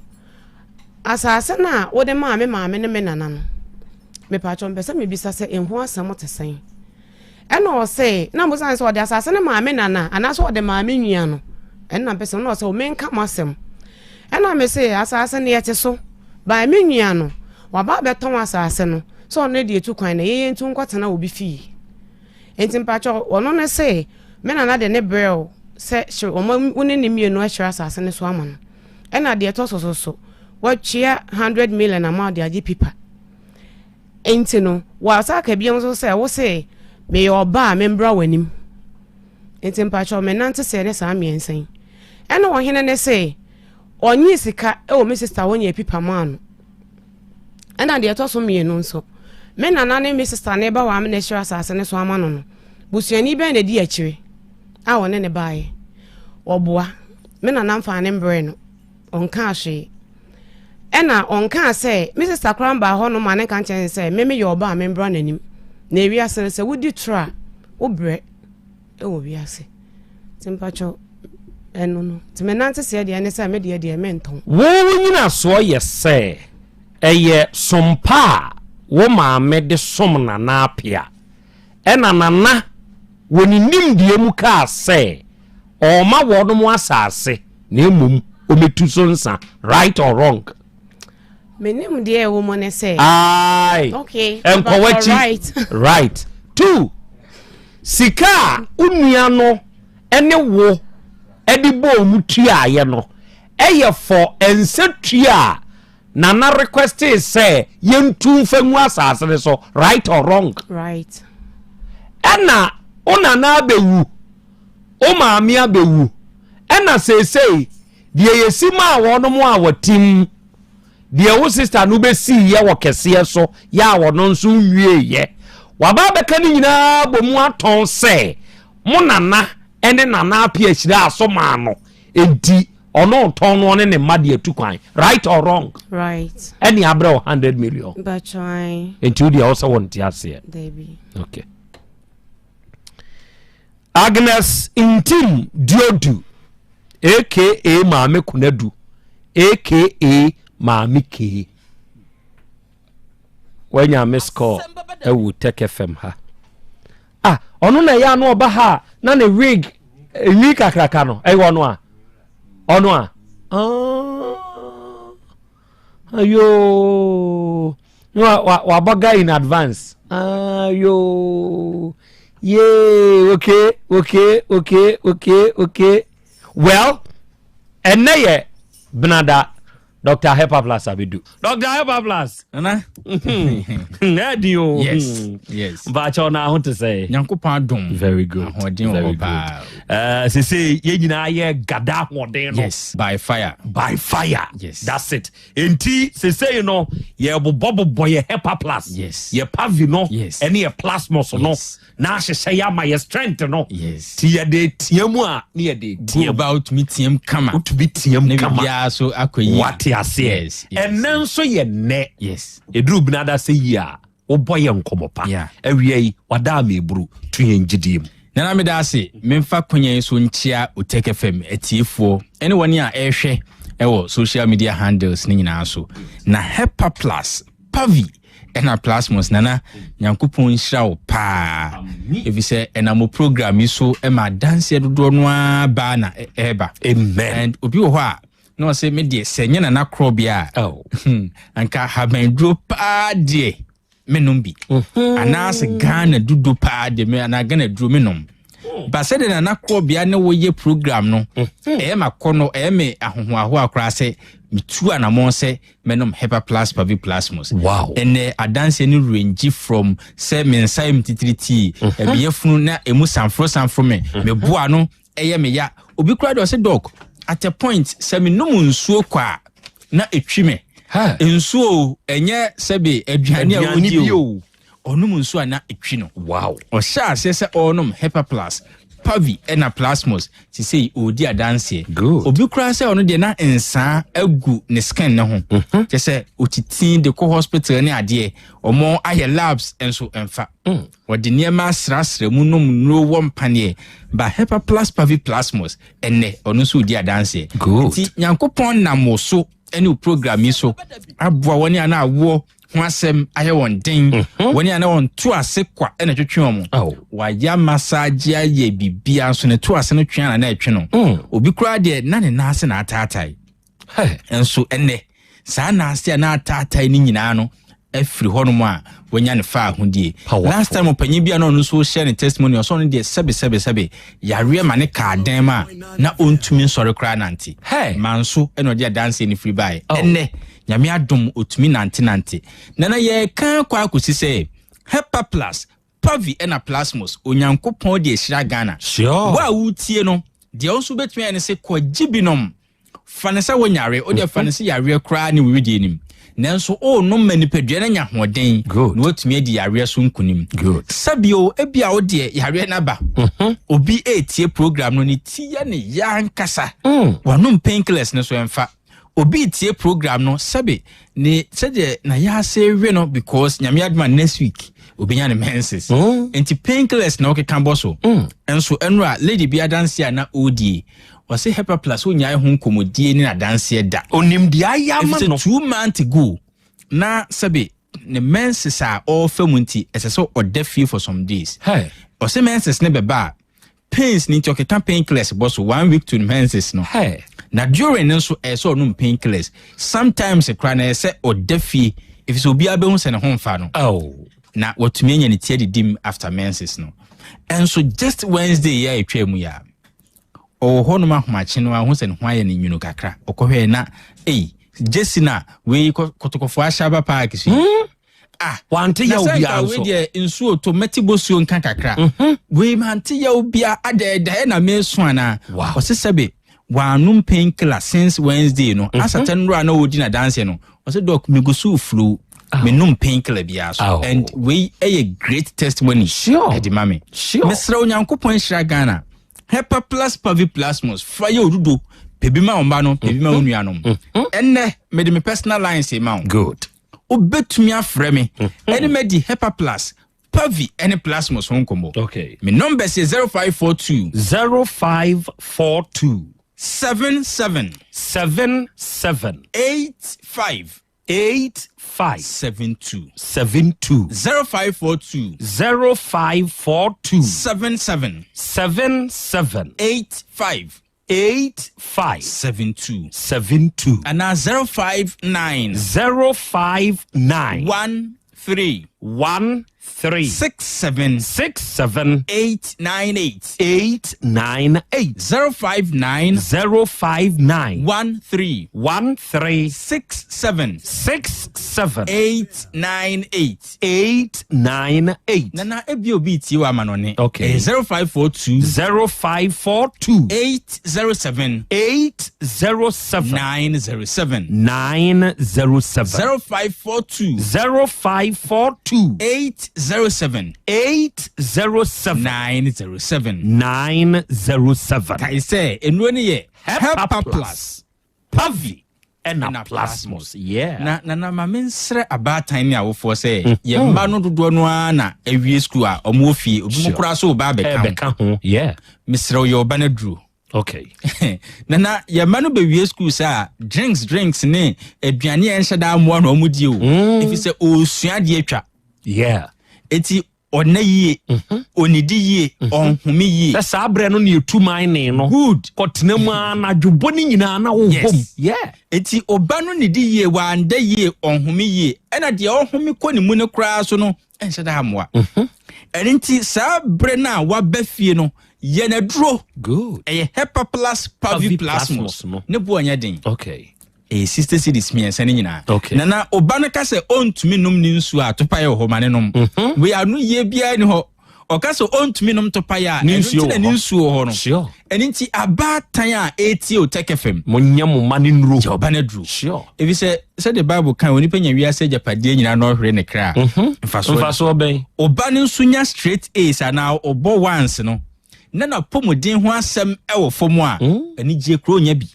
asase no a wode maa me maame ne me nana no, mepaakyɛw mepɛ sɛ mebisa sɛ ɛho asɛm te sɛn? Ɛna ɔse, na mobisa no sɛ ɔde asase no maa me nana anaasɛ ɔde maa me nua no? Ɛna mpɛ sɛ, na ɔsɛ menka mo asɛm. Ɛna me se, asase no yɛte so, by me nua no, waba abɛtɔn asase no sɛ ɔno de etu kwan na yɛyɛ ntu nkɔtena obi fie. Nti mpakyɛ ɔno no se, me nana de ne brɛ wo sɛ hyere wɔn wo ne ne mmienu ahyira asase no so ama no. Ɛna deɛ ɛtɔ so so so, watua 100 million ama ɔde agye pipa. Enti no, wɔasan aka bio nso sɛ, Wose, 'Meyɛ ɔba a membra w'anim. Enti mpakyɛw, mennante sɛɛ ne saa mmiɛnsa yi. Ɛnna ɔhene no se, Ɔnyee sika wɔ me sista hɔ nyɛɛ pipa maa no. Ɛnna deɛ ɛtɔ so mmienu nso, me nana ne me sista no reba hɔ a me na ahyira asase no so ama no no, busuani bɛn na ɛdi akyire a ɔne no baeɛ? Ɔboa. Me nana mfaa ne mbrɛɛ no. Ɔnkaa hwee. Ɛna ɔnkaa sɛ, me sista koraa mbaa hɔ nom ma ne nka nkyerɛ ne sɛ me meyɛ ɔba a membra n'anim. Na ewiase no sɛ wodi toro a, wobrɛ wɔ wiase. Nti mpakyɛw ɛno no. Nti me nante seɛ deɛ ne sɛ me deɛ deɛ mentɔn. Wo wo nyinasoɔ yɛ sɛ ɛyɛ som pa a wo maame de som Nana Apea. Ɛna Nana wɔ ne nimdeɛ mu kaa sɛ ɔɔma wɔnom asase na mmom ɔmɛtu so nsa, right or wrong? Menim deɛ ɛwɔ mu ne sɛ. Aye. Okay. Nkɔ w'akyi. Right. Right. Two, sika a wo nua no ne wo de bɔɔ mu tuaeɛ no ɛyɛ fɔ ɛnsɛ tua a Nana requestee sɛ yɛntu mfa ngu asase no so, right or wrong? Right. Ɛna wo nana abɛwu, wo maame abɛwu, ɛna seesei deɛ yɛsi maa wɔnom a wɔtim, deɛ wo sister no bɛsiiɛ wɔ kɛseɛ so yɛ a wɔno nso nwieeɛ, waba abɛka ne nyinaa bɔ mu atɔn sɛ mo nana ne nana apia hyiraa so maa no, enti ɔno ɔtɔn no ɔne ne mma de atu kwan, right or wrong? Right. Ɛne abrɛ wo 100 million. Mpakyɛw. Enti wo deɛ ɔsɛ wɔn te aseɛ. Dabi. Okay. Agnes Ntim Diodu aka Maame Konadu aka Maame Kee. Wanya miss call ɛwɔ Tech FM ha. Ah, ɔno na ɛyɛ ano ɔba ha na ne wig enwi kakraka no ɛyɛ ɔno a ɔno a. Ah, ayoo. No, wabɔ guy in advance. Ayo. Yay. Okay, okay, okay, okay, okay. Well, ɛnɛ yɛ Benada. Dr. Hepa Plus abedu. Dr. Hepa Plus. Nana. Ɛdi o. Yes. Yes. Mpakyɛw na aho te sɛ. Nyankopɔn adom. Very good. Ahoɔden wɔ hɔ paa. Eh, sese yɛn nyinaa yɛ gada ahoɔden no. Yes. By fire. By fire. Yes. That's it. Enti sese no yɛ bobɔ bobɔ yɛ Hepa Plus. Yes. Yɛ Pavi no. Yes. Ɛne yɛ Plasmos no. Yes. Na ahyehyɛ yɛ ama yɛ strength no. Yes. Ti yɛde teɛ mu a ne yɛde teɛ mu. Ba wotumi team kama. Wotumi team Ne kama. biribiara so akɔ yie. Wate aseɛ. Yes. Yes. Ɛnɛ nso yɛ nnɛ. Yes. Ɛduru benada sɛ yi a wobɔ yɛ nkɔmmɔ pa. Yeah. Awia yi wada ama eburu to yɛn gyidie mu. Nana meda ase memfa kwanya yi so nkyia Otec FM atiefoɔ ɛne wɔn a ɛrehwɛ ɛwɔ social media handles ne nyinaa so. Na Hepa Plus, Pavi ɛna Plasmos nana Nyankopɔn nhyira wo paa. Ɛfiri sɛ ɛnam wo program yi so ɛma adanseɛ dodoɔ no ara baa na ɛreba. Amen. And obi wɔ hɔ a na ɔsɛ me deɛ sɛ nyɛ nana korɔbea a oh. anka habanduro paa deɛ menom bi anaasɛ Ghana dudo paa deɛ me anaa Ghana duro menom ba sɛdeɛ nana korɔbea ne woyɛ program no ɛyɛ ma kɔ no ɛyɛ me ahohoahoa koraa sɛ metu anammɔn sɛ mɛnom Hepa Plus Pavi Plasmos. Wow. Ɛnɛ adanseɛ no range from sɛ me nsa yɛ me titiritii, ɛmeyɛ funu na ɛmu sanforo sanforo me, meboa no ɛyɛ me ya. Obi koraa deɛ ɔsɛ doc, at a point sɛ menom nsuo kɔ a na ɛtwi me. Nsuo o, ɛnyɛ sɛbe aduane a Aduane wodi bi o. Ɔnom nsuo a na ɛtwi no. Wow. Ɔhyɛ aseɛ sɛ ɔrenom Hepa Plus, Pavi ɛna Plasmos sesei ɔredi adanseɛ. Good. Obi koraa sɛ ɔno deɛ na nsaa agu ne skin ne ho. Kyɛ sɛ ɔtiti de kɔ hospital ne adeɛ, ɔmo ayɛ labs nso ɛmfa. Wɔde nneɛma asrasra mu nom nnuro wɔ mpaneɛ. Ba Hepa Plus Pavi Plasmos ɛnɛ ɔno nso ɔredi adanseɛ. Good. Nti Nyankopɔn nam wo so ɛne wo program yi so aboa wɔn a na awoɔ ho asɛm ayɛ wɔn den, wɔn a na wɔn to ase kwa ɛna twetwe wɔn. Wayɛ massage ayɛ biribiara nso ne to ase no twea na na ɛtwe no. Obi koraa deɛ na ne nan ase na ataatae. Nso ɛnɛ saa nan ase a na ataatae no nyinaa no afiri hɔnom a wanya ne fa ahodie. Last time ɔpanyin bi a na ɔno nso hyɛ ne testimony ɔsɔ no deɛ sɛbe sɛbe sɛbe yareɛ ma ne kaa dan mu a na ɔntumi nsɔre koraa nante. Manso ɛna ɔde adanseɛ no firi baeɛ. Ɛnɛ Nyame adom ɔtumi nante nante. Nana yɛreka kɔ akɔsi sɛ Hepa Plus, Pavi ɛna Plasmos Onyankopɔn de ahyira Ghana. Sure. Wo a wotie no deɛ wo nso wobɛtumi ayɛ ne sɛ kɔgye binom. Fa ne sɛ wonyare, wo deɛ fa ne sɛ yareɛ koraa ne wo wedeɛ nim. Nanso worenom ma nipadua no anya ahoɔden na woatumi adi yareɛ so nkonim. Sɛbio ebia wo deɛ yareɛ no aba. Obi retie program no ne ti yɛ ne ya ankasa. Wanom painkillers no so ɛmfa. Obi tie program no sɛbe ne sɛdeɛ na yɛase we no because Nyame adom a next week obenya ne menses. Nti painkillers na ɔkeka bɔ so. Nso ɛnora lady bi adanse a na ɔredie. Ɔse Hepa Plus onyae ho nkɔmmɔdie ne n'adanseɛ da. Onim deɛ ayɛ ama Ɛfiri no. sɛ 2 months ago na sɛbe ne menses a ɔrefa mu nti ɛsɛ sɛ ɔda fie for some days. Ɔse menses ne bɛba a pains ne nti ɔkeka painkillers bɔ so 1 week to menses no. Na during no nso ɛyɛ sɛ ɔnom painkillers. Sometimes koraa na ɛyɛ sɛ ɔda fie ɛfiri sɛ obiara bɛhu sɛ ne ho mfa no. Na watumi anya ne ti adidim after menses no. Ɛnso just Wednesday yi a ɛtwa mu yi a ɔwɔ hɔnom ahomakye no ahu sɛ ne ho ayɛ no nwunu kakra. Ɔkɔhwɛɛ na ei gyesi na wei kɔtɔkɔfoɔ ahyɛ aba park so yi. Ah, wante na yaw sɛ biara nka wei nso. deɛ nsuo tɔ mɛte bosuo nka kakra. Wei mante yaw bia adɛɛdaɛ na meso anaa. Ɔse sɛbe wanom painkiller since Wednesday no. Asatɛ nnora na ɔredi n'adanseɛ no. Ɔse doc megu so flu. Menom painkiller biara so. And wei ɛyɛ great testimony. Ɛde ma me. Mesrɛ Onyankopɔn nhyira Ghana. Hepa Plus Pavi Plasmos fa yɛ odudo pɛ bi ma wo mma no pɛ bi ma wo nuanom. Ɛnnɛ mede me personal lines ma wo. Good. Wobɛtumi afrɛ me ɛne madi Hepa Plus Pavi ɛne Plasmos ho nkɔmmɔ. Okay. Me numbers yɛ 0542 0542 77 77 85 85 72 72 0542 0542 77 77 85 85 72 72 anaa 059 059 13 13 3. 67. 67. 898. 898. 059. 059. 13. 13. 67. 67. 898. 898. Nana ebi obi tie wɔ amanɔne. Okay. Ɛyɛ 0542. 0542. 807. 807. 907. 907. 0542. 0542. 807. 807. 907. 907. Kae sɛ nnuro no yɛ Hepa Hepa Plus. Plus. Pavi ɛna Plasmos. Yeah. Na nana ma mensrɛ abaatan ne awofoɔ sɛ yɛn mma no dodoɔ no ara na awie sukuu a ɔmo wɔ fie obi mu koraa so ɔba abɛka ho. Ɛbɛka ho. Yeah. Mesrɛ wo yɛ ɔba no aduro. Okay. Nana yɛn mma no bɛwie sukuu sɛ a drinks ne aduane a ɛnhyɛ daa mmoa na ɔmo die o. Ɛfiri sɛ ɔresua adeɛ atwa. Yeah. Eti ɔna yie, ɔnidi yie, ɔnhome yie. Sɛ saa berɛ no ne ɛtu man ne no. Good. Kɔtena mu a anadwo bɔ ne nyinaa na wobom. Yes. Yeah. Eti ɔba no nidi yie, wanda yie, ɔnhome yie. Ɛna deɛ ɔhome kɔ ne mu no koraa so no, ɛnhyɛ daa mmoa. Ɛno nti saa berɛ no a waba fie no, yɛ n'aduro. Good. Ɛyɛ Hepa Plus Pavi Pavi Plasmos. Plasmos no. Ne boɔ nyɛ den. Okay. Ɛyɛ 60 cedis mmiɛnsa no nyinaa. Okay. Nana ɔba no ka sɛ ɔntumi nom ne nsuo a topaeɛ wɔ hɔ ma ne nom. Wei ano yie biara ni hɔ. Ɔka sɛ ɔntumi nom topaeɛ a Ne ɛno nsuo nti na wɔ ne hɔ. nsuo wɔ hɔ no. Sure. Ɛno nti abaatan a ɛretie Otec FM. Monyɛ mo mma ne nnuro. Yɛ ɔba no aduro. Sure. Ɛfiri sɛ sɛdeɛ Bible kan onipa nya wiase agyapadeɛ nyinaa na ɔhwere ne kra. Mfasoɔ. Mfasoɔ bɛn? Ɔba no nso nya straight A's anaa ɔbɔ ones no na n'apɔmuden ho asɛm ɛwɔ fam a anigye kuro nya bi.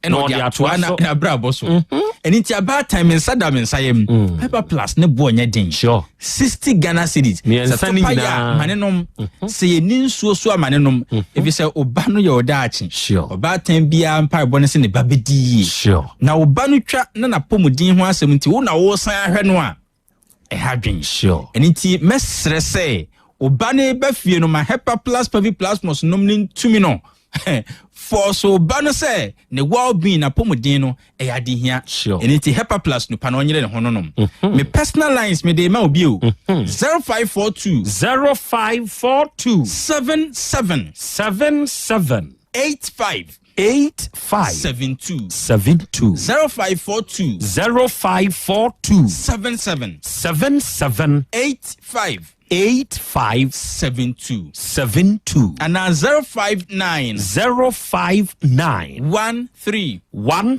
Ɛna Na ɔde ɔde atoa atoa so. n'abrabɔ so. Ɛno nti abaatan me nsa da me nsa yam. Hepa Plus ne boɔ nyɛ den. Sure. 60 Ghana cedis. Mmiɛnsa Sɛ ne topa yɛ a nyinaa. ma ne nom. Sɛ yɛni nsuo so a ma ne nom. Ɛfiri sɛ ɔba no yɛ ɔdaakye. Sure. Ɔbaatan biara mpaebɔ no sɛ ne ba bɛdi yie. Sure. Na ɔba no twa na n'apɔmuden ho asɛm nti wo na wosan ahwɛ no a ɛha dwen. Sure. Ɛno nti mɛsrɛ sɛ ɔba no ba fie no ma Hepa Plus Pavi Plasmos nom ne ntumi no. Fɔɔso ɔba no sɛ ne well-being n'apɔmuden no ɛyɛ ade hia. Sure. Ɛno nti Hepa Plus nupa no ɔnyere ne ho no nom. Me personal lines mede ma obi o. 0542 0542 77 77 85 85 72 72 0542 0542 77 77 85 85 72 72 anaa 059 059 13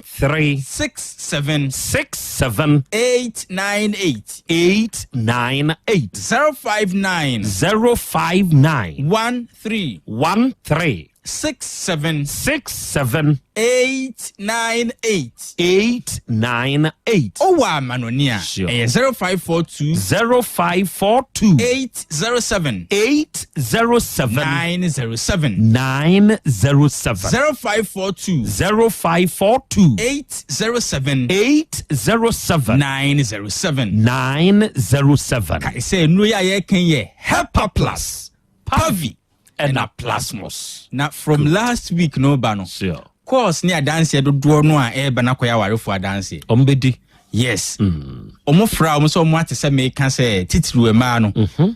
13 67 67 898 898 059 059 13 13 67 67 898 898 Ɔwɔ amanɔne a Sure. ɛyɛ 0542 0542 807 807 907 907 0542 0542 807 807 907 907. Kae sɛ nnuro yi a yɛreka yi yɛ Hepa Plus, Pavi ɛna Plasmos. Na from last week no ba no Sure. course ne adanseɛ dodoɔ no a ɛreba no akɔyɛ awarefoɔ adanseɛ. Ɔmo bɛdi. Yes. Ɔmo fra ɔmo sɛ ɔmo ate sɛ meka sɛ titiriw mmaa no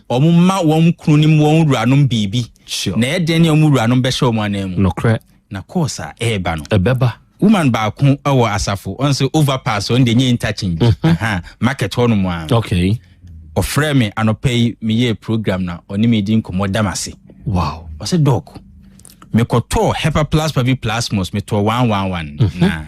ɔmo ma wɔn kunu ne wɔn wuranom biribi. Sure. Na ɛdɛn ne ɔmo wuranom bɛhyɛ ɔmo anan mu. Nokorɛ. Na course a ɛreba no. Ɛbɛba. Woman baako ɛwɔ asafo ɔn sɛ overpass ɔn deɛ nyɛ interchange. Aha, market hɔ nom a. Okay. Ɔfrɛ me anɔpa yi meyɛɛ program na ɔne me di nkɔmmɔ dam ase. Wow. Ɔsɛ doc mekɔtɔɔ Hepa Plus Pavi Plasmos metɔɔ 111 na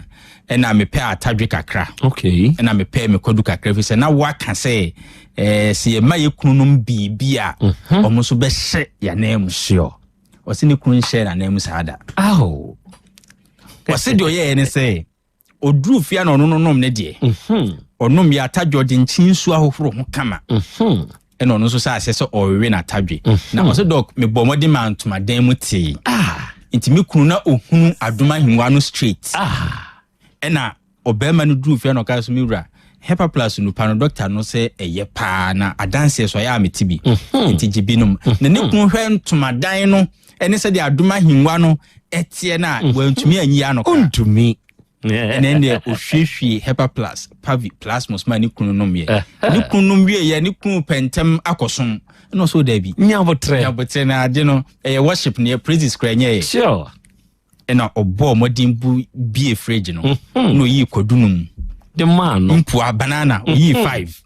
ɛna mepɛ atadwe kakra. Okay. Ɛna mepɛ mekɔdu kakra fi sɛ na waka sɛ sɛ yɛma yɛ kununom biribi a ɔmo nso bɛhyɛ yɛanan mu. Sure. Ɔsɛ ne kunu nhyɛ n'anan mu saa da. Aw. Ɔsɛ deɛ ɔyɛɛ ne sɛ ɔduru fie a na ɔno no nom ne deɛ. Ɔnom yɛ atadwe ɔde nkyen nsuo ahohoro ho kama. Ɛna ɔno nso sɛ asɛ sɛ ɔrewe n'atadwe. Na ɔsɛ doc mebɔ mmɔden ma ntomadan mu tee. Nti me kunu na ohunu adom ahengua no straight. Ɛna ɔbarima no duru fie na ɔka so me wura Hepa Plus nupa no doctor no sɛ ɛyɛ paa na adanseɛ so ɛyɛ a mete bi. Nti gye binom. Na ne kunu hwɛ ntomadan no ɛne sɛdeɛ adom ahengua no ɛteɛ no a wantumi anyi ano koraa. Ɔntumi. Ɛnɛ deɛ ɔhwiehwie Hepa Plus, Pavi, Plasmos ma ne kunu nomyɛ. Ne kunu nom wieɛ, ne kunu pɛ ntɛm akɔsom. Ɛna ɔsɛ daabi. Nyabotrɛ. Nyabotrɛ na ade no, ɛyɛ worship ne yɛ praises kora ɛnyɛ yɛ. Sure. Ɛna ɔbɔɔ mmɔden bu bie fridge no. Na ɔyii kwadu nom. De maa no. Mpoa, banana, ɔyii 5.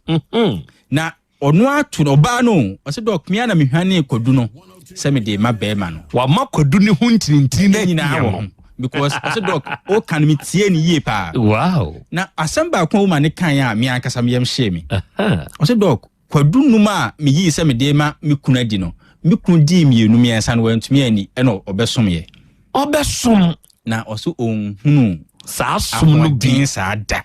Na ɔno ato no, ɔbaa no, ɔsɛ dɔk, mea na mehwanee kwadu no sɛ mede ma bɛrima no. Wama kwadu ne ho ntinintini na nyinaa wɔ ho. Because ɔsɛ dɔk, ɔka no metie no yie paa. Wow. Na asɛm baako a woma ne kan a me ankasa meyam hyee me. Ɔsɛ dɔk, kwadu num a meyii sɛ mede ma me kunu adi no, me kunu dii 2 3 no wantumi anni, ɛna ɔbɛsomyɛ. Ɔbɛsom. Na ɔso ɔnhunu saa som no bi saa da.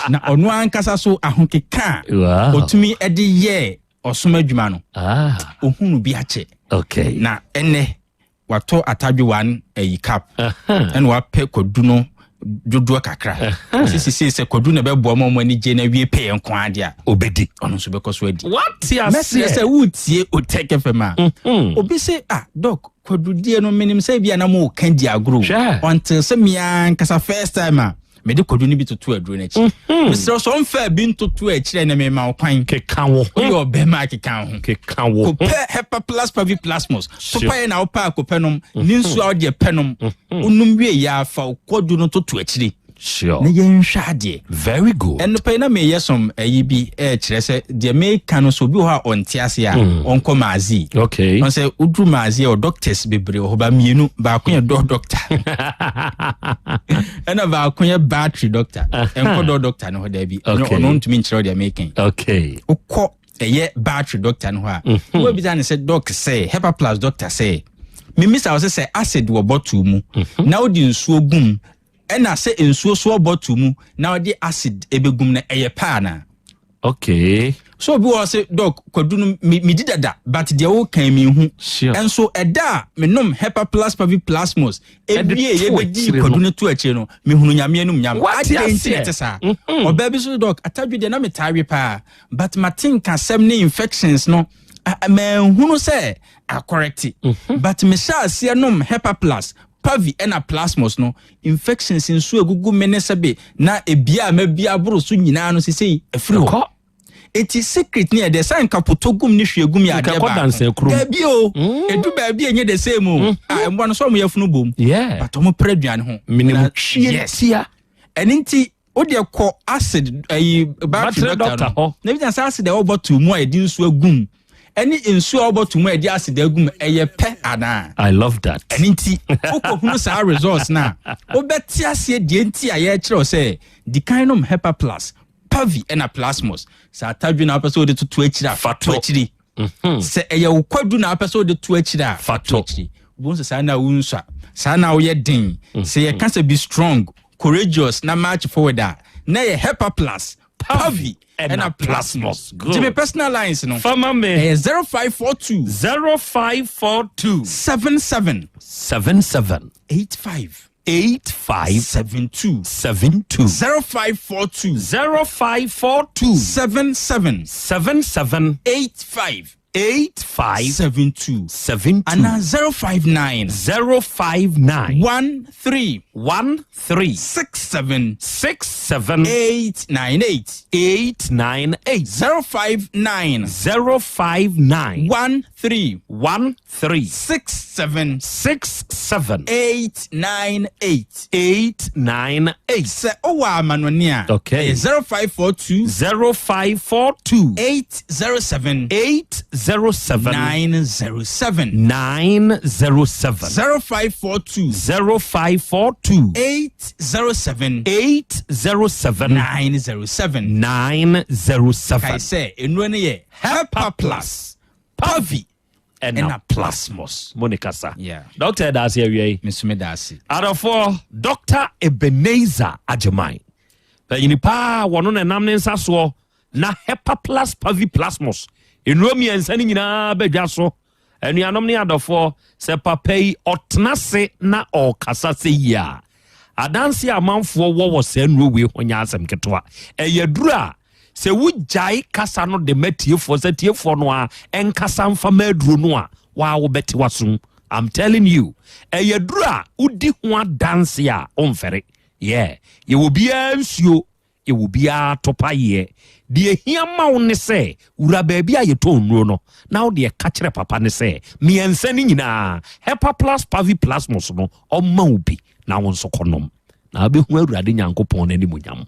Na ɔno ankasa so ahokeka a ɔtumi de yɛɛ ɔsom adwuma no, ɔhunu bi akyɛ. Okay. Na ɛnɛ watɔ atadwe 1 ayi cap. Ɛna wapɛ kwadu no dodoɔ kakra. Sisi sɛ kwadu na ɛbɛboa ma ɔmo ani gye na wie pɛyɛ nko adeɛ a obɛdi. Ɔno nso bɛkɔ so adi. Wate aseɛ. Mɛsrɛ sɛ wotie Otec FM a, obi se, ah, doc, kwadudie no menim sɛ bi a na mo ka di agorɔ. Until sɛ mea nkasa first time a mede kwadu no bi toto aduro no akyi. Mesrɛ sɛ ɔmfa bi ntoto akyirɛ na mema wo kwan. Keka wo ho. Woyɛ ɔbɛma keka wo ho. Keka wo ho. Kopɛ Hepa Plus Pavi Plasmos. Topa yɛ na wopɛ a kopɛ nom. Ne nsuo a wode pɛ nom. Wonum wie yɛ afa wo kwadu no toto akyire. Sure. Na yɛnhwɛ adeɛ. Very good. Ɛno pɛ na meyɛ som ayi bi kyerɛ sɛ deɛ meka no so obi wɔ hɔ a ɔnte ase a ɔnkɔ maazi. Okay. Ɔn sɛ woduru maazi a doctors bebree wɔ hɔ ba mmienu, baako yɛ dɔ doctor. Ɛna baako yɛ battery doctor. Ɛnkɔ dɔ doctor no hɔ daabi. Ɔno ntumi nkyerɛ deɛ meka yi. Okay. Wokɔ ɛyɛ battery doctor no hɔ a, wobisa ne sɛ doc sɛ Hepa Plus doctor sɛ mimisa wo sɛ acid wɔ bottle mu na wode nsuo gum ɛna sɛ nsuo so bottle mu na wode acid ebegum na ɛyɛ paa na. Okay. So obi wɔ sɛ doc kwadu no me di dada but deɛ wo kan mi hu. Sure. Ɛnso ɛda a me nom Hepa Plus Pavi Plasmos ewie ye bedi kwadu no to akyire no me hunu nyame anum nyam. Adɛn nti na ɛte saa? Ɔbaa bi so doc atadwe deɛ na me taa we paa but matenka asɛm ne infections no manhunu sɛ akorɛte. But me hyɛ aseɛ nom Hepa Plus Pavi ɛna Plasmos no infections nso egugu me ne sɛbe na ebia a mabia aboro so nyinaa no sesei afiri hɔ. Eti secret ne yɛ sɛ nka potɔ gum ne hwie gum yɛ adeɛ baako. Daabi o, edu baabi enye the same o. Ah, mmoa no so ɔmo yɛ funu bom. But ɔmo pere aduane ho. Minimu twie tia. Ɛne nti o deɛ kɔ acid ayi battery doctor no. Na ebi sɛ acid a ɛwɔ bottle mu a yɛde nsuo agum. Ɛne nsuo a ɛwɔ bottle mu a yɛde acid agum ɛyɛ pɛ anaa? I love that. Ɛne nti wokɔhunu saa results na wobɛte aseɛ deɛ nti a yɛkyerɛw sɛ di kan nom Hepa Plus, Pavi ɛna Plasmos. Sɛ atadwe na wopɛ sɛ wode toto akyiri a fa to akyiri. Sɛ ɛyɛ wo kwadu na wopɛ sɛ wode to akyiri a fa to akyiri. Wobɛhu sɛ saa na wonsua, saa na woyɛ den. Sɛ yɛka sɛ be strong, courageous na march forward a, na ɛyɛ Hepa Plus, Pavi ɛna Plasmos. Gye me personal lines no. Fama me. Ɛyɛ 0542 0542 77 77 85 85 72 72 0542 0542 77 77 85 85 72 72 and 059 059 13 13 67 67 898 898 059 059 13 13 67 67 898 898. Sɛ ɔwɔ amanɔne a, Okay. 0542 0542 807 807 907 907 0542 0542 807 807 907 907. Kae sɛ nnuro no yɛ Hepa Plus, Pavi ɛna Plasmos. Mo ne kasa. Yeah. Doctor ɛda ase awia yi. Meso me da ase. Adɔfoɔ, Dr. Ebenezer Agyeman. Panyini paa wɔno na ɛnam ne nsa soɔ na Hepa Plus Pavi Plasmos. Nnuro mmiɛnsa no nyinaa bɛdwa so. Anuanom ne adɔfoɔ, sɛ papa yi ɔtena se na ɔrekasa sɛ yie a, adanse a amanfoɔ wɔ wɔ saa nnuro wei ho nyɛ asɛm ketewa. Ɛyɛ duro a sɛ wogyae kasa no de ma tiefoɔ sɛ tiefoɔ no a ɛnkasa mfa ma aduro no a waa wobɛte w'asom. I'm telling you, ɛyɛ duro a wodi ho adanse a ɔmfɛre. Yeah, yɛwɔ biara nsuo, yɛwɔ biara topayeɛ. Deɛ ɛhia ma wo ne sɛ, wura baabi a yɛtɔn nnuro no, na wo deɛ ka kyerɛ papa no sɛ, mmiɛnsa no nyinaa, Hepa Plus Pavi Plasmos no, ɔmma wo bi na wo nso kɔnom, na wobɛhu Awurade Nyankopɔn no animuonyam.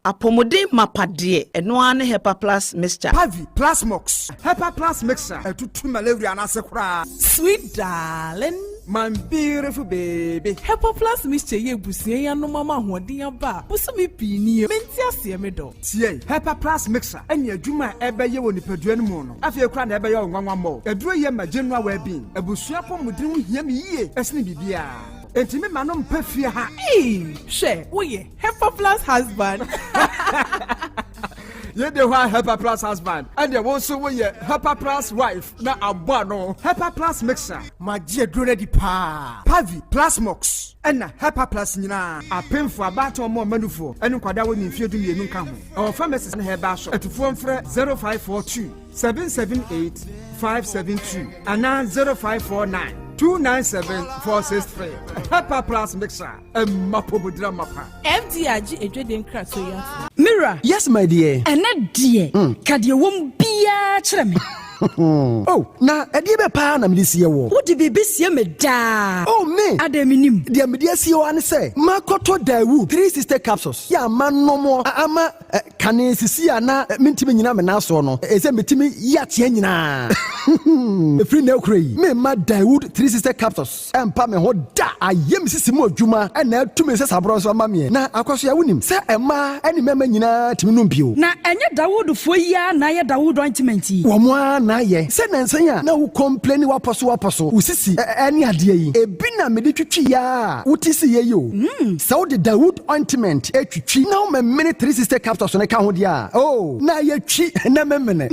Apɔmuden mapa deɛ, ɛno ara ne Hepa Plus Mixture. Pavi, Plasmox, Hepa Plus Mixture, ɛtutu malaria no ase koraa. Sweet darling. My beautiful baby. Hepa Plus Mixture yi abusua yi anom ama ahoɔden aba a bosome pii nie. Mente aseɛ me dɔ. Tie, Hepa Plus Mixture ɛne adwuma a ɛbɛyɛ wɔ nipadua no mu no, afei koraa na ɛbɛyɛ wo nwanwa mmɔ. Aduro yi ma general well-being. Abusua apɔmuden ho hia me yie ɛsene biribiara. Enti me ma no mpa fie ha. Eii, hwɛ, woyɛ Hepa Plus husband. Yɛde hɔ a Hepa Plus husband, ɛdeɛ wo nso woyɛ Hepa Plus wife na abɔ ano. Hepa Plus mixer. Magye aduro no adi paa. Pavi, Plasmox, ɛna Hepa Plus nyinaa. Apemfoɔ, abaatan ɔmo ɔma nufoɔ, ɛne nkwadaa wɔ ne mfeɛ 12 nka ho. Ɛwɔ pharmacies ne herbal shop. Atufoɔ mfrɛ 0542 778 572 anaa 0549 297 463. Hepa Plus mixer. Ɛmma pomodira mapa. FDA agye adwadie nkratoɔ yi atom. Me wura. Yes my dear. Ɛnɛ deɛ, ka deɛ ɛwɔ mu biara kyerɛ me. Oh, na ɛdeɛ bɛ paa na mede sie woɔ? Wode biribi sie me daa. Oh, me! Adɛn mennim? Deɛ mede asie wo ara ne sɛ, makɔtɔ Daewoo 360 capsules yɛ a manom a ama kane sisi a na mentumi nnyina me nan soɔ no, ɛsɛ metumi yi ateɛ nyinaa. Ɛfiri nnɛ rekora yi, meremma Daewoo 360 capsules Ɛmpa me ho da. Ayɛ me sisi mu adwuma na atu me nsasaborɔ nso ama meɛ. Na Akwasoa wonim sɛ mmaa ne mmarima nyinaa tumi nom bio. Na ɛnyɛ Dawoodfoɔ yi ara na ayɛ Dawood ointment yi? Wɔn ara na ayɛ. Sɛ nansa yi a na wo complaini wapɔso wapɔso, wo sisi ne adeɛ yi, ebi na mede twitwi ara a wote siiɛ yi o. Sɛ wode Dawood ointment twitwi na womemene 360 capsules no ka ho deɛ a, oh, na ayɛ twi na memene.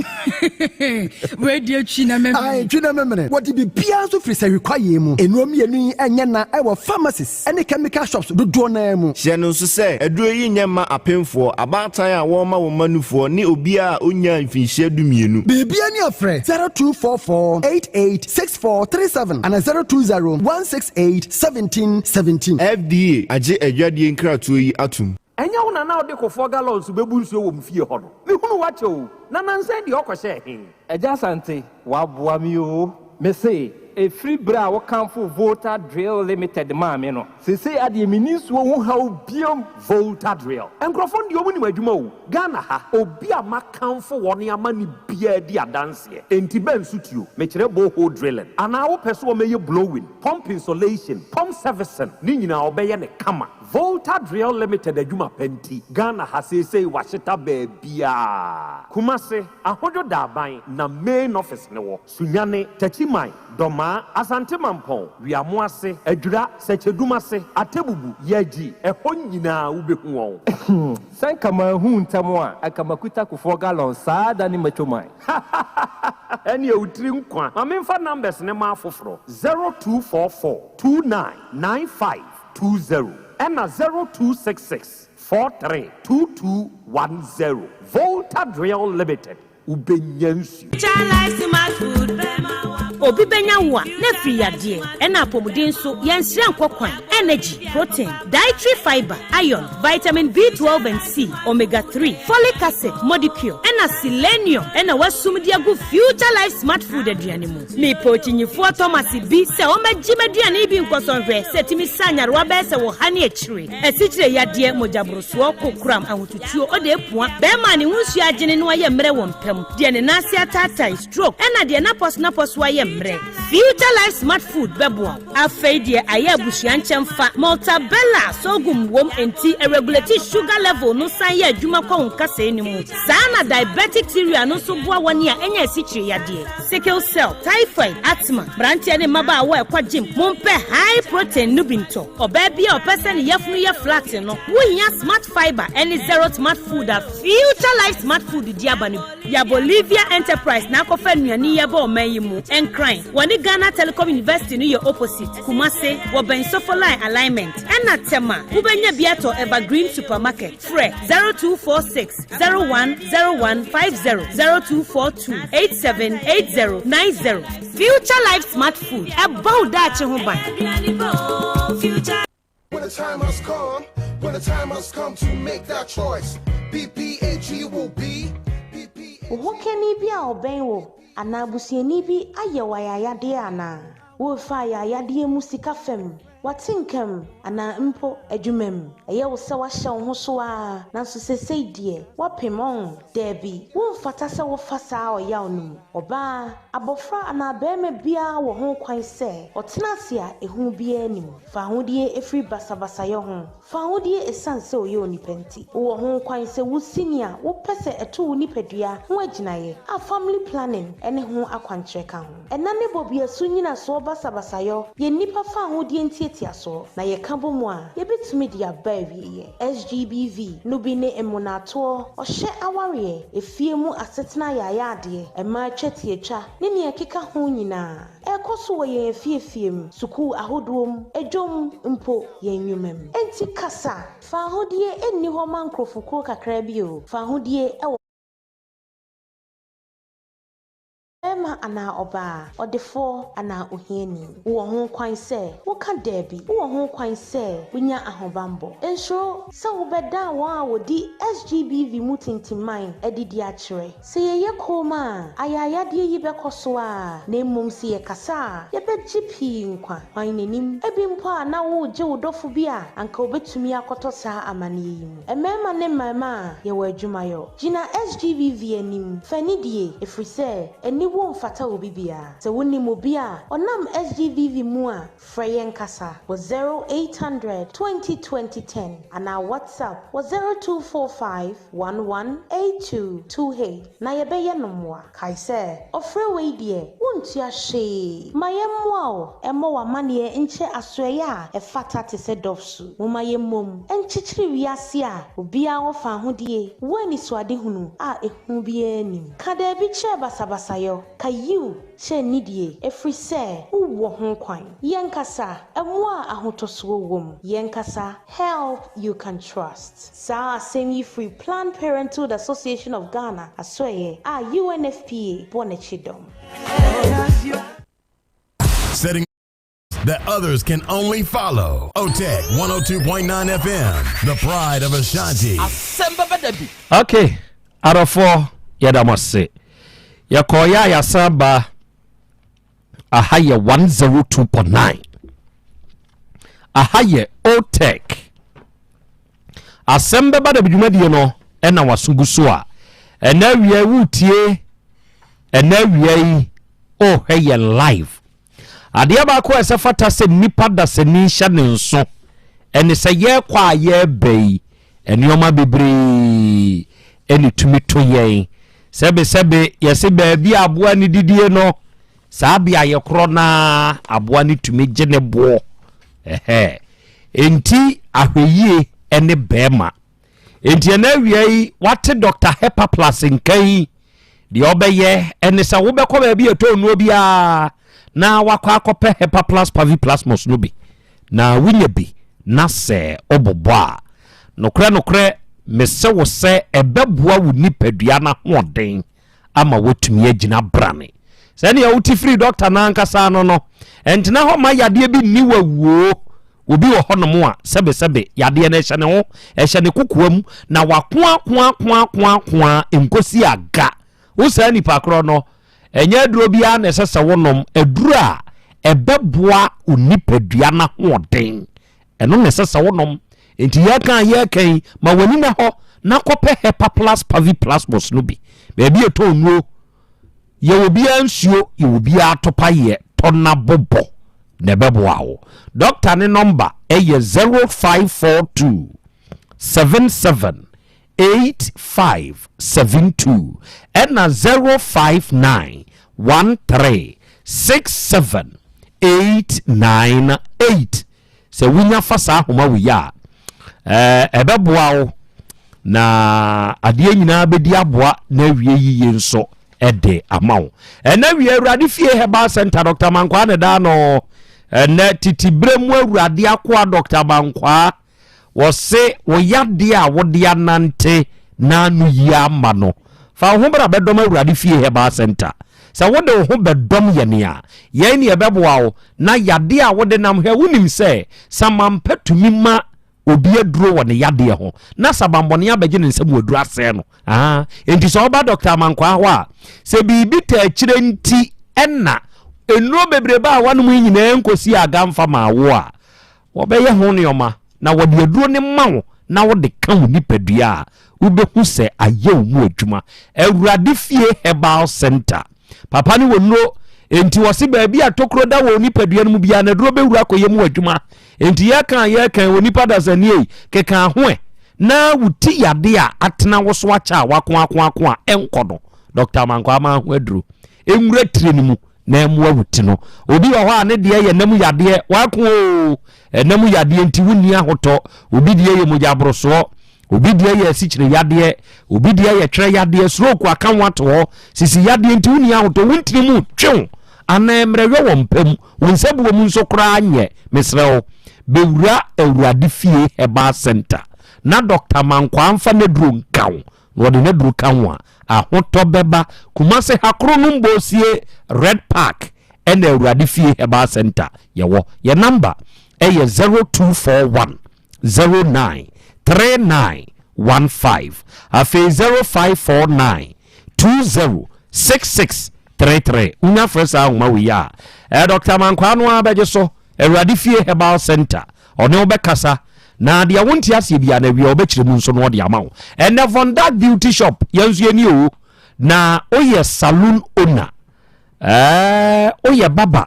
Wei deɛ twi na memene. Ae, twi na memene. Wɔde biribiara nso firi sahwi kwaeɛ mu. Nnuro mmienu yi nyɛ na wɔ pharmacies ne chemical shops dodoɔ no ara mu. Hyɛ no nso sɛ, aduro yi nyɛ mma apemfoɔ, abaatan a wɔrema wɔn mma nufoɔ ne obiara a ɔnnyaa mfinhyia 12. Biribiara ni a frɛ 0244 88 64 37 anaa 020 168 17 17. FDA agye adwadie nkratoɔ yi atom. Ɛnyɛ wo na na wode kofoɔ gallons bɛbu nsuo wɔ mo fie hɔ no? Mehunu wo akyɛ o, na nansa yi deɛ ɔkɔhyɛɛ he? Agya Asante, woaboa me oo. Mese, ɛfiri berɛ a wokamfoo Volta Drill Limited maa me no, seesei adeɛ menni nsuo ho haw biom. Volta Drill nkurɔfoɔ no deɛ wɔn nim adwuma o, Ghana ha obi a makamfo wɔn ama no biara di adanseɛ, enti bɛ nso tuo, mekyerɛ borehole drilling, anaa wopɛ sɛ wɔmɛyɛ blowing, pump insolation, pump servicing, ne nyinaa wɔbɛyɛ no kama. Volta Drill Limited adwuma pa nti, Ghana ha seesei wɔahyeta baabiara. Kumase, Ahodwo Daaban na main office no wɔ. Sunyani, Techiman, Dɔmaa, Asante Mampɔn, Wiamoase, Adwira, Sɛkyɛdumase, Atebubu, Yagyi, ɛhɔ nyinaa wobɛhu wɔn. Sɛ nka manhu ntɛm a, anka makuta kufoɔ gallon saa da ne matwa man. Ɛneɛ wo tiri nkwa. Ma memfa numbers no ma afoforɔ, 0244 29 95 20 ɛna 0266 43 2210. Volta Drill Limited, wobɛnya nsuo. Obi bɛnya wo a, na afiri yadeɛ, ɛna apɔmuden nso, yɛnsrɛ nkɔ kwan. Energy, protein, dietary fiber, iron, vitamin B12 and C, omega 3, folic acid, modicure, ɛna selenium ɛna wasum de agu Future Life Smart Food aduane mu. Mepɛ okyinyifoɔ Thomas bi sɛ ɔmmɛgye m'aduane yi bi nkɔsɔ nhwɛ sɛ ɛtumi sa nyarewa bɛyɛ sɛ ɔha ne akyire, asikyire yadeɛ, mogyaborosoɔ, kokoram, ahotutuo, ɔde apua, bɛrima a ne ho nsuo agyene na wayɛ mmerɛ wɔ mpa mu, deɛ ne nan ase ataatae, stroke, ɛna deɛ n'apɔso n'apɔso ayɛ mmerɛ. Future Life Smart Food bɛboa wo. Afei deɛ ayɛ abusua nkyɛmfa, Maltabella sorghum wom enti ɛregulate sugar level no san yɛ adwuma kɔ wo nkasɛɛ no mu. Saa na diabetic cereal no nso boa wɔn a anya asikyire yadeɛ, sickle cell, typhoid, asthma. Mmeranteɛ ne mmabaawa a ɛkɔ gym, mompɛ high protein no bi ntɔ. Ɔbaa bi a ɔpɛ sɛ ne yafunu yɛ flat no, wohia Smart Fiber ne Zero Smart Food a Future Life Smart Food de aba no bi. Ya Bolivia Enterprise na akɔfa nnuane yi aba ɔman yi mu. Nkran, wɔne Ghana Telecom University no yɛ opposite. Kumase, wɔbɛn Sofoline Alignment. Ɛna Tema, wobɛnya bi atɔ Evergreen Supermarket. Frɛ 0246 010150, 0242 878090. Future Life Smart Food, ɛbɔ wo daakye ho ban. the time has come, when the time has come to make that choice, BPAG will be. Wo hokani bi a ɔbɛn wo anaa busuani bi ayɛ wo ayayadeɛ anaa? Worefa ayayadeɛ mu sika fam, w'atenka mu, anaa mpo adwuma mu? Ɛyɛ wo sɛ woahyɛ wo ho so ara, nanso seesei deɛ woapem, ɔn? Dabi, womfata sɛ wofa saa ɔyaw no mu. Ɔbaa, abɔfra anaa barima biara wɔ ho kwan sɛ ɔtena ase a ehu biara nni mu. Fa ahodie firi basabasayɛ ho. Fa ahodie esiane sɛ ɔyɛ onipa nti. Wowɔ ho kwan sɛ wusi nea wopɛ sɛ ɛto wo nipadua ho agyinaeɛ, a family planning ne ho akwankyerɛ ka ho. Ɛna ne bɔbeasu nnyinasoɔ basabasayɔ yɛ nnipa fa ahodie ntiatiasoɔ, na yɛka bɔ mu a, yɛbɛtumi de aba awieɛ. SGBV no bi ne mmonaatoɔ, ɔhyɛ awareɛ, efie mu asetena ayaayadeɛ, mmaa twetiatwa, ne nea ɛkeka ho nyinaa. Ɛrekɔ so wɔ yɛn afiefie mu, sukuu ahodoɔ mu, dwam, mpo yɛn nnwuma mu. Enti kasa! Fawohodie nni hɔ ma nkurɔfokuo kakraa bi o, fawohodie wɔ. Barima anaa ɔbaa, ɔdefoɔ anaa ohiani. Wowɔ ho kwan sɛ woka daabi. Wowɔ ho kwan sɛ wonya ahobammɔ. Nsuro sɛ wobɛdan wɔn a wɔdi SGBV mu tintimman adidi akyerɛ. Sɛ yɛyɛ komm a, ayaayadeɛ yi bɛkɔ so ara, na mmom sɛ yɛkasa a, yɛbɛgye pii nkwa. Hwan na nim? Ebi mpo a na woregye wo dɔfo bi a anka obetumi akɔtɔ saa amanneɛ yi mu. Mmarima ne mmarimaa, yɛwɔ adwumayɔ. Gyina SGBV anim, fa anidie, ɛfiri sɛ aniwuo mfata obi biara. Sɛ wonim obi a ɔnam SGBV mu a, frɛ yɛn kasa wɔ 0800 20 20 10 anaa WhatsApp wɔ 0245 11 82 28 na yɛbɛyɛ no mmoa. Kae sɛ, ɔfrɛ wei deɛ, wontua hwee. Ma yɛmmoa wo mmɔ w'amanneɛ nkyerɛ asoɛeɛ a ɛfata te sɛ Dɔfsu. Momma yɛmmom nkyekyere wiase a obiara wɔ fawohodie wɔ anisoadehunu a ehu biara nnim. Ka daabi kyerɛ basabasayɔ, ka yiw kyerɛ nidie, ɛfiri sɛ wowɔ ho kwan. Yɛnkasa, mmoa a ahotɔsoɔ wom. Yɛnkasa, help you can trust. Saa asɛm yi firi Planned Parenthood Association of Ghana asoɛeɛ a UNFPA bɔ n'akyi dɔm. Setting that others can only follow. OTEC 102.9 FM, the pride of Ashanti. Asɛm bɛba da bi. Okay, adɔfoɔ yɛda mo ase. Yɛkɔɔyɛ a yɛasan ba aha yɛ 102.9. Aha yɛ OTEC. Asɛm bɛba da bi dwumadie no ɛna waso gu so a ɛnɛ awia yi wotie ɛnɛ awia yi ɔhwɛ yɛ live. Adeɛ baako a ɛsɛ fata sɛ nnipa dasani hyɛ ne nso ɛne sɛ yɛrekɔ a yɛreba yi, nneɛma bebree ɛne tumi to yɛn. Sɛbesɛbe yɛse baabi a aboa no didie no, saa beaeɛ korɔ no ara aboa no tumi gye ne boɔ. Ɛhɛ. Enti ahwɛyie ɛne bɛrima. Enti ɛna awia yi wate Dr. Hepaplas nka yi deɛ ɔbɛyɛ ɛne sɛ wobɛkɔ baabi a ɛtɔ nnuo biara na wakɔ akɔpɛ Hepaplas Paviplasmos no bi na wonya bi na sɛ wobobɔ a nokorɛ nokorɛ mese wo sɛ ɛbɛboa wo nipadua no ahoɔden ama woatumi agyina brane sɛnea wote firi dɔkta no ankasa ano no ɛntena hɔ ma yadeɛ bi nni wawuo obi wɔ hɔnom a sɛbesɛbe yadeɛ no ɛhyɛ ne ho ɛhyɛ ne kokoa mu na wakoakoakoakoakoa nkosi aga wo saa nipa korɔ no ɛnyɛ aduro biara na ɛsɛ sɛ wonom aduro a ɛbɛboa wo nipadua no ahoɔden Ɛno na ɛsɛ sɛ wonom. Enti yɛreka a yɛreka yi, ma w'ani na hɔ na kɔpɛ Hepa Plus Pavi Plasmos no bi. Baabi a ɛtɔn nnuro, yɛwɔ biara nsuo, yɛwɔ biara atopayeɛ, tɔ na bobɔ na ɛbɛboa wo. Dɔkta ne nɔmba yɛ 0542 77 8572 ɛna 059 13 67 898. Sɛ wonya fa saa ahoma wei a, ɛbɛboa wo na adeɛ nyinaa bɛdi aboa na awie yiye nso ɛde ama wo. Ɛnɛ wie Awurade Fie Herbal Center Dr. Mankwaa ne daa no ɛnɛ tete berɛ mu Awurade akoa Dr. Mankwaa wɔse wo yadeɛ a wode anante na ano yie ama no fa wo ho bra bɛdɔm Awurade Fie Herbal Center. Sɛ wode wo ho bɛdɔm yɛn a, yɛn ne yɛbɛboa wo na yadeɛ a wode nam hwɛ wonim sɛ samanpɛ tumi ma obi aduro wɔ ne yadeɛ ho na sabanbɔne abɛgye ne nsam aduro asɛe no. Aha. Enti sɛ ɔba Dr. Amankwaa hɔ a, sɛ biribi ta akyire nti ɛna nnuro bebrebe a wanom yi nyinaa nkɔsi aga mfa maa wo a, wɔbɛyɛ ho nneɛma na wɔde aduro no ma wo na wode ka wo nipadua a, wobɛhu sɛ ayɛ wo mu adwuma. Awurade Fie Herbal Center. Papa no wɔ nnuro, enti wɔse baabi a tokuro da wɔ nipadua no mu biara na aduro bɛwura akɔyɛ mu adwuma. Enti yɛka a yɛka wɔ nipa dasani ei, keka ho ɛ na wo ti yade a atena wo so akyɛ a wako ako ako a ɛnkɔ no. Dr. Amankwaa ama ho aduro. Ɛnwura tire no mu na ɛmmoa wo ti no. Obi wɔ hɔ a ne deɛ yɛ nam yadeɛ, wako oo, ɛnam yadeɛ nti wonni ahotɔ. Obi deɛ yɛ mogya aborosoɔ, obi deɛ yɛ asikyire yadeɛ, obi deɛ yɛ twerɛ yadeɛ, stroke aka ho ato hɔ, sisi yadeɛ nti wonni ahotɔ, wo ntini mu twew anaa mmerɛyɔ wɔ mpa mu, wo nsa buo mu nso koraa nyɛ. Mesrɛ wo, bɛwura Awurade Fie Herbal Center na Dr. Mankwaa mfa n'aduro nka wo. Na wɔde n'aduro ka ho a, ahotɔ bɛba. Kumase ha koro no Mbosie Red Park ɛna Awurade Fie Herbal Center yɛwɔ. Yɛ number ɛyɛ 0241 09 39 15. Afei 0549 20 66 33. Wonya frɛ saa ahoma wei a, ɛɛ Dr. Mankwaa no ara bɛgye so. Awurade Fie Herbal Center. Ɔne wo bɛkasa, na deɛ wonte aseɛ biara no awia ɔbɛkyerɛ mu nso na ɔde ama wo. Ɛnɛ Von Dark Beauty Shop, yɛn nso yɛni o. Na woyɛ saloon owner, ɛɛ woyɛ barber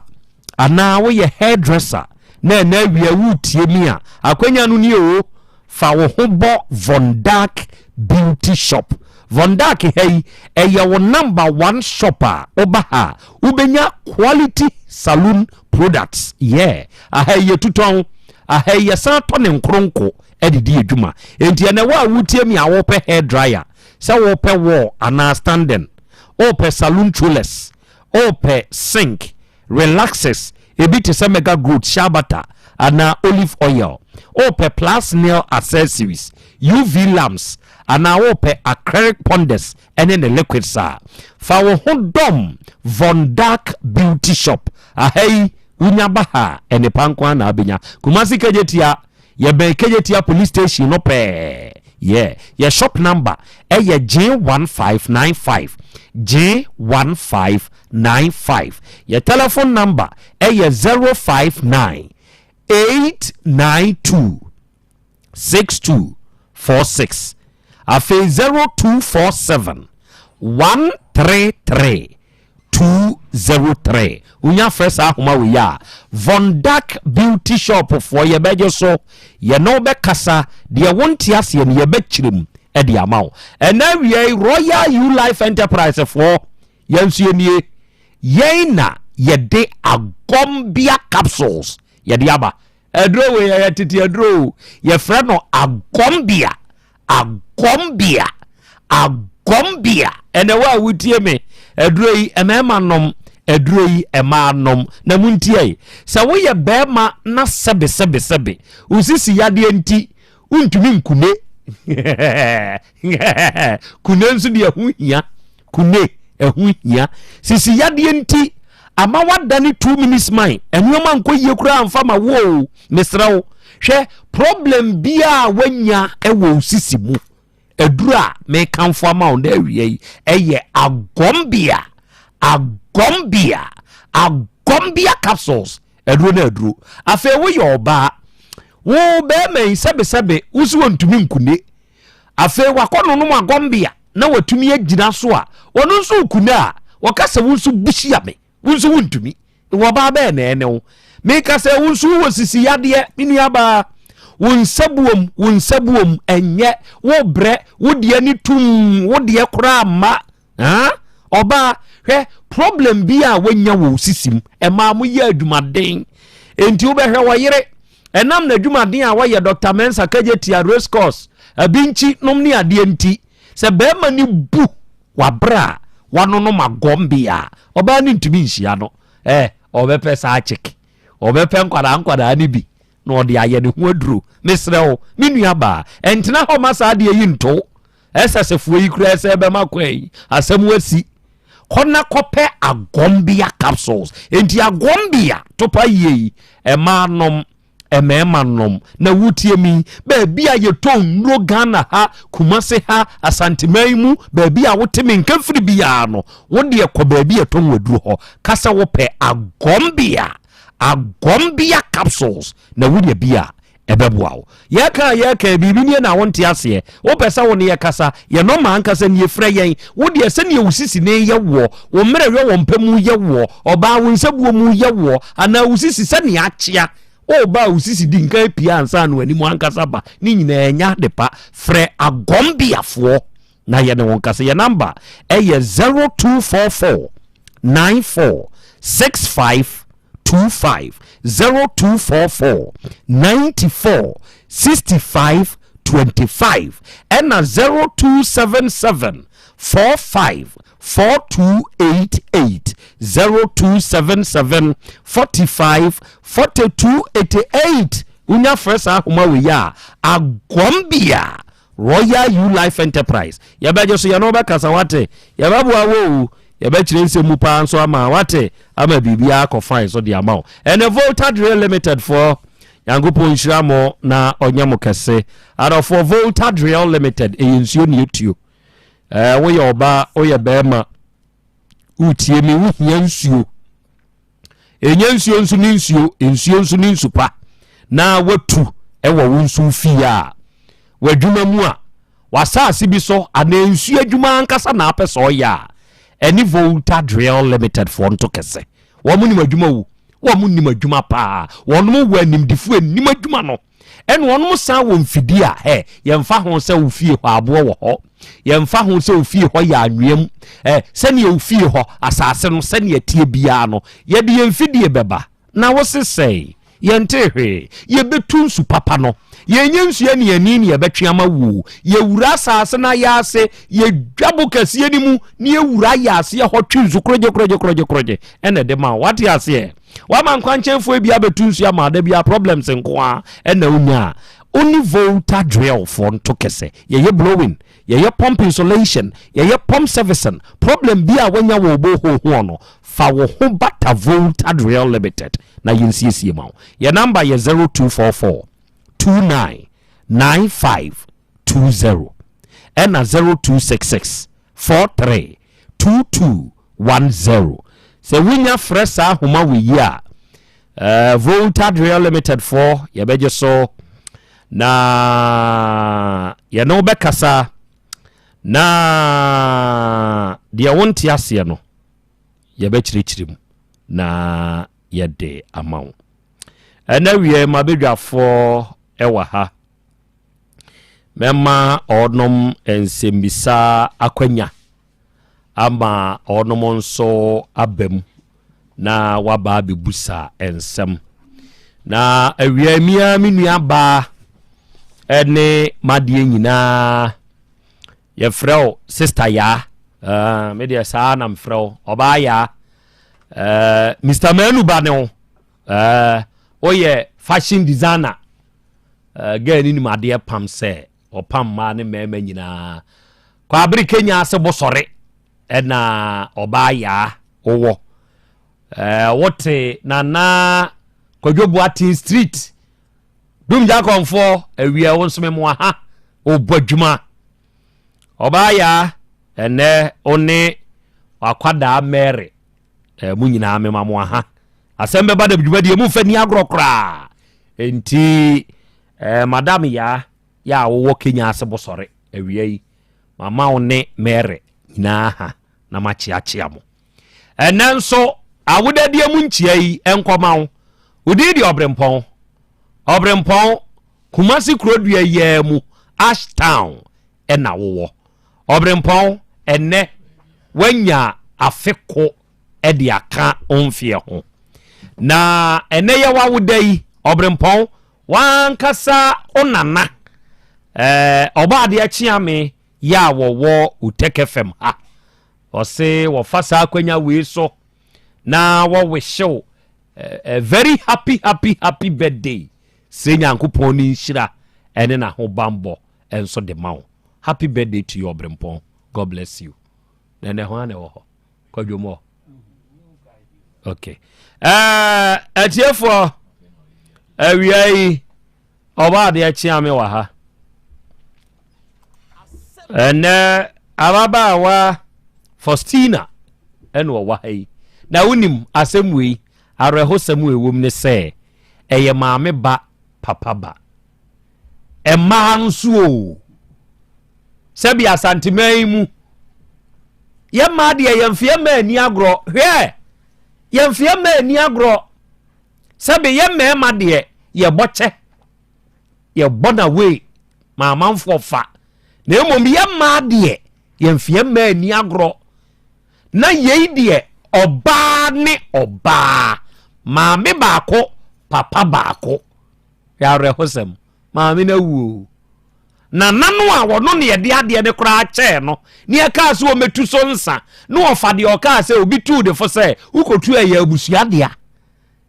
anaa woyɛ hairdresser na ɛnɛ awia woretie mi a, akwanya no ni o. Fa wo ho bɔ Von Dark Beauty Shop. Von Dark ha yi, ɛyɛ wo number one shop a woba ha a wobɛnya quality saloon products. Yeah, aha yi yɛtutɔn, aha yi yɛsan tɔ ne nkoronko de di adwuma. Enti ɛnɛ wo a wotie me a wopɛ hair dryer, sɛ wopɛ wall anaa standing, wopɛ saloon trollers, wopɛ sink, relaxers, ebi te sɛ mega growth, shea butter anaa olive oil, wopɛ plus nail accessories, UV lamps anaa wopɛ acrylic ponders ne ne liquids a, fa wo ho dɔm Von Dark Beauty Shop. Aha yi, wonya ba ha a, nnepa nko ara na abɛnya. Kumasi Kejetia, yɛbɛn Kejetia Police Station no pɛɛ. Yeah, yɛ shop number ɛyɛ G1595, G1595. Yɛ telephone number ɛyɛ 059 892 6246 afei 0247 133 203 wonya frɛ saa ahoma wei a Vondak Beauty Shop foɔ yɛbɛgye so yɛne wo bɛkasa deɛ wonte aseɛ no yɛbɛkyerɛ mu de ama wo ɛnɛ awia yi Royal U Life Enterprise foɔ yɛn nso yɛnie yɛn na yɛde agɔmbea capsules yɛde aba Aduro wei ɛyɛ tete aduro o. Yɛfrɛ no agɔmbea. Agɔmbea. Agɔmbea. Ɛnɛ wo a wotie me, aduro yi mmarima nom, aduro yi mmaa nom. Na montie yi, sɛ woyɛ barima na sɛbe sɛbe sɛbe, wo sisi yadeɛ nti, wontumi nkune. Kune nso deɛ ɛho hia. Kune, ɛho hia. Sisi yadeɛ nti, ama wadane two minutes man. Nneɛma nkɔ yie koraa mfa ma wo o. Mesrɛ wo, hwɛ problem biara a wanya wɔ wo sisi mu. Aduru a mekamfo ama wo na awia yi ɛyɛ agɔmbea, agɔmbea, agɔmbea capsules. Aduro no aduro. Afei woyɛ ɔbaa, wo bɛrima yi sɛbesɛbe wo si wɔntumi nkune. Afei wakɔ nonom agɔmbea na watumi agyina so a, ɔno nso rekune a, wɔka sɛ wo nso buhyia me, wo nso wontumi. Wɔ ɔbaa bɛɛ na ɛne wo. Meka sɛ wo nso wowɔ sisi yadeɛ, me nuabaa. Wo nsa buom, wo nsa buom, ɛnyɛ, wo brɛ, wo deɛ ne tum, wo deɛ koraa mma. Haa? Ɔbaa, hwɛ, problem bi a wanya wɔ wo sisi mu, ɛmaa mo yɛ adwumaden. Enti wobɛhwɛ wɔ yere, ɛnam n'adwumaden a wɔyɛ Dr. Mensa Kagyetia race course, abinkyi nom ne adeɛ nti, sɛ bɛrima no bu wabrɛ a wanonom agɔmbe a, ɔbaa no ntumi nhyia no. Eh, ɔbɛpɛ saa chick. Ɔbɛpɛ nkwadaa nkwadaa no bi na ɔde ayɛ ne ho aduro. Mesrɛ wo, me nua baa, ɛntena hɔ ma saa adeɛ yi nto. Ɛsɛsɛfoɔ yi koraa sɛ ɛbɛma kwan yi asɛm asi. Kɔ na kɔpɛ Agɔmbea capsules. Enti Agɔmbea topa yie yi, ɛmaa nom, mmarima nom. Na wotie mi, baabi a yɛtɔn nnuro Ghana ha, Kumase ha, Asanteman mu, baabi a wote me nka firi biara no, wo deɛ kɔ baabi a yɛtɔn waduro hɔ. Ka sɛ wopɛ Agɔmbea, Agɔmbea capsules na wonya bi a ɛbɛboa wo. Yɛka a yɛka biribi nie na wonte aseɛ. Wopɛ sɛ wo ne yɛkasa, yɛn nɔma ankasa nie, frɛ yɛn. Wo deɛ sɛdeɛ wo sisi ne yɛ woɔ, wo mmerɛyɔ wɔ mpa mu yɛ woɔ, ɔbaa wo nsabuo mu yɛ woɔ, anaa wo sisi sɛnea akyea, ɔba a wo sisi di nkan pia ansa na w'anim ankasa ba, ne nyinaa ɛnyɛ ade pa. Frɛ Agɔmbeafoɔ na yɛne wɔn kasa. Yɛn namba ɛyɛ 0244 94 65 25 0244 94 65 25 ɛna 0277 45 4288 0277 45 4288. Wonya frɛ saa ahoma wei a, Agɔmbea Royal U Life Enterprise yɛbɛgye so, yɛne wobɛkasa, wate? Yɛbɛboa wo o, yɛbɛkyerɛ nsɛm mu paa nso ama wate, ama biribiara akɔ fine so de ama wo. Ɛne Volta Drill Limited foɔ, Nyankopɔn nhyira mo na ɔnyɛ mo kɛse. Adɔfoɔ, Volta Drill Limited ɛyɛ nsuo ne ɛtuo. Ɛɛ, woyɛ ɔbaa, woyɛ bɛrima, wotie me, wohia nsuo, ɛnyɛ nsuo nso ne nsuo, nsuo nso ne nsu pa na watu ɛwɔ wo nso fie a, w'adwuma mu a, w'asaase bi so anaa nsuo adwuma ankasa na apɛ sɛ ɔyɛ a, ɛne Volta Drill Limited foɔ nto kɛse. Wɔn nim adwuma wo, wɔn nim adwuma paa, wɔn wɔ animdifoɔ anim adwuma no, ɛna wɔn san wɔ mfidie a ɛ yɛmfa ho sɛ wo fie hɔ aboɔ wɔ hɔ, yɛmfa ho sɛ wo fie hɔ yɛ anwea mu, ɛ sɛnea wo fie hɔ asase no sɛnea tie biara no, yɛde yɛn mfidie bɛba na wo sesɛe yɛnte hwee. Yɛbɛtu nsu papa no, yɛnyɛ nsuo ne ani ne yɛbɛtwe ama wo. Yɛwura asase no ayɛ ase, yɛdwa bo kɛseɛ no mu ne yɛwura ayɛ aseɛ hɔ twe nsu korogye korogye korogye korogye ɛna ɛde ma wo. Wate aseɛ? Wama nkwankyɛnfoɔ bi abɛtu nsuo ama da bi a problems nko a ɛna wonya a, wone Volta Drill foɔ nto kɛsɛ. Yɛyɛ blowing, yɛyɛ pump insulation, yɛyɛ pump servicing. Problem bi a wanya wɔ borehole ho no, fa wo ho bata Volta Drill Limited na yɛnsiesie ma wo. Yɛ number yɛ 0244 29 95 20 ɛna 0266 43 22 10. Sɛ wonya frɛ saa ahoma wɔ yi a, Volta Drill Limited foɔ yɛbɛgye so na yɛne wo bɛkasa, na deɛ wonte aseɛ no yɛbɛkyerɛkyerɛ mu na yɛde ama wo. Ɛnɛ wie mabɛdwafoɔ ɛwɔ ha, mɛma ɔnom nsɛmmisa akwanya ama ɔnom nso aba mu na waba abɛbusa nsɛm. Na awia mia me nua baa ɛne madeɛ nyinaa, yɛfrɛ wo Sister Yaa. Me deɛ saa na mfrɛ wo, ɔbaa Yaa. Mr Manu ba ne wo, woyɛ fashion designer. Girl ne nim adeɛ pam sɛ ɔpam mmaa ne mmarima nyinaa. Kwabere Kenya ase bosɔre ɛna ɔbaa Yaa wowɔ. Wote Nana Kwadwo Boaten Street, Dumgya Kɔnfoɔ. Awia wo nso memoa ha wobɔ adwuma. Ɔbaa Yaa, ɛnɛ wo ne wakwadaa Mary, mu nyinaa mema mo aha. Asɛm bɛba da dwumadie mu mfa ni agorɔ koraa. Enti Madam Yaa yɛ a wowɔ Kenya ase bosɔre, awia yi mama wo ne Mary nyinaa ha na makyeakyea mo. Ɛnɛ nso awodadeɛ mu nkyia yi nkɔma wo. Wodin de Ɔbrempɔn, Ɔbrempɔn Kumasi kurodua yiaa mu, Ashtown ɛna wowɔ. Ɔbrempɔn, ɛnɛ woanya afe ko ɛde aka wo mfeɛ ho, na ɛnɛ yɛ w'awoda yi. Ɔbrempɔn, wankasa wo nana Ɔbɔadeɛ Kyeame yɛ a wɔwɔ Uteke fam ha, ɔse wɔfa saa akwanya wei so na wɔwehyew a very happy happy happy birthday. Sɛ Nyankopɔn ne nhyira ɛne n'ahobanbɔ nso de ma wo. Happy birthday to you, Ɔbrempɔn. God bless you. Na ɛnɛ ho ana ɛwɔ hɔ. Kwadwomɔ. Okay. Eh, atiefoɔ, awia yi, ɔba adeɛ kyea me wɔ ha. Ɛnɛ ababaawa Faustina ɛna ɔwɔ ha yi. Na wonim asɛm wei, awerɛhosɛm a ɛwom ne sɛ, ɛyɛ maame ba papa ba. Mmaa nso o. Sɛbi Asanteman yi mu, yɛ mmaa deɛ yɛmfeɛ mmaa ani agorɔ. Hwɛ, yɛmfeɛ mmaa ani agorɔ. Sɛbi yɛ mmarima deɛ yɛbɔ kyɛ, yɛbɔ na wei ma amanfoɔ fa. Na mmom yɛ mmaa deɛ yɛmfeɛ mmaa ani agorɔ. Na yei deɛ ɔbaa ne ɔbaa, maame baako, papa baako. Hwɛ awerɛhosɛm, maame no awu o. Nana no a ɔno na yɛde adeɛ no koraa kyɛɛ no ne ɛkaa sɛ ɔmmɛtu so nsa na ɔfa deɛ ɔkaa sɛ obi tuu ne fo sɛ wokɔtu ɛyɛ abusua dea.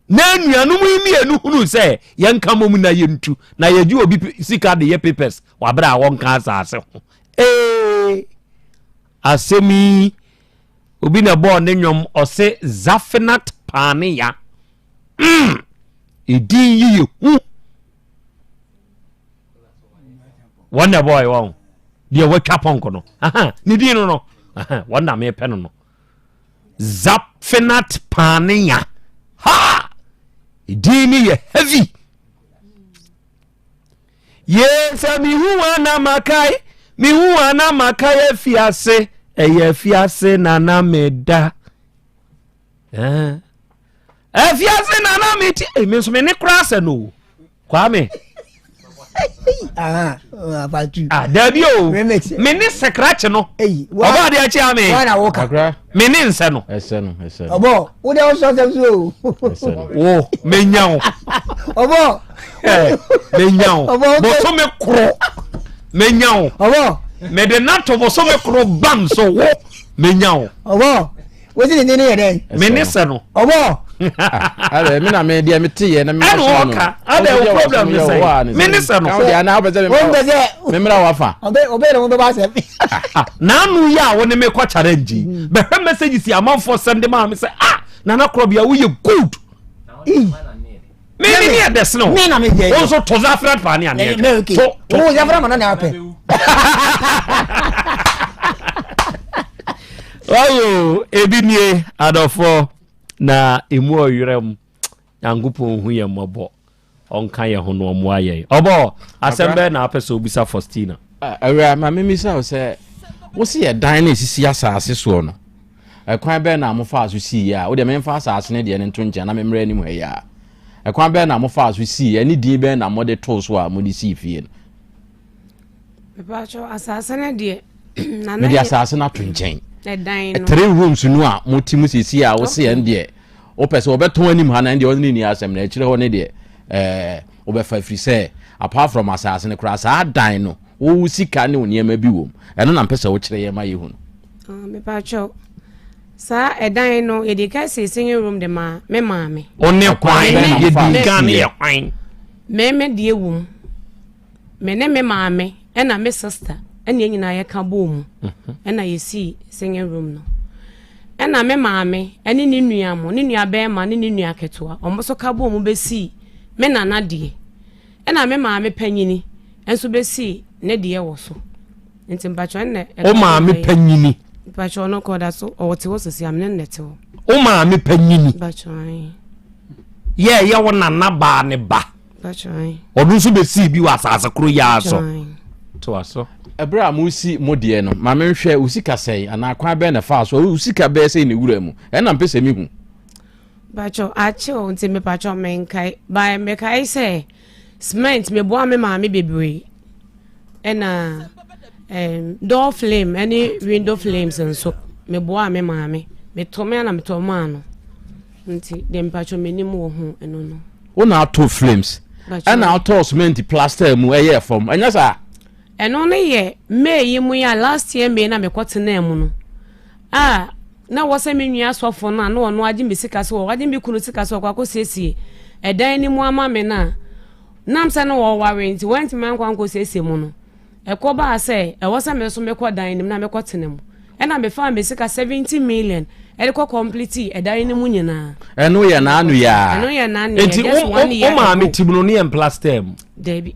Na anuanom yi mmienu hunuu sɛ yɛnka mmom na yɛntu na yɛgye obi sika de yɛ papers wɔ abere a wɔnka asase ho. Ee, asɛm yi obi na ɛbɔɔ ne nnwom ɔse Zafinat Paneya. Mm, edin yi yɛ hu. Wɔn na ɛbɔɔ wɔn deɛ wɔatwa pɔnkɔ no. Aha, ne din no no. Aha, wɔn na mepɛ no no. Zafinat Paneya. Ha! Edin no yɛ heavy. Yee sɛ mehu wɔn na makae, mehu wɔn na makae afiase, ɛyɛ afiase na na meda. Afiase na na mete, me nso me ne koraa sɛ no. Kwame. Ah, dabi o me ne sɛkrakye no ɔbɔ adeɛ akyi ame me ne nsɛ no ɔbɔ wo deɛ wosɔ sɛm so wo menya wo ɔbɔ menya wo bosome koro menya wo ɔbɔ mede nato bosome koro bam so wo menya wo ɔbɔ wosi ne ne yɛ dɛn. me ne sɛ no. ɔbɔ. adɛ mi na mi deɛ mi ti yɛ na mi ma sɔn no. ɛna ɔka adɛ o problem ne sɛ me ne sɛ no. ɔdi ana ɔbɛ sɛ mi mìíràn wa fa. ɔbɛ ɔbɛ yɛrɛ mo bɛ ba sɛ. n'anu yi a wɔne mi kɔ challenge yi mm. bɛhwɛ messages yi amanfoɔ sɛnde maa mi sɛ ah nana korɔ woyɛ good. Me me ne ɛdɛ sene wo. Me na me yɛ. Wo nso to zafra pa ne aneɛ. Me okay. To to. Wo zafra ma na na apɛ. Wayo ebi nie adɔfoɔ na emu ɔyerɛ mu Nyankopɔn hu yɛn mmɔbɔ ɔnka yɛn ho na ɔmmoa yɛn. Ɔbɔ asɛm bɛɛ na apɛ sɛ obisa Faustina. Awura ma memisa wo sɛ wo se yɛ dan na esisi asase soɔ no Ɛkwan bɛn na mofaa so siiɛ a, wo deɛ memfa asase no deɛ no nto nkyɛn na memmrɛ anim ha yi ara. Ɛkwan bɛn na mofaa so siiɛ, ɛne din bɛn na mode too so a mode sii fie no? Mepatwɔ asase no deɛ nana Mede asase no ato nkyɛn. Ɛdan no. Three rooms no a mote mu seesei a wose ɛn deɛ wopɛ sɛ wɔbɛtɔn anim ha na ɛn deɛ ɔne ne nni asɛm na akyire hɔ ne deɛ ɛɛ wobɛfa firi sɛ apart from asase no koraa saa dan no wo sika ne wo nneɛma bi wɔ mu ɛno na mpɛ sɛ wokyerɛ yɛn ma yɛhu no. Ah, mepakyɛw. Saa ɛdan no, yɛde ka si singing room de ma me maame. Wo ne hwan? Yɛdi kan ne yɛ hwan? Me me deɛ wɔ mu. Me ne me maame ɛna me sister ɛna yɛn nyinaa yɛka bɔɔ mu mhm. ɛna yɛsii singing room no. Ɛna me maame ɛne ne nua mo, ne nua bɛrima ne ne nua ketewa, wɔn nso ka bɔɔ mu bɛsii me nana deɛ. Ɛna me maame panyini nso bɛsii ne deɛ wɔ so. Nti mpakyɛ ɛnna. O maame panyini. Mpakyɛ ɔno kɔ ɔda so ɔwɔ te hɔ sisi amene nnɛ te hɔ. O maame panyini. Mpakyɛ ayi. Yɛ ɛyɛ wo nana baa ne ba. Mpakyɛ ayi. Ɔno nso bɛsii bi wɔ asase koro yi ara so. To aso. Ɛberɛ a mosi mo deɛ no, ma menhwɛ wo sika sɛn anaa kwan bɛn na ɛfaa so, wo sika bɛyɛ sɛn na ɛwura mu, ɛno na mepɛ sɛ mehu. Mpakyɛ akye o nti mepakyɛ menkae, but mekae sɛ Cement meboa me maame bebree ɛna um, door flame ɛne window flames nso meboa me maame metɔ me ana metɔ maa no nti deɛ mpatwɔ m'anim wɔ ho ɛno no. Wo na ato flames ɛna atɔ cement plaster mu ɛyɛ fam ɛnyɛ saa. Ɛno no yɛ May yi mu yi a last year May na mekɔ tenaa mu no a na wɔ sɛ me nua sɔfo no a na ɔno agye me sika sɛ wagye me kunu sika sɛ ɔkɔ akɔsiesie ɛdan no mu ama me no a nam sɛ na wɔware nti wantumi ankɔ ankɔsiesie mu no ɛkɔ baa sɛ ɛwɔ sɛ me nso mekɔ dan no mu na mekɔ tena mu ɛna mefaa me sika 70 million. ɛde kɔ complete ɛdan no mu nyinaa. Ɛno yɛ n'ano yɛ a. Ɛno yɛ n'ano yɛ Nti just one year wo maame ago. tim no ne yɛ mplaster mu. Dabi.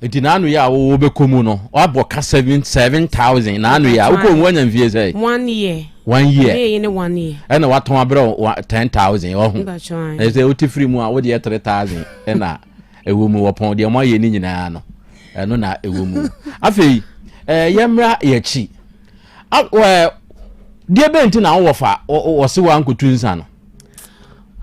Nti n'ano yɛ a wo bɛkɔ mu no wabɔ ka 7000 n'ano yɛ a wokɔ mu wanya mfie sɛ. One year. One year. Ɛyɛ yi ne one year. Ɛna watɔn abrɛ wo 10,000 ɔho. Mpakyɛ Ɛsɛ sɛ wote firi mu a wode yɛ 3,000 ɛna ɛwɔ mu wɔpɔn deɛ moayɛ ne nyinaa no ɛno na ɛwɔ mu. Afei ɛɛ yɛmmra yɛkyi. Deɛ bɛn nti na wowɔ fa wɔse woankotu nsa no?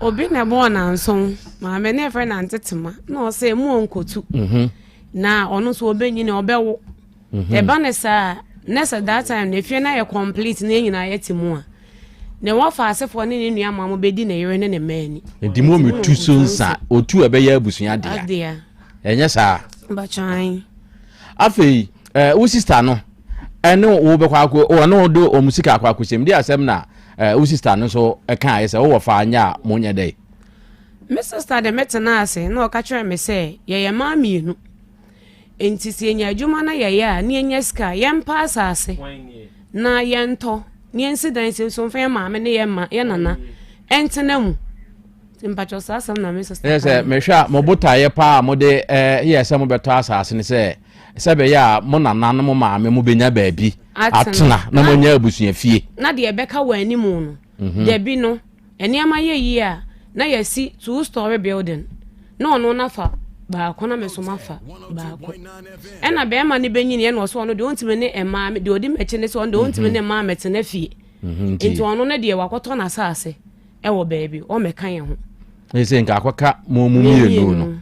Obi na ɛbɔɔ nanson maame ne ɛfrɛ nantetema na ɔsɛ mu ɔnkotu mhm. na ɔno nso ɔbɛnyini ɔbɛwo mhm. ɛba ne saa na sɛ that time na efie no ayɛ complete na yɛn nyinaa yɛte mu a ne wɔfa asefoɔ ne ne nua ma mo bɛdi ne yere ne ne mma ani. Nti mu omi tu so nsa otu ɛbɛyɛ abusua dea ɛnyɛ saa. Bakyan. Afei ɛɛ wo sista no ɛne wo bɛkɔ akɔ ɔne wo de wɔn sika akɔ akɔhyɛm de asɛm na ɛɛ wo sista no nso ɛka ayɛ sɛ wowɔ fa anyɛ a mo nyɛ dɛ. Me sista de me tenaa ase na ɔka kyerɛɛ me sɛ yɛyɛ mmaa mmienu nti sɛ yɛnya adwuma na yɛyɛ a na yɛnya sika a yɛmpa asase na yɛntɔ na yɛnsi dan si nso mfa yɛn maame ne yɛn ma yɛn nana ɛntena mu. Mpakyɛw saa asɛm na me sista. Ɛyɛ sɛ mehwɛ a mo botaeɛ paa a mode yɛ sɛ mobɛtɔ asase no sɛ sɛ ɛbɛyɛ a mo nana ne mo maame mo bɛnya baabi atena na moanya abusua fie. Na deɛ ɛbɛka wɔ anim no, mhm. dabi no, nneɛma yɛ yie a na yɛasi two story building na ɔno nafa baako na me nso mafa baako ɛna bɛrima no bɛnyini ɛna ɔsɛ ɔno deɛ ɔntumi ne mmaa deɛ ɔdi m'akyi ne sɛ ɔno deɛ ɔntumi mhm. ne mmaa mɛtena fie mhm, nti ɔno no deɛ wakɔtɔ n'asase ɛwɔ baabi ɔmmɛka yɛn ho. Ɛsɛ nka akɔka mo mu mmienu no.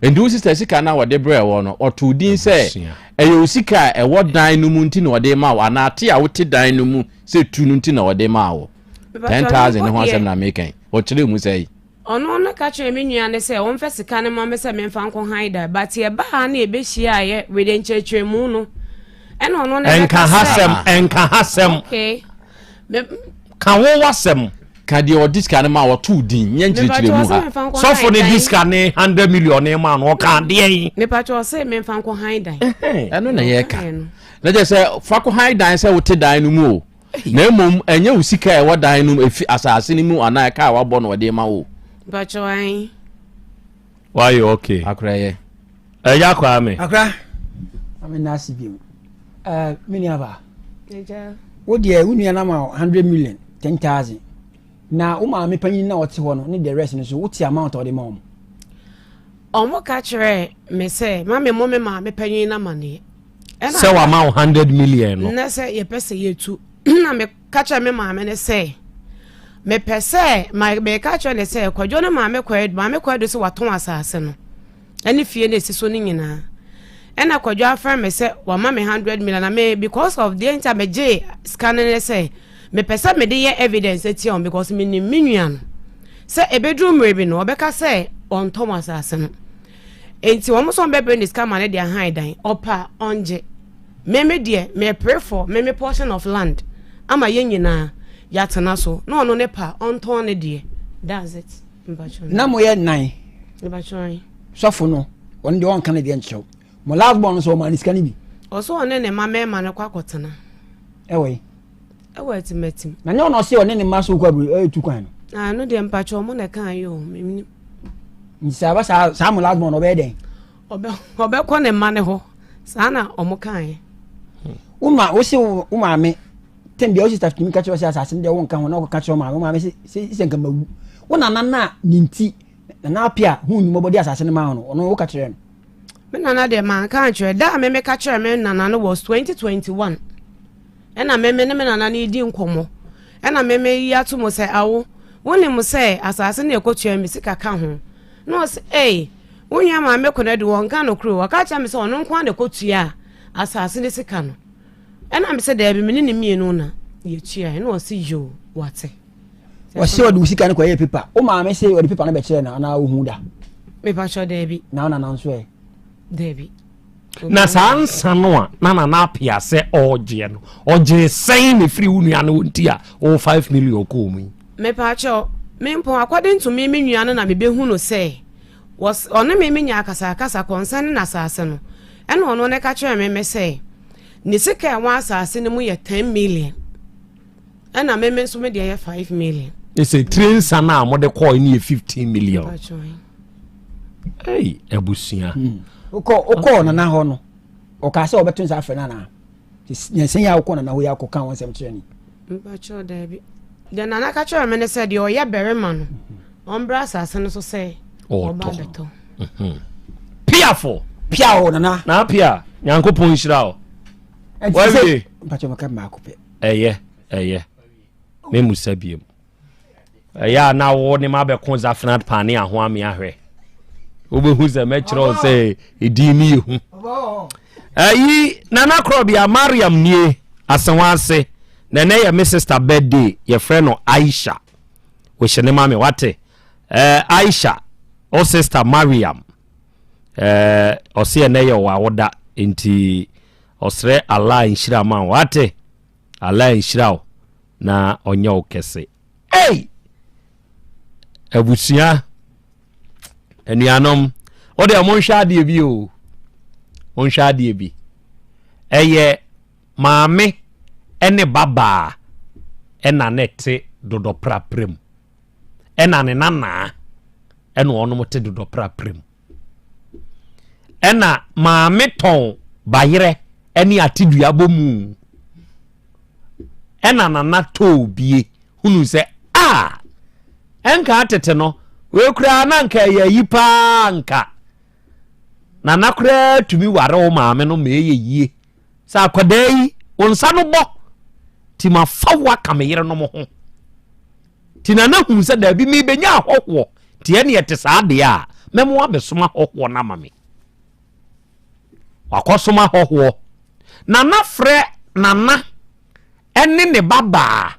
Nti wo sista sika no a wɔde brɛɛ wɔ no, ɔtoo din sɛ ɛyɛ wo sika a ɛwɔ dan no mu nti na ɔde ma wo anaa te a wote dan no mu sɛ tu no nti na ɔde maa wo. 10,000 ne ho asɛm na meka yi. Ɔkyerɛɛ mu sɛ yi. Ɔno no ka kyerɛɛ me nua no sɛ ɔmfa sika no ma me sɛ memfa nkɔ han dan but yɛbaa na yɛbɛhyiaeɛ with nkyerɛkyerɛmu no ɛna ɔno no bɛka sɛ ɛnka ha sɛm. Okay. Me, Ka wo w'asɛm. Ka deɛ ɔde sika no maa ɔtoo din nyɛ nkyerɛkyerɛmu ha. Sɔfo no de sika ne hundred million ne maa no ɔka adeɛ yi. Mepatwa ɔsɛ memfa nkɔ han dan. Ɛno na yɛka. Na kyerɛ sɛ fa kɔ han dan sɛ wote dan no mu o. Na mmom ɛnyɛ wo sika a ɛwɔ dan no mu efi asase no mu anaa ɛka a wabɔ na ɔde ma wo. Mpatwa an. Wayɛ okay. Akora yɛ. Ɛyɛ akora me. Akora. Ame na ase bi mu. Eh, me nua ba. Wo deɛ wo nua no ama 100 million 10,000. Na wo maame panyin na ɔte hɔ no ne the rest no so wote amount a ɔde ma wɔn. Ɔmo ka kyerɛ me sɛ ma me mo me maame panyin no amaneɛ. Sɛ wama wo 100 million no. Na sɛ yɛpɛ sɛ yɛtu na me ka kyerɛ me maame no sɛ mepɛ sɛ ma meka kyerɛ ne sɛ kwadwo ne maame kwadu maame kwadu sɛ watɔn asase no ɛne fie no esi so no nyinaa ɛna kwadwo afrɛ me sɛ wama me hundred million na me because of deɛ nti a megye sika no ne sɛ mepɛ sɛ mede yɛ evidence atia wɔn because menim me nua no sɛ ebeduru mmerɛ bi no ɔbɛka sɛ ɔntɔn asase no nti wɔn nso wɔbɛbrɛ ne sika ma ne de ahan dan ɔpa ɔngye. Me me deɛ me pere for me me portion of land ama yɛn nyinaa yɛatena so na ɔno ne pa ɔntɔn ne deɛ that's it mpakyɛw. Na mo yɛ nan. Mpakyɛw. Sɔfo no ɔno deɛ ɔnka ne deɛ nkyerɛw mo last born no sɛ ɔma ne sika no bi. Ɔsɛ ɔne ne mma mmarima no kɔ akɔtena. Ɛwɔ yi. Ɛwɔ atimatim. Na nyɛ ɔno ɔse ɔne ne mma so kɔ abiri ɛyɛ tu kwan no. Ah no deɛ mpakyɛw ɔmo na ɛka ayɛ o menim. Nti sɛ aba saa saa mo last born ɔbɛyɛ dɛn. Ɔbɛkɔ ne mma no hɔ. Saa na wɔn kaeɛ. Wo ma wo se wo maame tɛm bia wo sista tumi ka kyerɛ sɛ asase no deɛ wo nka ho na ɔkɔka kyerɛ wo maame wo maame se se sɛ nka mawu wo nana na ne nti nana apia ho nnwuma bɔde asase no maa no ɔno wo ka kyerɛ no. Me nana deɛ manka ankyerɛ da a me meka kyerɛ me nana no was 2021 ɛna me me ne me nana no redi nkɔmmɔ ɛna me me yi ato mu sɛ awo wonim sɛ asase no ɛkɔtua me sika ka ho Na ɔse, Ei, wo nua maame Konadu, ɔnka nokorɛ o, ɔka kyerɛ me sɛ ɔno nko ara na ɛkɔtuaa asase no sika no. Ɛna mese, Daabi, me ne ne mmienu na yɛtuae. Ɛna ɔse, Yoo, wate. Ɔse ɔde wo sika no kɔyɛɛ paper. Wo maame se ɔde paper no bɛkyerɛɛ no anaa wohuu da? Mepakyɛw, daabi. Na wo nana nso ɛ? Daabi. Na saa nsa no a na Nana Appiah sɛ ɔregyeɛ no, ɔgyee sɛn na ɛfiri wo nua no nti a wo 5 million kɔɔ mu yi? Mepaakyɛw, me mpo according to me me nua no na me behu no sɛ wɔs ɔne me me nya akasakasa concerning asaase no ɛna ɔno ne ka kyerɛɛ me me sɛ ne sika a ɛwɔ asaase no mu yɛ 10 million. Ɛna meme nso me deɛ yɛ 5 million. Ɛsɛ tire nsa no a mode kɔɔ ne yɛ 15 million. Ei, abusua. Hmm. Wokɔ wokɔɔ nana hɔ no, ɔkaa sɛ ɔbɛto nsa afrɛ no anaa? Nyansa yi a wokɔ nana hɔ yi akɔka wɔn nsɛm kyerɛ ni. Mpakyɛw daabi. Deɛ nana ka kyerɛ me ne sɛ deɛ ɔyɛ barima no, ɔmbra asase no so sɛ ɔba abɛtɔ. Mhm. Piafo. Pia o nana. Na pia, Nyankopɔn nhyira o. Wawie. Mpakyɛw maka mmaako pɛ. Ɛyɛ, ɛyɛ. Memusa biem. Ɛyɛ a na wo ne ma bɛko Zafnat Pane ahoame ahwɛ. Wobɛhu sɛ mɛkyerɛ wo sɛ ɛdin no yɛ hu. Ɛyi Nana Korɔbea Mariam nie asewa ase. Na ɛnɛ yɛ me sister birthday yɛfrɛ no Aisha. Wohyɛ ne ma me wate. Eh, Aisha, o sister Mariam. Eh, ɔse ɛnɛ yɛ wɔ nti ɔsrɛ Allah nhyira ma wo wate. Allah nhyira wo na ɔnyɛ wo kɛse. Ei! Abusua, anuanom, wo deɛ monhwɛ adeɛ bi o. Monhwɛ adeɛ bi. Ɛyɛ maame ne babaa ɛna ne te dodɔprapra mu. Ɛna ne nanaa ɛna wɔnom te dodɔprapra mu. Ɛna maame tɔn bayerɛ ɛne atedua bɔ mu. Ɛna nana tɔɔ bie hunu sɛ a ɛnka atete no wei koraa na nka ɛyɛ ayi paa nka nana koraa tumi ware wo maame no ma ɛyɛ yie sɛ akwadaa yi wo nsa no bɔ ti ma fa wo aka me yerenom ho ti nana hu sɛ daabi mebɛnya ahɔhoɔ nti ɛne ɛte saa deɛ a mɛmo abɛsom ahɔhoɔ no ama me wakɔsom ahɔhoɔ nana frɛ nana ɛne ne babaa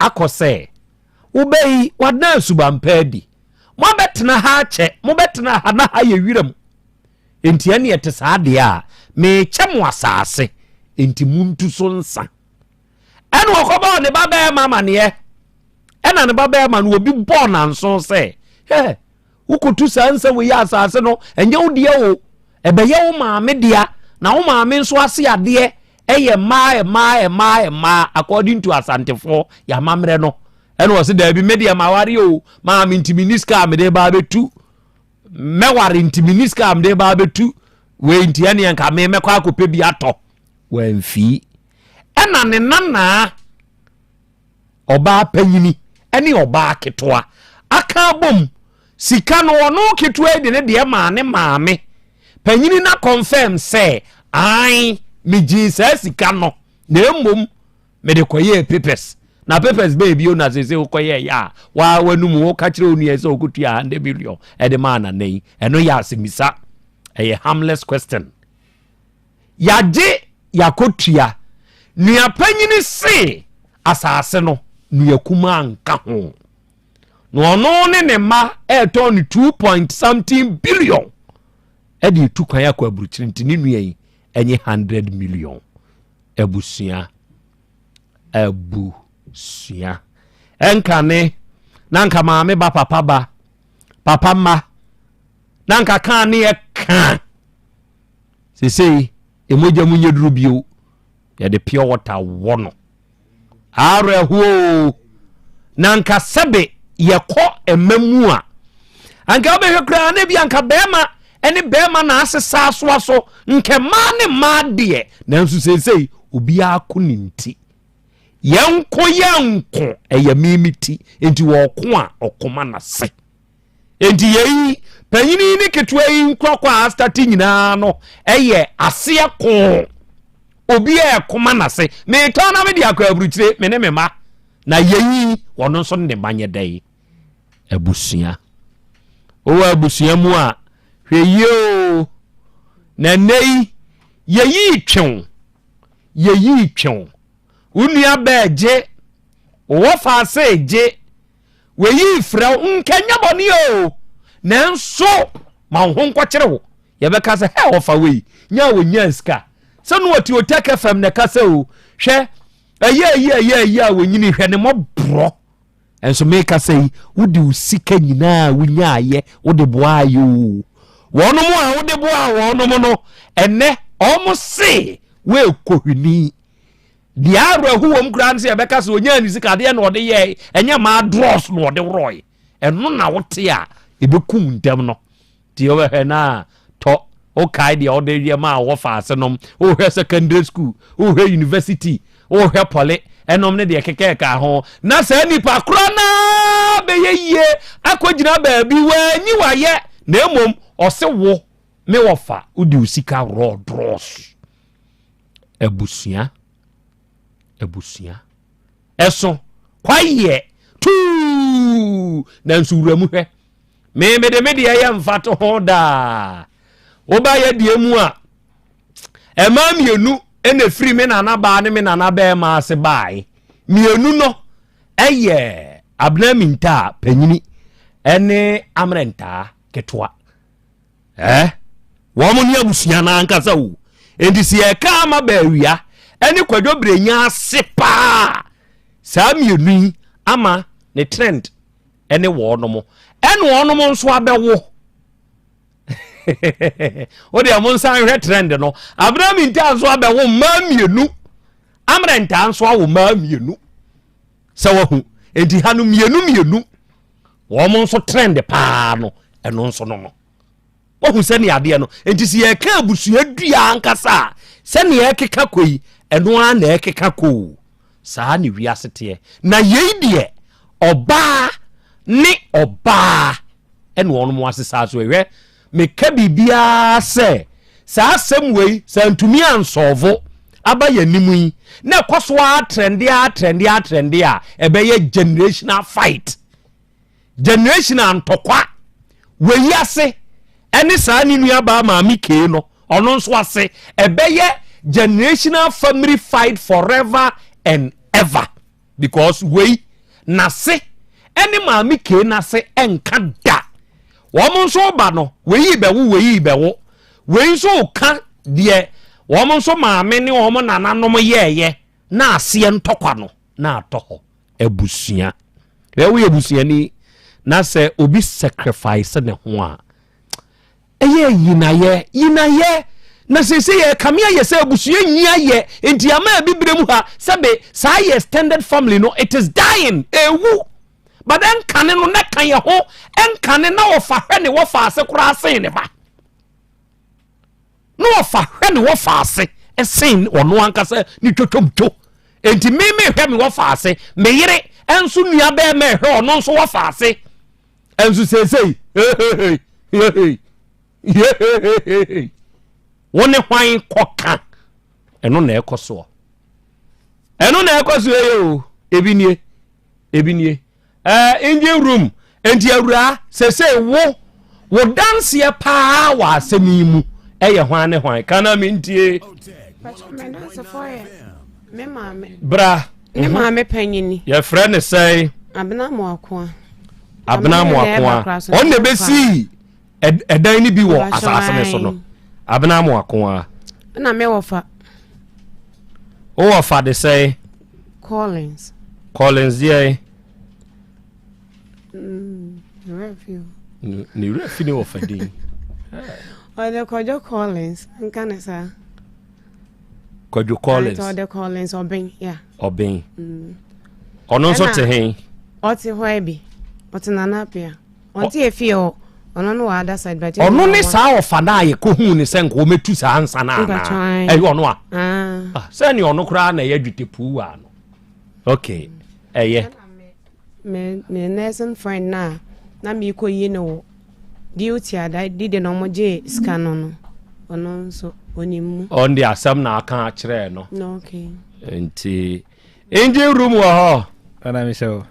akɔ sɛ, Wo bɛ yi, wadan suban pa adi. Moabɛtena ha akyɛ, mobɛtena ha na ha yɛ wiram. Enti ɛne ɛte saa deɛ a, merekyɛ mo asase, enti montu so nsa. Ɛna ɔkɔbɔɔ ne ba bɛrima amaneɛ. Ɛna ne ba bɛrima no, obi bɔɔ nanso sɛ, Hɛ, Wokotu saa nsa wei asase no, ɛnyɛ wo deɛ o, ɛbɛyɛ wo maame dea, na wo maame nso ase adeɛ ɛyɛ mmaa mmaa mmaa mmaa according to Asantefoɔ yɛamammerɛ no. Ɛna ɔse daabi me deɛ maware o, maame nti menni sika a mede ba abɛtu, mɛware nti menni sika a mede ba abɛtu wei nti ɛneɛ nka me mɛkɔ akɔpɛ bi atɔ. Wamfii. Ɛna ne nanaa ɔbaa panyini ne ɔbaa ketewa aka abom sika no ɔno ketewa yi de ne deɛ maa ne maame panyini na confirm sɛ ae megyee saa sika no na mmom mede kɔyɛɛ papers na papers bɛɛ bio na sese wokɔyɛɛ yɛ a waa w'anum woka kyerɛ wo nua sɛ wokɔtua 100 million ɛde maa nana yi ɛno yɛ asɛmmisa ɛyɛ harmless question Yɛagye yɛakɔtua. Nua panyini se asase no nua kumaa nka ho. Na ɔno ne ne mma ɛretɔn no two point something billion ɛde etu kwan akɔ aburukyiri nti ne nua yi ɛnye hundred million. Abusua abusua ɛnka ne na nka maame ba papa ba papa mma na nka kaa ne ɛka. Sesei emogya mu nyɛ duru bio, yɛde pure water wɔ no. Awerɛhoɔ o! Na anka sɛbe yɛkɔ mma mu a, anka wobɛhwɛ koraa na ebi anka bɛrima ne bɛrima na asesa asoa so, nka mmaa ne mmaa deɛ, nanso seesei obiara ko ne nti. Yɛnko yɛnko, ɛyɛ me me ti, nti wɔko a ɔkoma n'ase. Enti yei, panyin yi ne ketewa yi nkorɔkɔ a astate nyinaa no yɛ aseɛ ko. Obi a ɛkoma n'ase. Metɔn na mede akɔ aburukyire, me ne me mma. Na yei, wɔn nso ne ne mma nyɛ dɛn? Abusua. Wowɔ abusua mu a, hwɛ yie o. Na nnɛ yi, yɛyii twew. Yɛyii twew. Wo nua bɛɛ gye, wo wɔfa ase gye. Wei frɛ wo, nka nyɛ bɔne o, nanso ma wo ho nkɔkyere wo. Yɛbɛka sɛ, hɛ ɔfa wei, nya a wɔnyaa sika. Sɛ no ɔte Otec FM na ɛka sɛ o, hwɛ, ɛyɛ ɛyɛ ɛyɛ ɛyɛ a wɔnyini hwɛ ne mmɔborɔ. Ɛnso meka sɛ yi, wode wo sika nyinaa a wonyaayɛ wode boaayɛ o. Wɔnom a wode boaa wɔnom no, ɛnɛ wɔn se woɛkɔhwini. Deɛ awerɛho wɔ mu koraa ne sɛ yɛbɛka sɛ ɔnyaa ne sika adeɛ na ɔde yɛe, ɛnyɛ maa drɔs na ɔde worɔe. Ɛno na wote a ɛbɛkum ntɛm no. Nti wobɛhwɛ no a tɔ wokae deɛ wode yɛ maa wɔ faase nom, wohwɛ secondary school, wohwɛ university, wohwɛ pɔle ɛnom ne deɛ kekɛɛka ho na saa nipa korɔ no bɛyɛ yie akɔgyina baabi wanyi wayɛ na mmom ɔse wo me wɔfa wode wo sika worɔ drɔs. Abusua, abusua. Ɛso kwayɛ tuu nanso wura mu hwɛ. Me mede me deɛ yɛ mfato ho daa. Woba yɛ deɛ mu a, ɛmaa mmienu na ɛfiri me nana baa ne me nana bɛrima ase bae. Mmienu no ɛyɛ Abena Mintaa panyini ɛne Amrɛ Ntaa ketewa. Eh? Wɔn ne abusua no ankasa o. Enti sɛ yɛka ama baawia ɛne Kwadwo Brenya ase paa, saa mmienu yi ama ne trend ɛne wɔnom. Ɛne wɔnom nso abɛwo. Wo deɛ mo nsan hwɛ trend no. Abena Mintaa nso abɛwo mmaa mmienu. Amena Ntaa nso awo mmaa mmienu. Sɛ wahu. Enti ha no mmienu mmienu. Wɔn nso trend paa no, ɛno nso no no. Wahu sɛnea adeɛ no. Enti sɛ yɛka abusua dua ankasa a, sɛnea ɛkeka kɔ yi, ɛno ara na ɛkeka kɔ o. Saa ne wiase teɛ. Na yei deɛ, ɔbaa ne ɔbaa ɛna wɔn asesa so. Hwɛ, meka biribiara sɛ saa asɛm wei sɛ antumi ansɔɔvo aba yɛn anim yi na ɛkɔ so ara trɛnde ara trɛnde ara trɛnde a, ɛbɛyɛ generational fight. Generation a ntɔkwa wei ase ɛne saa ne nua baa maame kee no ɔno nso ase ɛbɛyɛ generational family fight forever and ever because wei n'ase ɛne maame kee n'ase ɛnka da wɔn nso ba no wei bɛwo wei bɛwo wei nso ka deɛ wɔn nso maame ne wɔn nananom yɛɛyɛ na aseɛ ntɔkwa no na atɔ hɔ. Abusua. Hwɛ woyɛ abusuani na sɛ obi sacrifice ne ho a, ɛyɛ yinayɛ yinayɛ na sese yɛ kame ayɛ sɛ abusua nyi ayɛ nti ama abibire mu ha sɛbe saa yɛ extended family no it is dying ewu but ɛnkane no na ka yɛ ho ɛnkane na wɔfa hwɛ ne wɔfa ase koraa sen ne ba. na ɔfa hwɛ ne wɔfa ase sen ɔno ankasa ne twotwomtwo enti me mehwɛ me wɔfa ase me yere nso nua bɛrima ɛhwɛ ɔno nso wɔfa ase nso seesei wo ne hwan kɔka ɛno na ɛkɔ soɔ ɛno na ɛkɔ soɔ yɛ o ebi nie ebi nie Eh, engine room. Enti awuraa, sesei wo, wo danseɛ paa wɔ asɛm yi mu ɛyɛ hwan ne hwan? Ka na mentie. Bra. Ne mhm. maame panyini. Yɛfrɛ ne sɛn? Abena Moakoa. Abena Moakoa. Ɔno na ɛbɛsii ɛdan no bi wɔ asase no so no. Abena Moakoa. Ɛna me wɔfa. Wowɔ fa de sɛn? Collins. Collins deɛ. Mm, ne werɛ fi ne wɔfa din. Ɔde Kwadwo Collins nka ne saa. Kwadwo Collins. Ɔde Collins ɔben ya. Ɔben. Mm. Ɔno nso te he? Ɔte hɔ bi. Ɔte Nana Apia. Ɔnte efie hɔ. Ɔno no wɔ other side but. Ɔno ne saa ɔfa no a yɛkɔhuu ne sɛ nka ɔmɛtu saa nsa no anaa? Ɛyɛ ɔno a? Ah. Sɛ ne ɔno koraa na ɛyɛ dwetɛpuu waa no. Okay, ɛyɛ. Me me nursing friend na na meekɔ yi no wɔ duty a da didi na ɔmo gye sika no no ɔno nso onim mu. Ɔno de asɛm na aka akyerɛɛ no. No okay. Nti engine room wɔ hɔ. Ɛna mi sɛ o.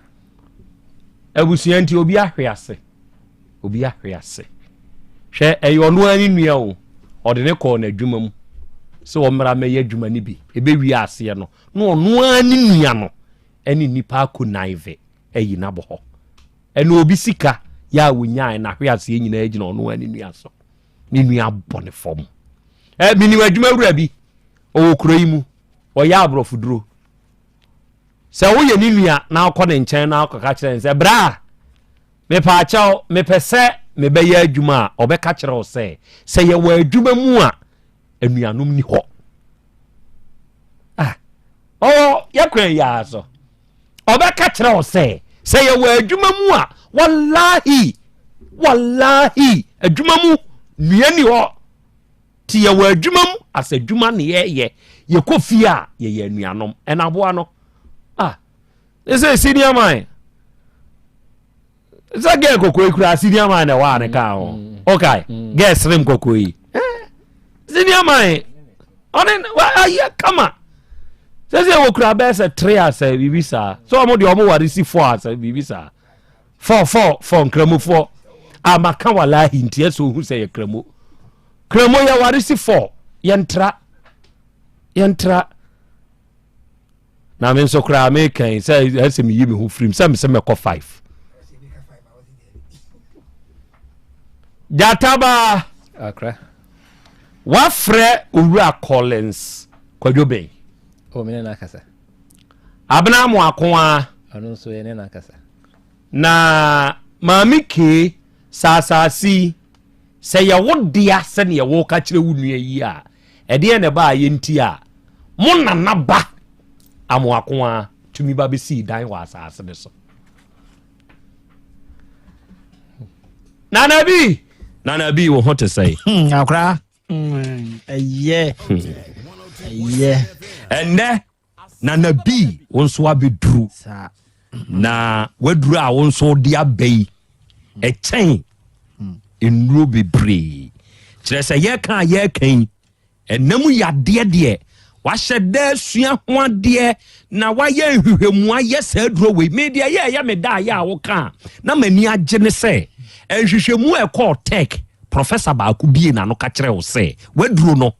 Abusua nti obi ahwe ase. Obi ahwe ase. Hwɛ ɛyɛ ɔno ara ne nua o. Ɔde ne kɔɔ n'adwuma mu sɛ ɔmmra mɛyɛ adwuma no bi. Ɛbɛwie aseɛ no na ɔno ara ne nua no ɛne nnipa akonnaive ayi no abɔ hɔ. Ɛna obi sika yɛ a wɔnyae n'ahwe aseɛ nyinaa gyina ɔno ara ne nua so. Ne nua abɔ ne fam. Ɛ menim adwuma wura bi ɔwɔ kuro yi mu ɔyɛ aborɔfo duro. Sɛ woyɛ ne nua na wokɔ ne nkyɛn na wokɔka kyerɛ no sɛ, Bra, mepaakyɛw, mepɛ sɛ mebɛyɛ adwuma a, ɔbɛka kyerɛ wo sɛ, sɛ yɛwɔ adwuma mu a, anuanom ni hɔ. Ah. Ɔwɔ yɛ kwan yi ara so. Ɔbɛka kyerɛ wo sɛ, sɛ yɛwɔ adwuma mu a, wallahi, wallahi, adwuma mu nua ni hɔ. Ti yɛwɔ adwuma mu, asɛ adwuma ne yɛyɛ. Yɛkɔ fie a, yɛyɛ anuanom. Ɛna aboa no, ah, ɛsɛ senior man. Sɛ gɛɛ kɔkɔɔ yi koraa senior man na ɛwɔ a ne kaa ho. Okay, gɛɛ serem kɔkɔɔ yi. Eh, senior man, ɔne ayɛ kama. Sɛ sɛ wɔkura bɛyɛ sɛ three asɛ biribi saa. Sɛ wɔn deɛ wɔn ware si four asɛ biribi saa. Four four four nkramofoɔ. A maka walahi nti ɛsɛ ohun sɛ yɛ kramo. Kramo yɛ ware si four yɛntra yɛntra. Na me nso koraa meka yi sɛ ɛsɛ meyi me ho firim sɛ mesɛ mɛkɔ five. Gyataba. Akra. Wafrɛ Owura Collins Kwadwo Ben. O mene no akasa. Abena Amoakoa. Ɔno nso yɛ ne no akasa. Na Maame Kee sɛ asase yi sɛ yɛ wo dea sɛdeɛ woka kyerɛ wo nua yi a, ɛdeɛn na ɛbaa yɛ nti a mo nana ba Amoakoa tumi ba bɛsii dan wɔ asase no so? Nana bi, Nana bi, wo ho te sɛn? Akora, ɛyɛ, ɛyɛ. Ɛnnɛ Nana bi, wo nso abɛduru. Na waduru a wo nso wode aba yi, ɛkyɛn nnuro bebree. Kyerɛ sɛ yɛka a yɛka yi, ɛnam yadeɛ deɛ, wahyɛ da asua ho adeɛ na wayɛ nhwehwɛmu ayɛ saa aduro wei. Me deɛ yɛ ɛyɛ me da ayɛ a woka a, na m'ani agye ne sɛ nhwehwɛmu a ɛkɔɔ tech professor baako bie n'ano ka kyerɛ wo sɛ waduro no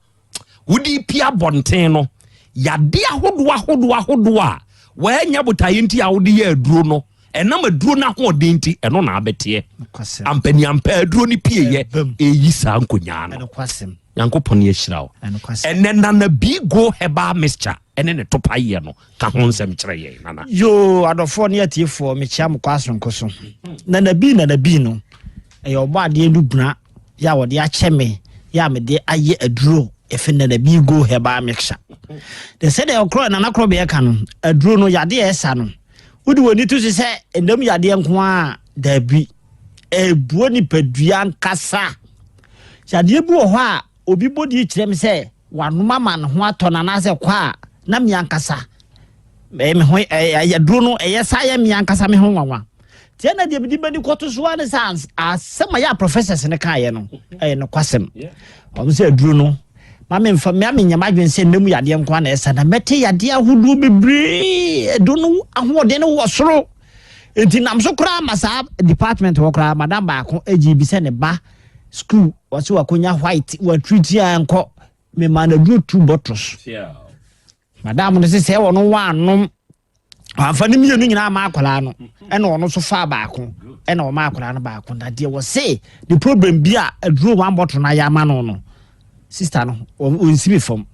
wode pia abɔnten no yadeɛ ahodoɔ ahodoɔ ahodoɔ a wɔanya botaeɛ nti a wode yɛ aduro no ɛnam aduro no ahoɔden nti ɛno na abɛteɛ ampaniampa aduro no pieyɛ ɛyi saa nkonyaa no. Nyankopɔn ahyira wo. Ɛnɛ Nana Bigo Herbal Mixture ɛne ne topa yɛ no ka ho nsɛm kyerɛ yɛn Nana. Yoo adɔfoɔ ne atiefoɔ mekyia mo kɔ asonko so. Nana Bi Nana Bi no ɛyɛ ɔbɔ adeɛ no buna yɛ a wɔde akyɛ me yɛ a mede ayɛ aduro yɛfɛ Nana Bi Go Herbal Mixture. De sɛdeɛ ɔkorɔ Nana korɔ bɛyɛ ka no aduro no yadeɛ ɛsa no wode w'ani to so sɛ ɛnam yadeɛ nko a daabi ɛbuo nipadua ankasa. Yadeɛ bi wɔ hɔ a obi bɔ di kyerɛ me sɛ wanom ama ne ho atɔ no anaasɛ kɔ a na me ankasa ɛyɛ me ho ɛyɛ aduro no ɛyɛ saa yɛ me ankasa me ho nwanwa. Tiɛ na deɛ mede m'ani kɔto so ara ne sɛ asɛm a yɛ a professors no kaeɛ no ɛyɛ nokwasɛm. Wɔn sɛ aduro no ma memfa me amenyɛ m'adwene sɛ nna mu yadeɛ nko ara na ɛsa na mɛte yadeɛ ahodoɔ bebree aduro no ahoɔden no wɔ soro. Nti nam so koraa ma saa department hɔ koraa madam baako gye bi sɛ ne ba school wɔse wakonya white watriti a nkɔ mema no aduro two bottles. Madam no sɛ sɛ ɔno wanom wamfa ne mmienu nyinaa ma akwadaa no ɛna ɔno nso faa baako ɛna ɔma akwadaa no baako na deɛ wɔse ne problem bi a aduro one bottle no ayɛ ama no no Sista no, ɔnsi me fam.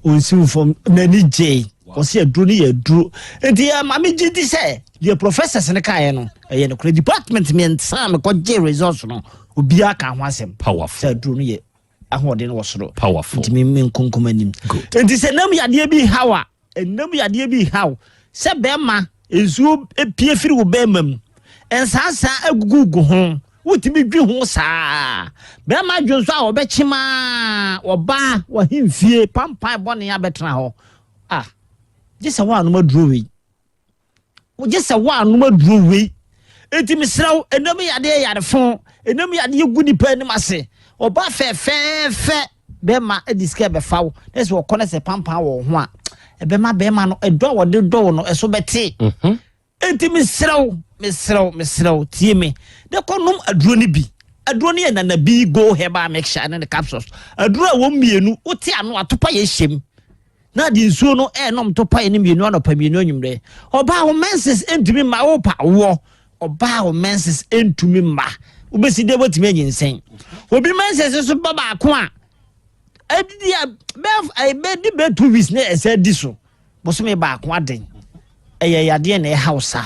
Ɔnsi me fam. N'ani gyei. Ɔsi aduro no yɛ aduro. Nti yɛ ma me gye di sɛ deɛ professors no kaeɛ no ɛyɛ nokorɛ. Department mmiɛnsa a mekɔgye results no obiara ka ho asɛm. Powerful. Sɛ aduro no yɛ ahoɔden no wɔ soro. Powerful. Nti me me nkonkom anim. Good. Nti sɛ nam yadeɛ bi haw a Nna mu yadeɛ bi reha wo sɛ bɛrima, nsuo pue firi wo bɛrima mu, nsansa agugugu ho, wotumi dwi ho saa. Bɛrima dwonsɔ a ɔbɛkyem ara, ɔbaa w'ahemfie pampan bɔne abɛtena hɔ. Ah, gye sɛ woanom aduro wei. Gye sɛ woanom aduro wei. Enti mesrɛ wo, ɛnam yadeɛ yarefo, ɛnam yadeɛ gu nipa anim ase. Ɔbaa fɛfɛɛfɛ bɛrima de sika bɛfa wo, na sɛ ɔkɔ na sɛ pampan wɔ wo ho a, ɛbɛma bɛrima no ɛdɔ a wɔde dɔ wo no ɛso bɛte. Mhm. Enti mesrɛ wo, mesrɛ wo, mesrɛ wo, tie me. Na kɔnom aduro no bi. Aduro no yɛ Nanabi Go Herbal Mixture ne ne capsules. Aduro a wɔn mmienu, wote ano atopa yɛ hyɛm. Na de nsuo no ɛrenom topae no mmienu anɔpa mmienu anwummerɛ. Ɔbaa wo menses ntumi mma wopa woɔ. Ɔbaa wo menses ntumi mma. Wobɛsi dɛ woatumi anyinsɛn. Obi menses nso ba baako a ɛdidi a bɛɛ bɛdi bɛɛ 2 weeks na ɛsɛ di so. Bosome baako aden. Ɛyɛ yadeɛ na ɛha wo saa.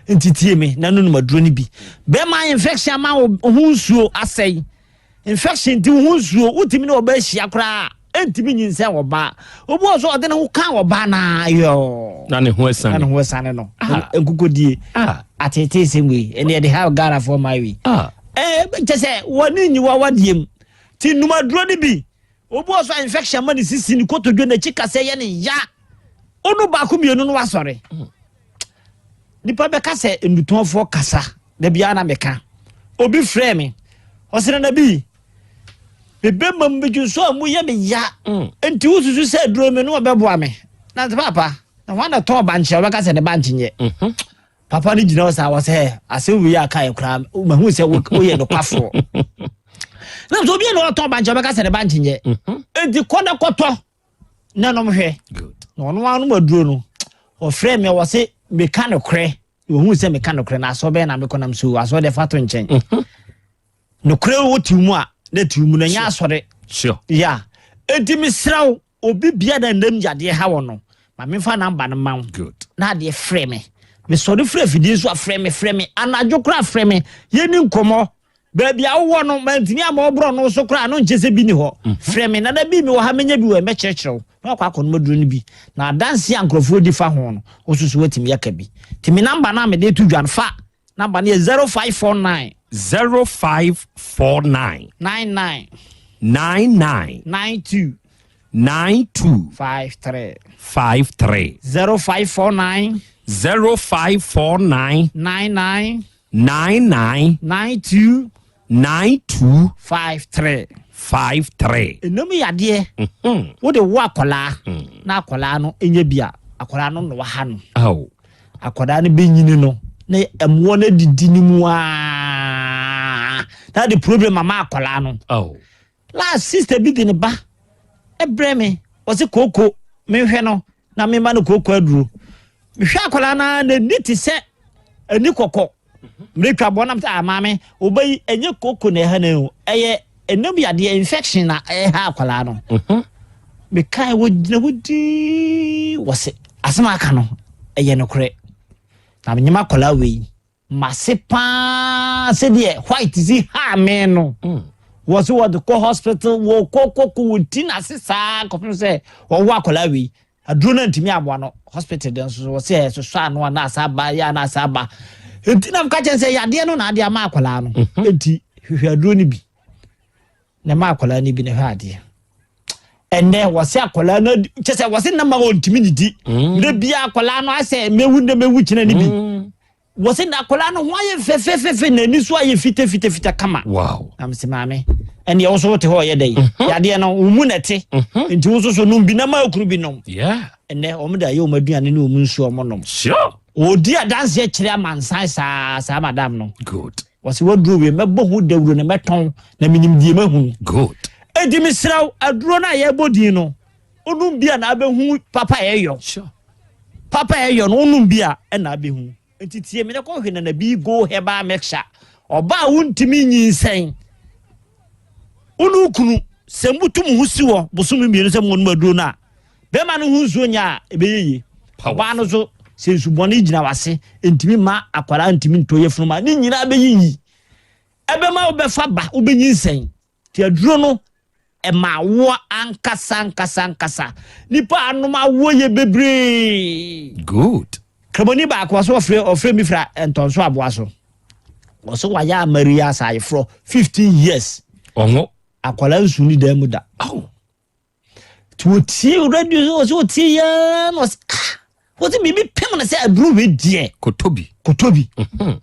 Nti tie me na nonom aduro no bi. Bɛrima infection ama wo ho nsuo asɛe. Infection nti wo ho nsuo wotumi ne ɔbaa hyia koraa. Ɛntumi nyinsɛn ɔbaa. Obi wɔ so ɔde ne ho ka ɔbaa naa yɔɔ. Na ne ho asiane. Na ne ho asiane no. Ah. Nkukodie. Ah. Atetee sɛm wei. Ɛne ɛde ha Ghanafoɔ maa wei. Ah. Ɛɛ kyɛ sɛ wɔne nyi wawadeɛ mu. Ti nnumaduro no bi. Obi wɔ so a infection ma ne sisi ne kotodwe n'akyi kasɛ yɛ ne ya. Onu baako mmienu no wasɔre. Nipa bɛka sɛ nnutɔnfoɔ kasa. Da biara na meka. Obi frɛ me. Ɔsɛ na bi. Me bɛma mu medwo nso a mu yɛ me ya. Mm. Nti wosusu sɛ aduro me no ɔbɛboa me. Na sɛ papa, na hwan na tɔn bankye a ɔbɛka sɛ ne bankye nyɛ. Mhm. Papa no gyina hɔ saa wɔ sɛ asɛm wei a kaeɛ koraa mahu sɛ woyɛ nokwafoɔ. Na sɛ obi na ɔtɔn bankye a ɔbɛka sɛ ne bankye nyɛ. Mhm. Nti kɔ na kɔtɔ na nom hwɛ. Na ɔno ara nom aduro no. Ɔfrɛ me wɔ se meka nokorɛ. Wɔhu sɛ meka nokorɛ na asɔ bɛn na mekɔ nam so asɔ deɛ fa to nkyɛn. Mhm. Nokorɛ wɔ tiw mu a na tiw mu no ɛnyɛ asɔre. Sure. Yeah. Enti mesrɛ wo obi bia na nam yadeɛ ha wɔ no ma memfa namba no ma wo. Good. Na adeɛ frɛ me. Mesɔre frɛ afidie so a frɛ me frɛ me anadwo koraa frɛ me yɛni nkɔmmɔ baabi a wowɔ no mantumi ama ɔborɔ no so koraa no nkyɛ sɛ bi ni hɔ mhm. frɛ me nana bi mewɔ ha menya bi wɔ mɛkyerɛkyerɛ wo na wakɔ akɔnom aduro no bi na adanse a nkurɔfoɔ di fa ho no wo soso woatumi aka bi nti me namba no a mede to dwa no fa Number no yɛ 0549. 0549. 99. 99. 92. 92. 53. 53. 0549. 0549. 99. 99. 92. 92. 53. 53. Ɛnam yadeɛ. Mhm. Wode wo akwadaa. Mm. Na akwadaa no nyɛ bi a akwadaa no na waha no. Aw. Akwadaa no bɛnyini no na mmoa no adidi ne mu aa na de problem ama akwadaa no. Oh. Last sister bi de ne ba ɛbrɛ me ɔse kooko menhwɛ no na mema no kooko aduro. Mehwɛ akwadaa no ara n'ani te sɛ ani kɔkɔ. Mmerɛ twa bɔ nam sɛ ah maame ɔba yi ɛnyɛ kooko na ɛha no o ɛyɛ ɛnam yadeɛ infection na ɛha akwadaa no. Mhm. Mekae wɔgyina hɔ dii wɔse asɛm a aka no ɛyɛ nokorɛ na menyem akwadaa wei mase paa sɛdeɛ white si haa me no mm. wɔ so wɔde kɔ hospital wɔkɔ kɔkɔ wɔn ti n'ase saa kɔpem sɛ wɔwɔ akwadaa wei aduro no ntumi aboa no hospital de nso wɔ sɛ ɛsosɔ ano a na asa aba yɛ a na asa aba nti na mka kyɛn sɛ yadeɛ no na ade ama akwadaa no mhm. nti hwehwɛ aduro no bi na ma akwadaa no bi na hwɛ adeɛ ɛnɛ wɔsɛ akwadaa no kyɛ sɛ wɔsɛ nam a wɔntumi didi mm. na bia akwadaa no asɛ mewu na mewu kyerɛ no bi mm. wɔsɛ na akwadaa no ho ayɛ fɛfɛfɛfɛ n'ani so ayɛ fitafitafita kama wow. na mese maame ɛneɛ wo so wote hɔ ɔyɛ dɛ mhm. yadeɛ no wo mu na ɛte mhm. nti wo nso so nom bi na ma okunu bi nom ɛnɛ wɔn de ayɛ wɔn aduane ne wɔn nsuo wɔn nom wɔdi adanseɛ kyerɛ amansan saa saa madam no good Wɔse waduro wei mɛbɔ ho dawuro na mɛtɔn na menim deɛ mahunu. Good. Enti mesrɛ wo aduro no a yɛbɔ din no wonom bi a na abɛhu papa a ɛyɔ. Sure. Papa a ɛyɔ no wonom bi a ɛna abɛhu. Enti tie me na kɔhwɛ Nana Bii Go Herbal Mixture. Ɔbaa a wontumi nyinsɛn. Wo ne wo kunu sɛ motu mo ho si hɔ bosome mmienu sɛ monom aduro no a Bɛrima no ho nsuo nyɛ a, ɛbɛyɛ yie. Ɔbaa no nso, sɛ nsu bɔne gyina w'ase, ntumi mma akwadaa ntumi ntɔ yafunu ma, ne nyinaa bɛyiyi. Ɛbɛma wobɛfa ba, wobɛnyinsɛn. Nti aduro no, ɛma awoɔ ankasa ankasa ankasa. Nipa anom awoɔ yɛ bebree. Good. Kramoni baako ɔso ɔfrɛ ɔfrɛ mi fira ntɔnso aboa so. Ɔso wayɛ amari asa ayeforɔ 15 years. Ɔnwo. Akwadaa nsu ne dan mu da. Oh. nti wɔtie radio so ɔsɛ ɔtie yɛa na ɔsɛ ah wɔsɛ biribi pem no sɛ aduro wei deɛ kɔtɔ bi kɔtɔ bi mhm.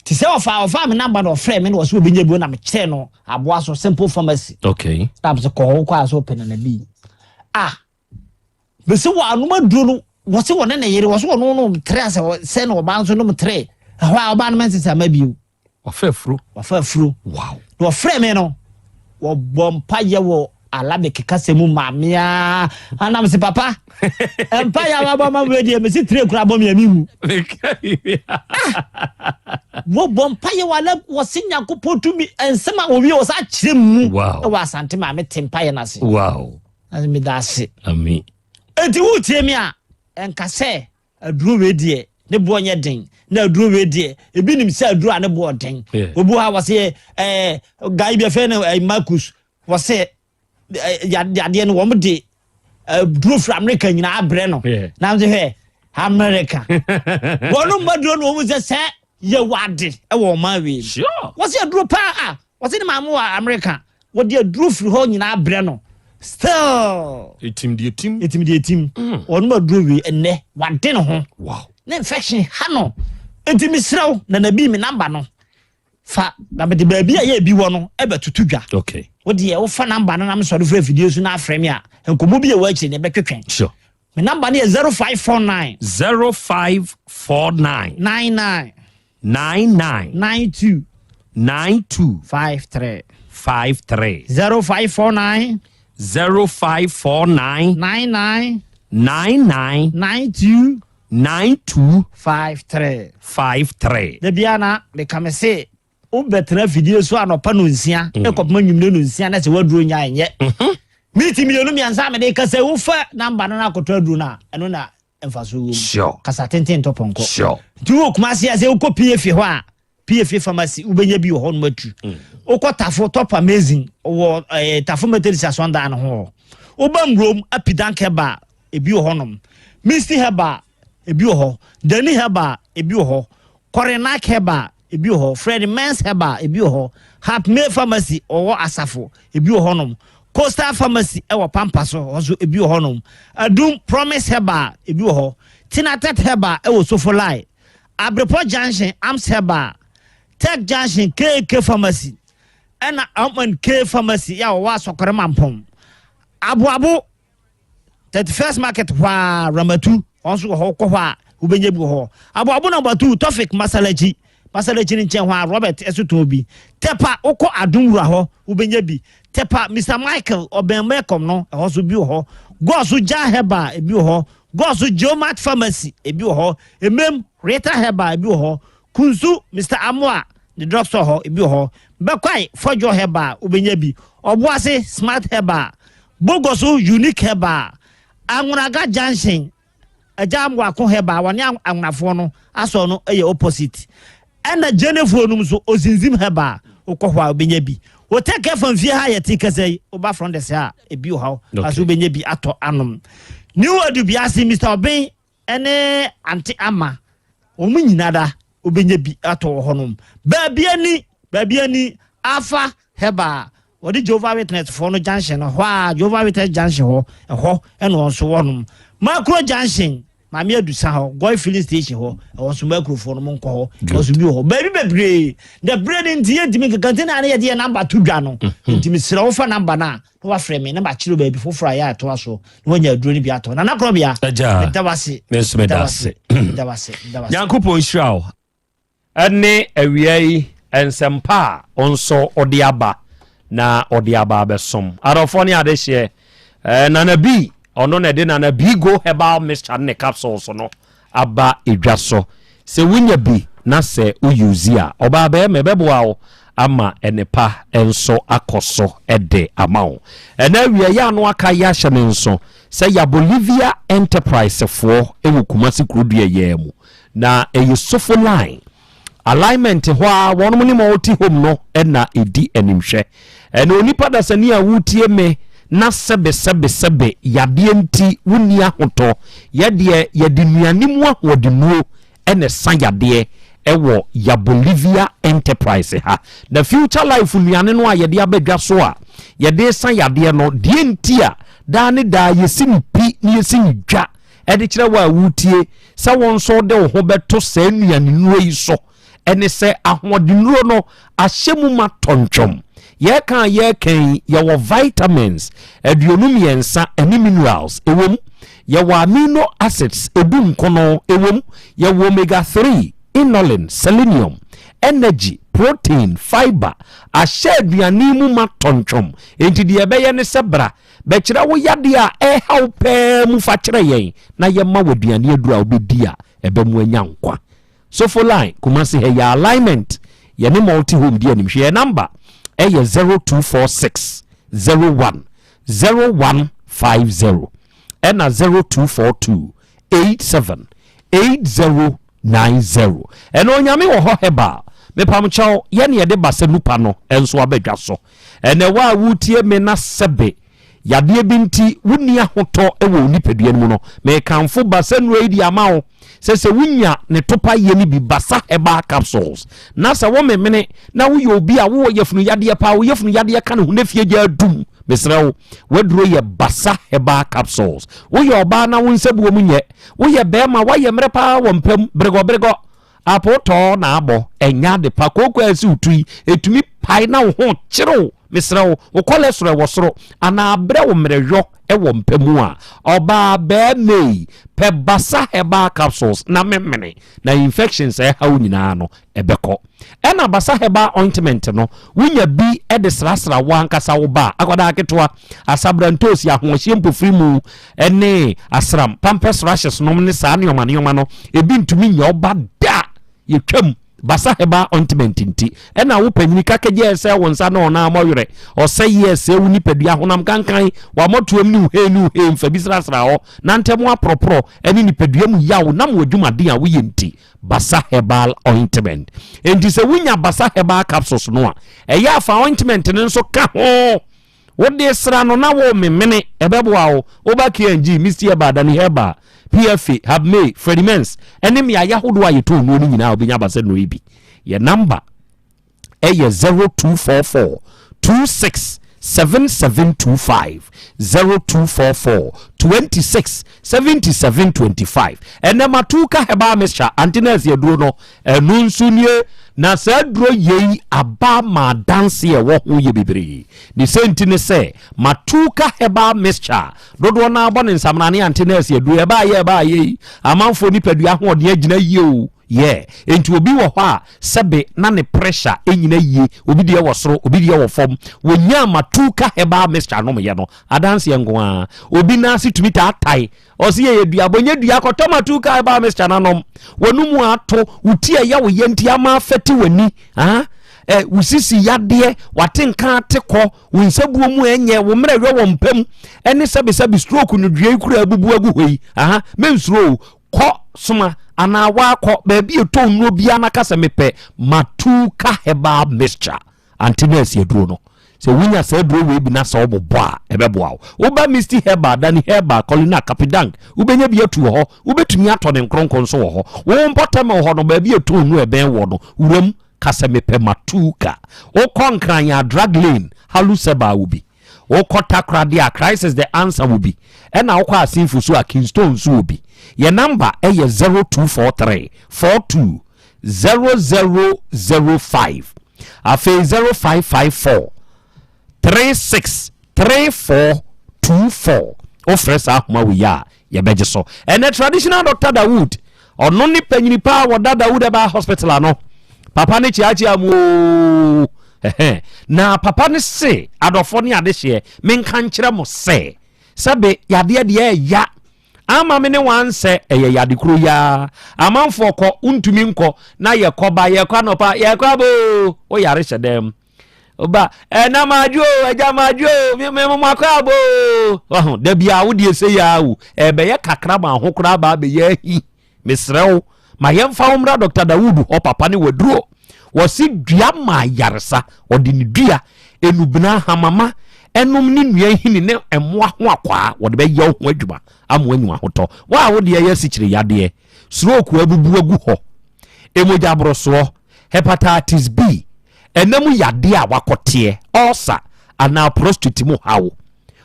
nti sɛ ɔfa ɔfa me namba na ɔfrɛ me na ɔsɛ ɔbɛnya bi na mekyerɛ no aboa so simple pharmacy okay na mesɛ kɔ hɔ kɔ a sɛ ɔpɛ nana bi ah bɛsɛ wɔ anom aduro no wɔsɛ wɔne ne yere wɔsɛ wɔno nom tere asɛ sɛ na ɔbaa nso nom tere ɛhɔ a ɔbaa no mɛnsesa ma bio Wafa afuro. Wafa afuro. Wow. Na wɔfrɛ me no, wɔbɔ mpayɛ wɔ Arabic kasa mu maa me aa. Anam se papa, mpayɛ a wabɔ ma me deɛ mesi tire kura bɔ me a mewu. Ah! Wɔbɔ mpayɛ wɔ Arabic, wɔse Nyankopɔn tumi, nsɛm a wɔwie wɔ saa kyerɛ mu. Wow. Ɛwɔ Asante maa me te mpayɛ no ase. Wow. Na meda ase. Ami. Enti wotie me a, ɛnka sɛ Aduro wei deɛ ne boɔ nyɛ den na aduro wei deɛ ebi nim sɛ aduro a ne boɔ den. Obi wɔ ha wɔse ɛɛ guy bi afɛ no ɛɛ Marcus wɔse Yadeɛ no wɔn de duro firi Amerika nyinaa abrɛ no. Na sɛ hwɛ Amerika. Wɔn mma duro no wɔn sɛ sɛ yɛ wade wɔ ɔman wei. Wɔsi aduro paa a wɔsi ne maame wɔ Amerika. Wɔde aduro firi hɔ nyinaa abrɛ no. Still. Etim deɛ etim. Etim deɛ etim. Wɔn mma duro wei ɛnɛ wade ne ho. Wow. Ne infection ha no. Eti mesrɛ wo na na bi mi namba no. Fa na mede baabi a yɛ bi wɔ no ɛbɛtoto dwa. Okay. Wo deɛ wofa namba no na mesɔre firi afidie so na afrɛ me a nkɔmmɔ bi a ɛwɔ akyire no ɛbɛtwetwɛn. Sure. Me namba no yɛ 0549. 0549. 99. 99. 92. 92. 53. 53. 0549. 0549. 99. 99. 92. 92. 53. 53. Da biara na meka me se wobɛtena afidie so anɔpa nonsia mm. ɛkɔpem anwummere nonsia na sɛ woaduro nya ɛnyɛ mhm. miniti mmienu mmiɛnsa a mede kasa wofa namba no no akɔtɔ aduro no a ɛno na mfaso wɔ mu kasa tenten ntɔ pɔnkɔ nti wowɔ Kumase a sɛ wokɔ pie fie hɔ a PFA pharmacy wobɛnya bi wɔ hɔ nom atu mm. wokɔ Tafo Top Amazing wɔ eh, Tafo Methodist asɔndan no ho hɔ woba Mmurom Apidank Herbal ebi wɔ hɔ nom Misty Herbal ebi wɔ hɔ Dani Herbal ebi wɔ hɔ Kɔrenak Herbal ebi wɔ hɔ Fred Mens Herbal ebi wɔ hɔ Hapmay Pharmacy ɔwɔ Asafo ebi wɔ hɔ nom Coastal Pharmacy ɛwɔ Pampa so hɔ so ebi wɔ hɔ nom Adum Promise Herbal ebi wɔ hɔ Tinatet Herbal ɛwɔ Sofolai Abrepɔ Junction, Arms Herbal, Tech Junction, KK Pharmacy, ɛna M&K Pharmacy yɛ a wɔwɔ Asɔkɔre Mampɔn. Aboabo, 31st Market hɔ a, Ramatu, wɔn nso wɔ hɔ, wokɔ hɔ a, wobɛnya bi wɔ hɔ. Aboabo number 2, Tofik Masalachi, Masalachi no nkyɛn hɔ a, Robert ɛso tɔn bi. Tɛpa, wokɔ Adom Wura hɔ, wobɛnya bi. Tɛpa, Mr. Michael, ɔbɛn Melcom no, ɛhɔ nso bi wɔ hɔ. Gɔɔso Gya Herbal, ebi wɔ hɔ. Gɔɔso Geomat Pharmacy, ebi wɔ hɔ. Emem, Rita Herbal, ebi wɔ hɔ. Kunsu, Mister Amoah ne drugstore hɔ, ebi wɔ hɔ. Bɛkwae, Fɔdwo Herbal, wobɛnya bi. Ɔboase, Smart Herbal. Bogoso, Unique Herbal. Anwonaga Junction, Agya Amoako Herbal, wɔne Anwonafoɔ no asɔr no yɛ opposite. Ɛna Gyenefoɔ nom nso, Ozinzim Herbal, wokɔ hɔ a wobɛnya bi. Hotel Kɛfam fie ha a yɛte kasa yi, woba front desk ha a, ebi wɔ hɔ, okay. wobɛnya bi atɔ anom. New Adubiase, Mr. Obeng ne Ante Ama, wɔn nyina da wobɛnya bi atɔ wɔ hɔnom. Baabi ani, baabi ani, Alpha Herbal, wɔde Jehovah Witness foɔ no junction no hɔ a, Jehovah Witness junction hɔ, ɛhɔ ɛna wɔn nso wɔnom. Makro junction, Maame Adusa hɔ, Goy filling station hɔ, ɛhɔ nso Makro foɔ no mo nkɔ hɔ, ɛhɔ nso bi wɔ hɔ. Baabi bebree, na berɛ no nti yɛntumi nkeka nti na ne yɛde yɛ namba to dwa no. Nti mesrɛ wo fa namba no a, na wafrɛ me na makyerɛ baabi foforɔ a yɛ atoa so na wanya aduro no bi atɔ. Nana Korɔbea, meda wase. Me nso meda ase. Meda wase. Meda wase. Nyankopɔn nhyira wo ɛne awia yi nsɛmpa a wo nso ɔde aba na ɔde aba abɛsom adɔfoɔ ne adehyeɛ. Eh, Nana B, ɔno na ɛde Nana B Go Herbal Mixture ne capsules no aba edwa so. Sɛ wonya bi na sɛ wo use a, ɔbaa bɛɛma ɛbɛboa wo ama nnepa nso akɔ so de ama wo. Ɛna awia yi ano aka yi ahyɛ me nso sɛ ya Bolivia Enterprise foɔ wɔ Kumasi kurodua yi ara mu. Na ɛyɛ Sofo line. Alignment hɔ ara wɔnom ne multi home no na ɛdi animhwɛ. Ɛna onipa dasani a wotie me na sɛbe sɛbe sɛbe yadeɛ nti wonni ahotɔ, yɛ deɛ yɛde nnuane mu ahoɔdennuo na ɛsa yadeɛ ɛwɔ ya Bolivia Enterprise ha. Na Future Life nnuane no a yɛde aba dwa so a yɛde sa yadeɛ no, deɛ nti a daa ne daa yɛsi no pi na yɛsi no dwa de kyerɛ wo a woretie sɛ wo nso wode wo ho bɛto saa nnuanennuro yi so ne sɛ ahoɔdennuro no ahyɛ mu ma tɔntwɔm. Yɛreka a yɛreka yi, yɛwɔ vitamins 23 ne minerals ɛwɔ mu. Yɛwɔ amino acids 19 ɛwɔ mu. Yɛwɔ omega 3, inulin, selenium, energy, protein, fiber ahyɛ aduane mu ma tɔntwɔm. Enti deɛ ɛbɛyɛ ne sɛ bra Bɛkyerɛ wo yadeɛ a ɛreha wo pɛɛ mu fa kyerɛ yɛn na yɛma wo aduane aduro a wobɛdi a ɛbɛmo anya nkwa. Sofo line, Kumasi ha yi alignment, yɛne Multi Home di anim. Hwɛ yɛn number ɛyɛ 0246 01 0150 ɛna 0242 87 80 90. Ɛna Onyame wɔ hɔ Herbal. Mepamkyɛw, yɛne yɛde basa nupa no nso aba dwa so. Ɛnɛ wo a wotie me na sɛbe. Yadeɛ bi nti wonni ahotɔ wɔ wo nipadua no mu no, mekamfo Basa nnuro yi de ama wo sɛ sɛ wonya ne topa yɛ no bi, Basa Herbal Capsules, na sɛ womemene na woyɛ obi a wowɔ yafunu yadeɛ paa, wo yafunu yadeɛ ka ne ho na fie gya adum, mesrɛ wo, w'aduro yɛ Basa Herbal Capsules. Woyɛ ɔbaa na wo nsabuo mu nyɛ, woyɛ bɛrima woayɛ mmerɛ paa wɔ mpam, bregɔbregɔ, Apootɔɔ na abɔ, ɛnyɛ ade pa. Kooko a ɛsi wo to yi, ɛtumi pae na wo ho kyere wo. Mesrɛ wo, wo kɔlɛstrol wɔ soro anaa abrɛ wo mmerɛyɔ wɔ mpa mu a, ɔbaa bɛɛma yi, pɛ Basa Herbal Capsules na memene, na infections a ɛha wo nyinaa no, ɛbɛkɔ. Ɛna Basa Herbal Ointment no, wonya bi de srasra wo ankasa wo ba a, akwadaa ketewa, asabrantoosi, ahoɔhyeɛ mpofiri mu, ne asram, pampers rashes nom ne saa nneɛma nneɛma no, ebi ntumi nyɛ ɔba da. Yɛtwam Basa Herbal Ointment nti, ɛna wo panyini kakagye ɛsɛ wo nsa na ɔna amɔwerɛ, ɔsɛ yɛ ɛsɛ wo nipadua honam kankan, wamɔtoam ne wo hee ne wo hee mfa bi srasra hɔ, na ntɛm aporɔporɔ ne nipadua mu yaw nam w'adwumaden a woyɛ nti. Basa Herbal Ointment. Enti sɛ wonya Basa Herbal Capsules no a, ɛyɛ afa ointment no nso ka ho. Wode sra no na womemene, ɛbɛboa wo. Woba KNG, Misty Herbal, Dani Herbal, PFA, Habmay, Freddie Mens, ɛne mmeaeɛ ahodoɔ a yɛtɔn nnuro no nyinaa wobɛnya Basa nnuro yi bi. Yɛ namba ɛyɛ 0244 26 7725 0244 26 77 25. Ɛnɛ Matuka Herbal Mixture Aunty Nurse aduro no ɛno nso nie. Na saa aduro yei aba ma adanse a ɛwɔ ho yɛ bebree. Ne sɛ nti ne sɛ Matuka Herbal Mixture dodoɔ no abɔ ne nsamena ne Aunty Nurse aduro ɛbaayɛ ɛbaayɛ yi amanfoɔ nipadua ahoɔden agyina yie o. Yeah, enti obi wɔ hɔ a sɛbe na ne pressure nnyina yie, obi deɛ wɔ soro, obi deɛ wɔ fam. Wɔnyaa Matuka herbal mixture nomyɛ no, adanseɛ nko ara. Obi nan ase tumi taatae, ɔse yɛyɛ duabɔ, nyɛ dua, kɔtɔ Matuka herbal mixture na nom. W'anomu ato, wo ti a ɛyɛ wo ya nti ama afɛte w'ani, ah, eh, wo sisi yadeɛ, w'ate nka ate kɔ, wo nsabuo mu ɛnyɛ, wo mmerɛyɔ wɔ mpa mu, ɛne sɛbesɛbe stroke nnodua yi kura abubu agu hɔ yi, aha, mensuro o, Kɔ soma anaa woakɔ baabi a ɛtɔ nnuro biara na ka sɛ mepɛ Matuka herbal mixture ante nurse aduro no. Sɛ wonya saa aduro wei bi na sɛ wobobɔ a ɛbɛboa wo. Woba Misty Herbal, Dani Herbal, Colina, Kapidank, wobɛnya bi atu wɔ hɔ. Wobɛtumi atɔ ne nkronkron nso wɔ hɔ. Wo mpɔtam wɔ hɔ no, baabi a ɛtɔ nnuro ɛbɛn woɔ no, wuram ka sɛ mepɛ Matuka. Wokɔ Nkran a, Drug Lane, Halus Herbal wɔ bi. Wokɔ Takoradi a Christ is the answer wɔ bi, ɛna wokɔ Asenfo so a Kingstone nso wɔ bi. Yɛn number yɛ 0243 42 0005 afei 0554 36 3424. Wofrɛ saa ahoma wei a yɛbɛgye so. Ɛnɛ traditional doctor Dawood, ɔno ne panyini paa wɔda Dawood ɛbaa hospital ano. Papa ne kyeakyea mu oo. Na papa ne se adɔfoɔ ne adehyeɛ menka nkyerɛ mo sɛ sɛbe yadeɛ deɛ ɛya ama me ne wansɛ ɛyɛ yade kuro yaa amanfoɔ kɔ wontumi nkɔ na yɛkɔ ba yɛkɔ anɔpa yɛkɔ aboo woyare hyɛ dɛm Oba, ɛna madwo o, agya madwo o, me me mo akɔ abo o. Wahu, da bi a wo deɛ sɛ yɛ awu, ɛbɛyɛ kakra ma ho koraa ba abɛyɛ ahi. Mesrɛ wo, ma yɛmfa wo mmra Dr. Dawood hɔ, papa ne waduro. Wɔse dua ma ayaresa, ɔde ne dua, enubena, hamama, ɛnom ne nnua nhini ne mmoa ho akwaa, wɔde bɛyɛ wo ho adwuma ama woanya ahotɔ. Wo a wo deɛ yɛ asikyire yadeɛ, stroke abubu agu hɔ, emogya borosoɔ, hepatitis B, Ɛna mu yadeɛ a wakɔteɛ, ulcer, anaa prostate mu haw,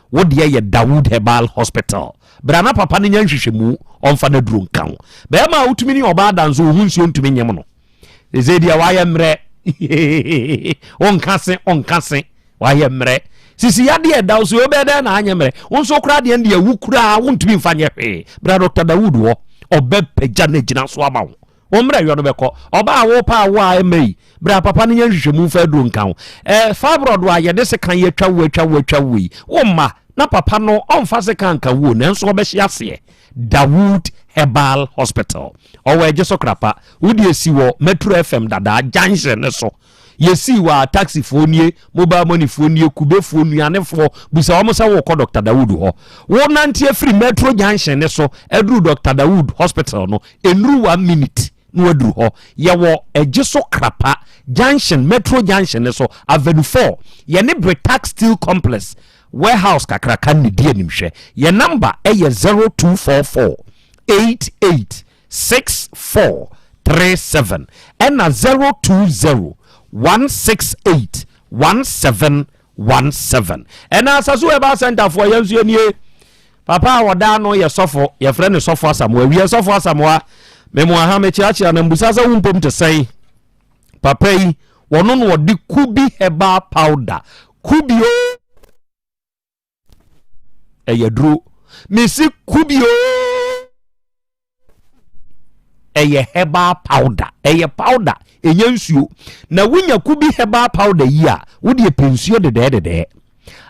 wo deɛ yɛ Dawood Herbal Hospital. Bra na papa no nyɛ nhwehwɛmu, ɔmfa n'aduro nka wo. Bɛrima a wotumi ne ɔbaa da nso, wo ho nsuo ntumi nyem no. Ɛsɛ deɛ wayɛ mmerɛ. Wonka se, ɔnka se, wayɛ mmerɛ. Sisi yadeɛ ɛda wo so, wobɛyɛ dɛn na anyɛ mmerɛ? Wo nso koraa deɛ deɛ wu koraa, wontumi mfa nyɛ hwee. Bra Dr. Dawood hɔ, ɔbɛpagya no agyina so ama wo. Wo mmerɛyɔ no bɛkɔ. Ɔbaa a worepɛ awo a ɛmma yi, bra papa no nyɛ nhwehwɛmu mfa aduro nka ho. Ɛɛ fibroid a yɛde sekan yi atwa wo atwa wo atwa wo yi, wo mma na papa no ɔmfa sekan nka wo o, nanso ɔbɛhye aseɛ. Dawood Herbal Hospital. Ɔwɔ Ɛgyeso Krapa. Wo deɛ si wɔ Metro FM dadaa junction no so. Yɛsii wɔ a taxifoɔ nie, mobile money foɔ nie, kubefoɔ, nnuanefoɔ, bisa wɔn sɛ worekɔ Doctor Dawood hɔ. Wonante afiri Metro junction no so aduru Doctor Dawood Hospital no, ɛnnuru one minute na woaduru hɔ. Yɛwɔ Ɛgyeso Krapa junction, Metro junction no so, Avenue 4. Yɛne Britax Steel Complex. Warehouse kakraka no na ɛdi animhwɛ. Yɛn number yɛ 0244 88 64 37 ɛna 020 168 1717. Ɛna Asaso Herbal Center foɔ yɛn nso yɛnie. Papa a wɔda ano yɛ sɔfo, yɛfrɛ no Sɔfo Asamoah. Wiɛ Sɔfo Asamoah, memoa ha mekyeakyea na mbusa sɛ wo mpom te sɛn? Papa yi, wɔno na ɔde Kubi Herbal Powder, Kubi o, ɛyɛ duro. Mesi Kubi o, ɛyɛ herbal powder, ɛyɛ powder, ɛnyɛ nsuo. Na wonya Kubi herbal powder yi a, wodeɛ pɛ nsuo dedɛɛdedɛɛ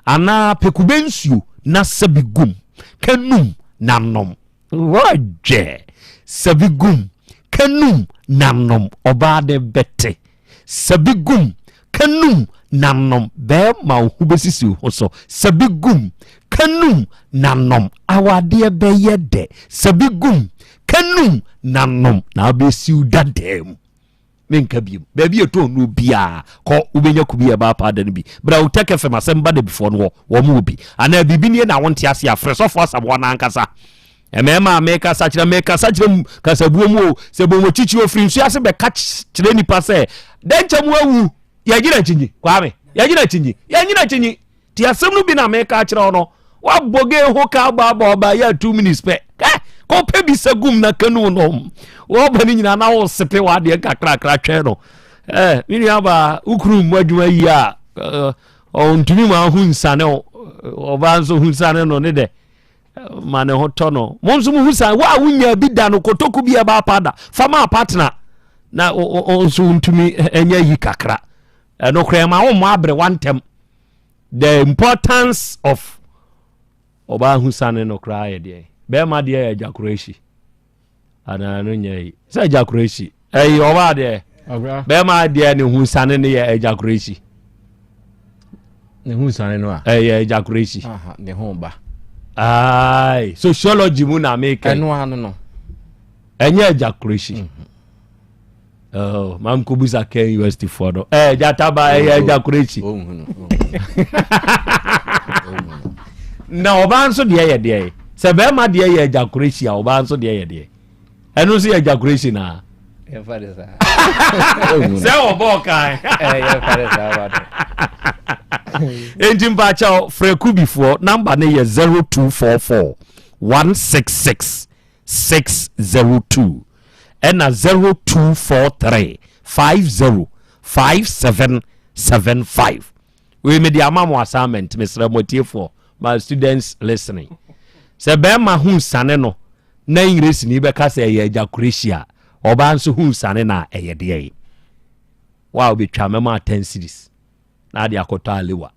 anaa pɛ kube nsuo na sɛbi gum ka num na nom. Wɔdwɛ sɛbi gum ka num na nom, ɔbaa de bɛte. Sɛbi gum ka num na nom, bɛɛma wo ho bɛsisi wo ho so. Sɛbi gum ka num na nom, awadeɛ bɛyɛ dɛ. Sɛbi gum ka num na nom, na abɛsiw dadaa mu. Menka biom. Baabi a ɛtɔn nnuro biara, kɔ, wobɛnya kubi a ɛbaa paada no bi. Bra Otec FM asɛm ba dabifoɔ no hɔ, wɔn wɔ bi. Anaa biribi nie na wonte aseɛ a, frɛ sɔfo Asamoah no ankasa. Mmarima a mekasa kyerɛ, mekasa kyerɛ mu kasabuo mu o, sɛ bɔnwɔkyikyi ofiri nsuo ase bɛka kyerɛ nipa sɛ, dɛn nkyɛ mu awu, yɛgyina kyinyi, Kwame, yɛgyina kyinyi, yɛnyina kyinyi. Ti asɛm no bi na meka akyerɛ wo no, woabɔ gay ho ka abɔ abɔ ɔba yɛ 2 minutes pɛ. Kɛ, kɔpɛ bi sɛ gum na kanu nom. Wɔba no nyinaa na wosepe w'adeɛ nkakrakra twɛn no. Eh, me nua baa, wo kunu mmɔ adwuma yie a, ɔntumi ma ho nsane wo. Ɔbaa nso ho nsane no ne dɛ ma ne ho tɔ no. Mo nso mo ho sane, wo a wonya bi da no, kotoku bi a ɛba apa da, fa ma partner na nso ntumi nyɛ yi kakra. Ɛno koraa ma wo mmɔ aberewa ntɛm. The importance of ɔbaa ho sane no koraa yɛ deɛ bɛrima deɛ yɛ agyakorɔ anaa no nyɛ yi sɛ agyakorɔ akyi ɛyi ɔbaa deɛ bɛrima deɛ ne ho sane no yɛ agyakorɔ akyi ne ho sane no a ɛyɛ agyakorɔ akyi ne ho ba ayi sociology mu na meka ɛno ano no ɛnyɛ agyakorɔ akyi mm -hmm. Oh, mam kɔbusa Ken University foɔ no. Eh, gyataba ɛyɛ eh, agya koro akyi. Na ɔbaa nso deɛ yɛ deɛ. Sɛ bɛrima deɛ yɛ agya koro akyi a, ɔbaa nso deɛ yɛ deɛ. Ɛno nso yɛ agya koro akyi naa. Sɛ ɔbɔ kan. Enti mpakyɛw frɛ Kubifoɔ namba no yɛ 0244 166 602 ɛna 0243 50 5775. Wei mede ama mo assignment, mesrɛ mo atiefoɔ, my students listening. Sɛ bɛrima ho sane no na Engiresini bɛka sɛ ɛyɛ agyakorehyi a, ɔbaa nso ho sane no a ɛyɛ deɛ? Wo a wobɛtwa mɛma 10 series na ade akɔtɔ alewa.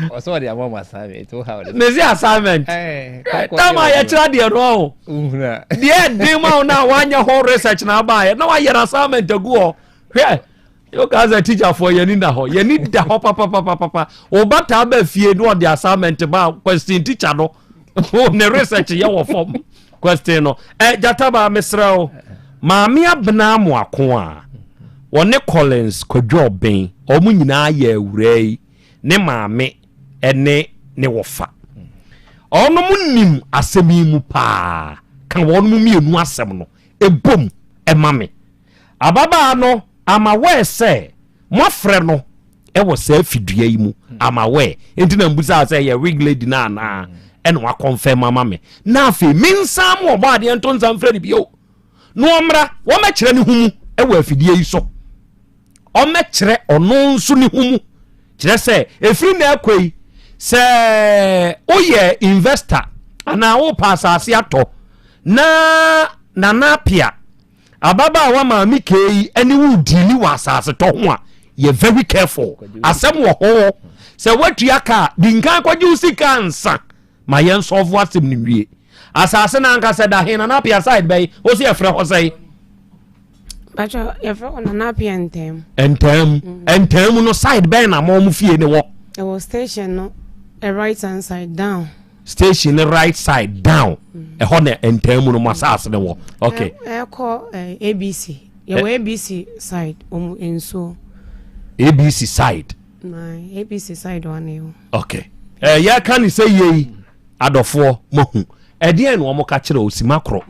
ɔsɛ ɔde ama ɔmo assignment o ha ɔde. mesi assignment tam a yɛkyerɛ deɛ no ɔho deɛ ɛden ma wo no a woanyɛ ho research na abaayɛ na woayɛ no assignment agu hɔ hwɛ Yo ka sɛ teacher foɔ yɛni da hɔ yɛni da hɔ papapapapa ɔba taa ba fie na ɔde assignment ba question teacher no ne research yɛ wɔ fam question no ɛ gyataba mesrɛ wo maame abena amoako a wɔne Collins Kwadwo Ɔben wɔn nyinaa yɛ awuraa yi ne maame ne ne wɔfa wɔn nim asɛm yi mu paa ka wɔn mmienu asɛm no ebom ɛma me. Ababaa no, I'm aware sɛ moafrɛ no wɔ saa fidua yi mu. I'm aware. Nti na mbusaa sɛ ɛyɛ wig lady no anaa ɛna wakɔnfɛm ama me. Na afei mensan mo ɔbɔ adeɛ nto nsa mfrɛ no bio. Na ɔmmra, wɔmmɛkyerɛ ne ho mu wɔ afidie yi so. Ɔmmɛkyerɛ ɔno nso ne ho mu. Kyerɛ sɛ ɛfiri na ɛkɔ yi, sɛ woyɛ investor anaa wopɛ asase atɔ na Nana Apia Ababaawa maame kee yi ɛne wo diili wɔ asase tɔ ho a yɛ very careful asɛm wɔ hɔ sɛ woatua ka a di nkan kɔgye wo sika ansa ma yɛn sɔfo asɛm no nwie asase no ankasa da he Nana Apia side bɛyi wo sɛ yɛfrɛ hɔ sɛe Bacho yɛfrɛ hɔ Nana Apia Ntɛm Ntɛm Ntɛm no side bɛn na mo fie ne wɔ ɛwɔ station no right hand side down. Station ne right side down. Ɛhɔ na ntaa mu no mo asase no wɔ. Okay. Ɛkɔ ABC. Yɛwɔ ABC side wɔn nsuo. ABC side. Na ABC side wa na ɛwɔ. Okay. Ɛɛ yɛka ne sɛ yie yi adɔfoɔ mohu. Ɛdeɛn na wɔn ka kyerɛ osima korɔ.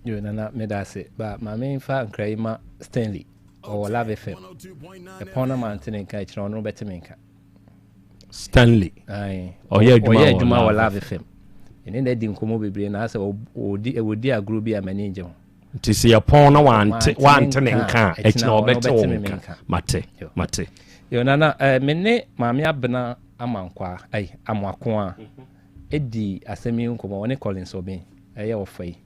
Yo nana meda ase ba maame nfa nkra yi ma Stanley ɔwɔ Love FM. Ɛpɔn na mante ne nka akyerɛ ɔno bɛte me nka. Stanley. Ɔyɛ adwuma wɔ Love FM. Ɛne na adi nkɔmmɔ bebree na asɛ ɔdi ɛwɔdi agorɔ bi a m'ani ngye ho. Nti sɛ yɛpɔn na wante wante ne nka a ɛkyina ɔbɛte wo nka. Mate mate. Yo nana eh, me ne maame Abena Amankwaa ai Amoakoa ɛdi asɛm yi nkɔmmɔ ɔne Collins Obeng ɛyɛ ɔfa yi.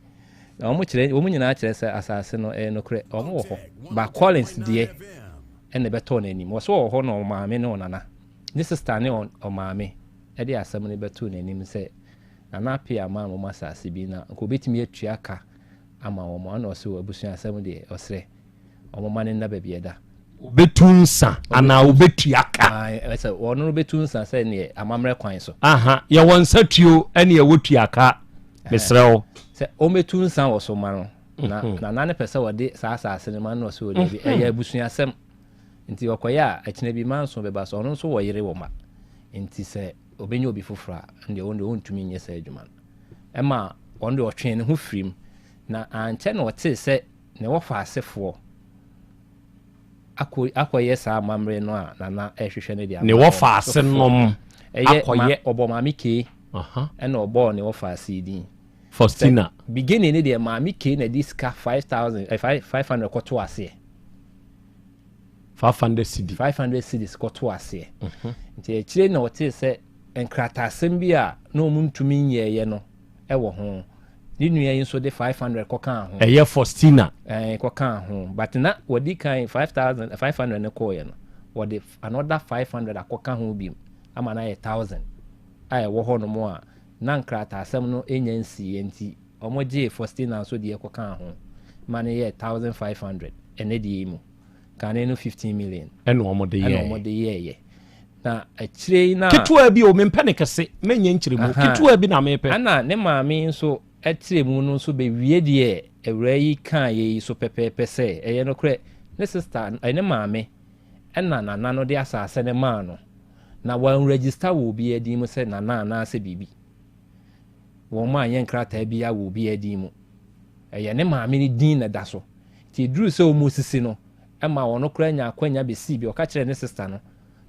Na wɔn kyerɛ wɔn nyinaa kyerɛ sɛ asase no ɛyɛ nokorɛ wɔn wɔ hɔ ba Collins deɛ ɛna ɛbɛtɔɔ n'anim. Wɔsɛ ɔwɔ hɔ na ɔmaame ne ɔnana, ne sista ne ɔmaame de asɛm no bɛtoo n'anim sɛ Nana Appiah ama wɔn asase bi na nka ɔbɛtumi atua ka ama wɔn. Ɛna ɔse abusua asɛm deɛ ɔsrɛ wɔn ma no nna baabi ɛda. Ɔbɛtu nsa anaa ɔbɛtua ka? Ae, sɛ ɔno no bɛtu nsa sɛ neɛ amammerɛ kwan so. Aha, yɛwɔ nsa tuo ɛne yɛwɔ tua ka, mesrɛ wo. Sɛ ɔmmɛtu nsa wɔ so ma no. Na nana no pɛ sɛ ɔde saa asase no ma no na ɔsɛ ɔdabi, ɛyɛ abusuasɛm. Nti ɔkɔyɛ a, ɛkyena bi manso bɛba so. Ɔno nso wɔ yere wɔ mma. Nti sɛ ɔbɛnya obi foforɔ a, ɛndeɛ ɔno deɛ ɔntumi nyɛ saa adwuma no. Ɛma ɔno deɛ ɔtwee ne ho firim. Na ankyɛ na ɔtee sɛ ne wɔfa asefoɔ akɔ akɔyɛ saa amammerɛ no a nana ɛrehwehwɛ no de ama Ne wɔfa ase nom akɔyɛ. Ɛyɛ ɔbɔ maame kee ɛna ɔbɔɔ ne wɔfa ase din. Faustina. Sɛ beginning ne deɛ maame K na de sika 5000 eh, 500 kɔto aseɛ. 500 cedi. 500 cedis kɔto aseɛ. Mhm. Nti akyire na ɔtee sɛ nkrataasɛm bi a na wɔn ntumi nyɛɛyɛ no ɛwɔ ho. Ne nua yi nso de 500 kɔkaa ho. Ɛyɛ Faustina. Ɛɛ kɔkaa ho but na wɔdi kan 5000 500 no kɔɔyɛ no wɔde another 500 akɔka ho bi ama no ayɛ 1000 a ɛwɔ hɔ nom a na nkrataasɛm no nnya nsiiɛ nti, wɔgyee Faustina nso deɛ kɔkaa ho ma no yɛɛ 1,500 ɛnnɛ deɛ yi mu. Kane no 15 million. Ɛna wɔde yɛɛ. Ɛna wɔde yɛɛyɛ. Na akyire yi na. Ketewa bi o, mempɛ ne kɛse, menyɛ nkyerɛmu, ketewa bi na mepɛ. Ɛna ne maame nso kyerɛ mu no nso bɛwie deɛ awuraa yi kaeɛ yi so pɛpɛɛpɛ sɛ, ɛyɛ nokorɛ, ne sista, ne maame ɛna nana no de asase no maa no. Na wɔanrɛgyista wɔ obiara din mu sɛ nana anaasɛ biribi. Wɔanyɛ nkrataa biara wɔ obiara din mu. Ɛyɛ ne maame no din na ɛda so. Nti ɛduruu sɛ wɔresisi no, ɛma ɔno koraa nyaa akwanya bɛsii bi. Ɔka kyerɛɛ ne sista no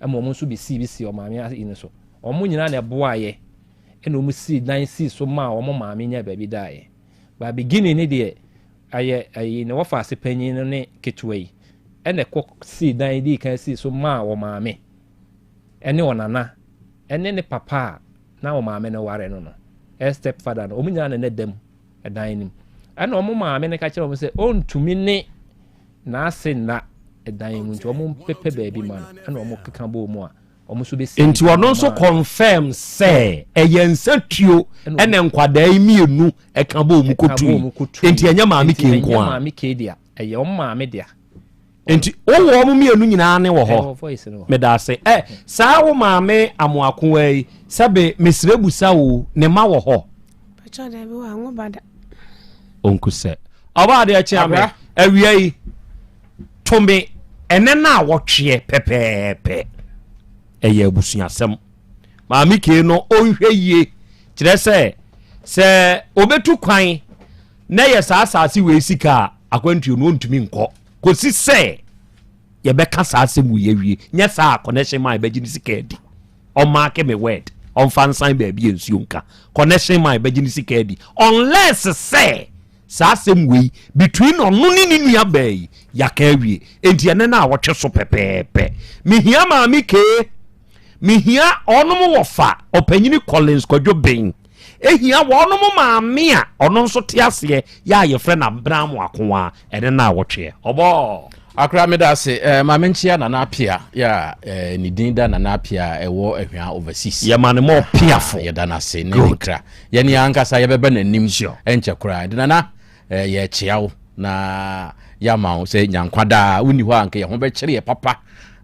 ma wɔn nso bɛsii bi sii ɔmaame ayi no so. Wɔn nyinaa na ɛboaeɛ ɛna wɔsii dan sii so maa wɔn maame nyaa baabi daeɛ. But beginning no deɛ, ɛyɛ ɛyi ne wɔfaase panyin no ne ketewa yi ɛna ɛkɔ sii dan dii kan sii so maa wɔn maame. ne ɔnana ne ne papa a na wɔn maame no ware no no, ɛyɛ step father no, wɔn nyinaa na na ɛda mu, ɛdan no mu. Ɛna wɔn maame no ka kyerɛ wɔn sɛ ɔntumi ne n'ase nna ɛdan mu nti wɔn mpɛpɛ baabi ma no. Ɛna wɔn keka bɔɔ mu a wɔn nso bɛsi. Nti ɔno nso confirm sɛ ɛyɛ nsa tuo ɛna nkwadaa yi mmienu ɛka bɔɔ mu kɔtui. Nti ɛnyɛ maame kee nko a. Ɛnyɛ maame kee dea, ɛyɛ wɔn maame dea. Nti wowɔ wɔn mmienu nyinaa ne wɔ hɔ. Meda ase. Ɛ saa wo maame amoakoa yi sɛbe mesrɛ busa o ne ma wɔ hɔ. Pakyɛ daabi wɔ anwo ba da. Onku sɛ ɔba adeɛ kye ame awia yi to me ɛnɛ no a wɔtweɛ pɛpɛɛpɛ ɛyɛ abusuasɛm. Maame kee no ɔnhwɛ yie kyerɛ sɛ sɛ ɔbɛtu kwan na yɛ saa asase wei sika a akwantuo no ɔntumi nkɔ kɔsi sɛ yɛbɛka saa asɛm wei awie nyɛ saa connection man bɛgye ne sika adi ɔmaake me word ɔmfa nsan baabi a nsuo nka connection man bɛgye ne sika adi unless sɛ saa asɛm wei between ɔno ne ne nua baa yi yɛaka awie enti ɛnɛ no a wɔtwe so pɛpɛɛpɛ mehia maame kee mehia ɔnom wɔfa ɔpanyini Collins Kwadwo Ben Ehia wɔnom maame a ɔno nso te aseɛ yɛ a yɛfrɛ no Abraham Akoa ɛne no a wɔtweɛ. Ɔbɔɔ. Akora meda ase eh, ma menkyea Nana Apia yɛ a eh, ne din da Nana Apia a ɛwɔ Ahwea Overseas. Yɛma no ma ɔpiafo. Yɛda no ase ne ne kra. Yɛne ankasa yɛbɛba n'anim ɛnkyɛ koraa. Nti Nana eh, yɛkyea wo na yɛama wo sɛ nyankwa daa wonni hɔ a nka yɛn ho bɛkyere yɛ papa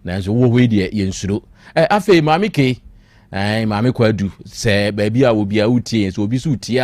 nanso wowɔ hɔ yi deɛ yɛnsuro. Eh, afei Maame Kay. Ɛn, Maame Kwadu, sɛ baabi a obi a wotie yɛn, sɛ obi so tie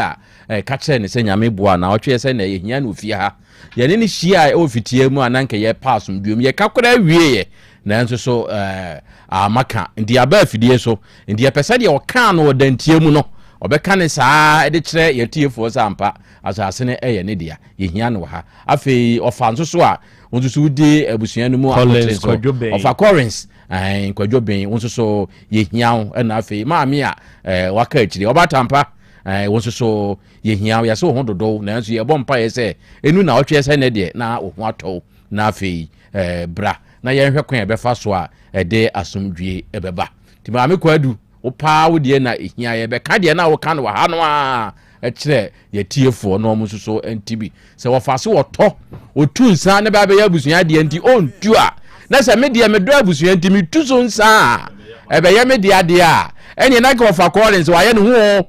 a, ka kyerɛ no sɛ Nyame boa na ɔtweɛ sɛ na yɛhia no ofie ha. Yɛne no hyia ɛwɔ fitia mu a na nka yɛpa asomdwoe mu. Yɛka koraa wieɛ, nanso so ɛɛ, amma ka. Nti yɛaba afidie so. Nti yɛpɛ sɛ deɛ ɔkaa no wɔ dantia mu no, ɔbɛka ne saa de kyerɛ yɛtiefoɔ sɛ ampa asase no ɛyɛ ne dea. Yɛhia no wɔ ha. Afei ɔfa nso so a, wo nso so wodi abusua no mu Collins akotene so. Kwadwo Ben. Ɔfa Collins Ae, Kwadwo Ben, wo nso so yɛhia wo. Ɛna afei maame a eh, waka akyire, Ɔbatampa, eh, wo nso so yɛhia wo. Yɛsɛ wo ho dodow, nanso yɛbɔ mpaeɛ sɛ ɛnu na ɔtweɛ sɛ nnɛ deɛ na wo ho atɔ wo. Na afei eh, bra na yɛnhwɛ kwan a yɛbɛfa so a ɛde asomdwie ɛbɛba. Nti maame Kwadu, Wo paa wo deɛ na ɛhia yɛbɛka deɛ na woka no wɔ ha no a kyerɛ yɛtiefoɔ na wɔn nso so nti bi sɛ wɔfa so wɔtɔ ɔtu nsa ne ba bɛyɛ abusua deɛ nti ɔntu a na sɛ me deɛ medɔ abusua nti metu so nsa a ɛbɛyɛ me deɛ adeɛ a ɛneɛ na nka wɔfa Collins wayɛ ne ho o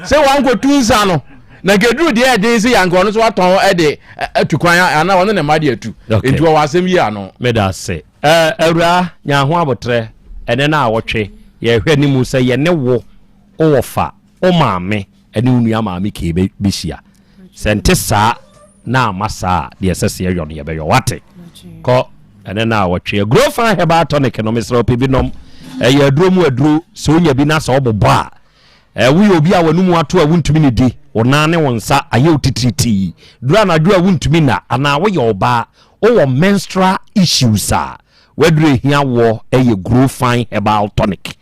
sɛ wankɔtu nsa no na nka ɛduru deɛ ɛden sɛ yɛanka ɔno so watɔn ɛde atu kwan anaa ɔno ne mma de atu nti wɔwɔ asɛm yi ano. Meda ase. Eh, Awuraa, nya ho aboterɛ, ɛnɛ naawɔtwe, yɛrehwɛ anim sɛ yɛne wo, wo wɔfa, wo maame ne wo nua maame Kay bɛ, bɛhyia. Sɛ nte saa na amma saa a, deɛ ɛsɛ sɛ yɛyɔ no yɛbɛyɔ. Wate? Kɔ, ɛnɛ naawɔtwe. Grofan Herbal Tonic no, mesrɛ wo pɛ bi nom. Ɛyɛ aduro mu aduro, sɛ wonya bi na sɛ wobobɔ a, eh, woyɛ obi a w'anomu ato a wontumi nidi, wo nan ne wo nsa ayɛ wo titiritii, duru anadwo a wontumi nna, anaa woyɛ ɔbaa, Wowɔ menstrual issues a, w'aduro ehia woɔ yɛ Grow Fine Herbal Tonic.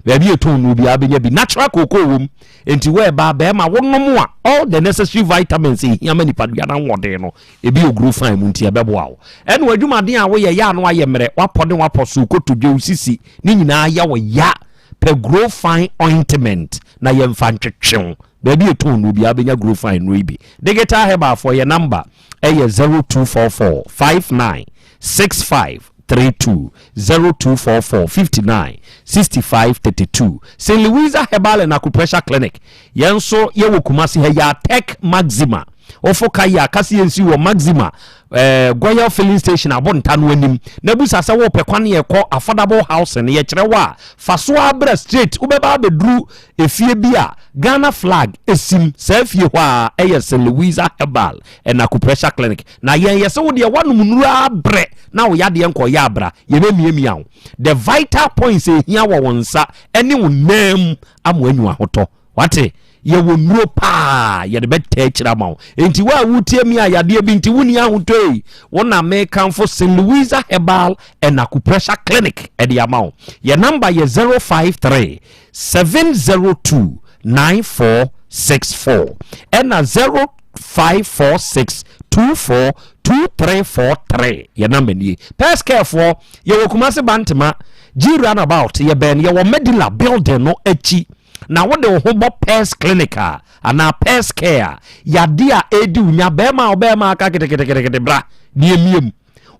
Baabi a yɛtɔn nnuro biara wobɛnya bi. Natural cocoa wɔ mu, enti wo ɛbaa bɛrima wonom a, all the necessary vitamins a ehia ma nipadua no ahoɔden no, ebi wɔ Grow Fine mu nti ɛbɛboa wo. Ɛna w'adwumaden a woyɛ yɛ a na wayɛ mmerɛ, w'apɔ ne w'apɔ so, wo kotodwe, wo sisi, ne nyinaa yɛ wo ya. Pɛ Grow Fine Ointment na yɛmfa ntwetwe wo. Baabi a yɛtɔn nnuro biara wobɛnya Grow Fine nnuro yi bi. Digital Herbal foɔ yɛ number ɛyɛ 0244 59 65 32 0244 59 65 32 St. Louisa Herbal and Acupressure Clinic yɛn nso yɛwɔ Kumasi ha yɛ Tech Maxima wofo ka yɛ akase yɛn si wɔ Maxima eh, Goyal filling station abonta no anim na busa sɛ wopɛ kwan yɛ kɔ affordable housing yɛkyerɛ wo a fa so abra straight wobɛba abɛduru Efie bi a Ghana flag sim saa fie hɔ ara yɛ St. Louisa Herbal and Acupressure Clinic. Na yɛn yɛse wo deɛ woanom nnuru ara brɛ na wo yadeɛ nkɔyɛ abra, yɛbɛmiamia wo. The vital points a ɛhia wɔ wo nsa ne wo nan mu ama woanya ahotɔ. Wate? Yɛwɔ nnuro paa yɛde bɛtaa akyire ama wo. Enti wo a wotie me a yadeɛ bi nti wonni ahotɔ yi, wo na mekamfo St. Louisa Herbal and Acupressure Clinic de ama wo. Yɛn number yɛ 053 702 9464 ɛna 0546 24 2343 yɛ namba nie. Pɛskɛfoɔ yɛwɔ Kumase Bantama G roundabout yɛbɛn yɛwɔ Medila building no akyi na wode wo ho bɔ Pɛs clinic a anaa Pɛs care a yadeɛ a ɛredi wo nya bɛrima a ɔbɛrima aka keteketekete bra ne emiem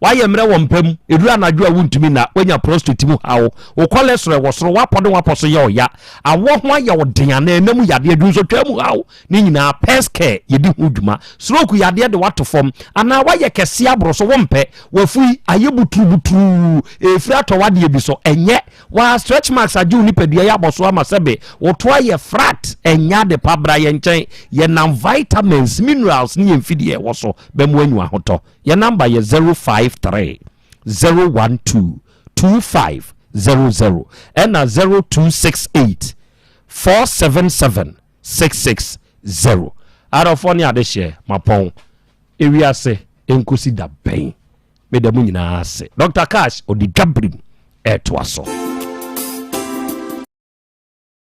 Woayɛ mmerɛ wɔ mpa mu, ɛduru anadwo a wontumi nna, woanya prostate mu haw, wo cholesterol wɔ soro, woapɔ ne woapɔ so yɛ ɔya, awoɔ ho ayɛ wo den anaa ɛna mu yadeɛ, dwonsɔtwaa mu haw, ne nyinaa Pes Care yɛdi ho dwuma. Stroke yadeɛ de woato fam anaa woayɛ kɛseɛ aboro so, wompɛ, w'afui ayɛ buturubuturuu, ɛrefiri atɔ w'adeɛ bi so, ɛnyɛ, waa stretch marks agye wo nipadua yi abɔ so ama sɛbe wo to ayɛ frat, ɛnyɛ adepa, bra yɛn nkyɛn, yɛnam vitamins, minerals ne yɛn mfidie a ɛwɔ so bɛma woanya ahotɔ. Yɛn namba yɛ 053 012 2500 ɛna 0268 477 660. Adɔfoɔ ne adehyeɛ, mapɔn ewiase nkosi da bɛn? Meda mo nyinaa ase. Dr. Cash ɔde dwabirim ɛretoa so.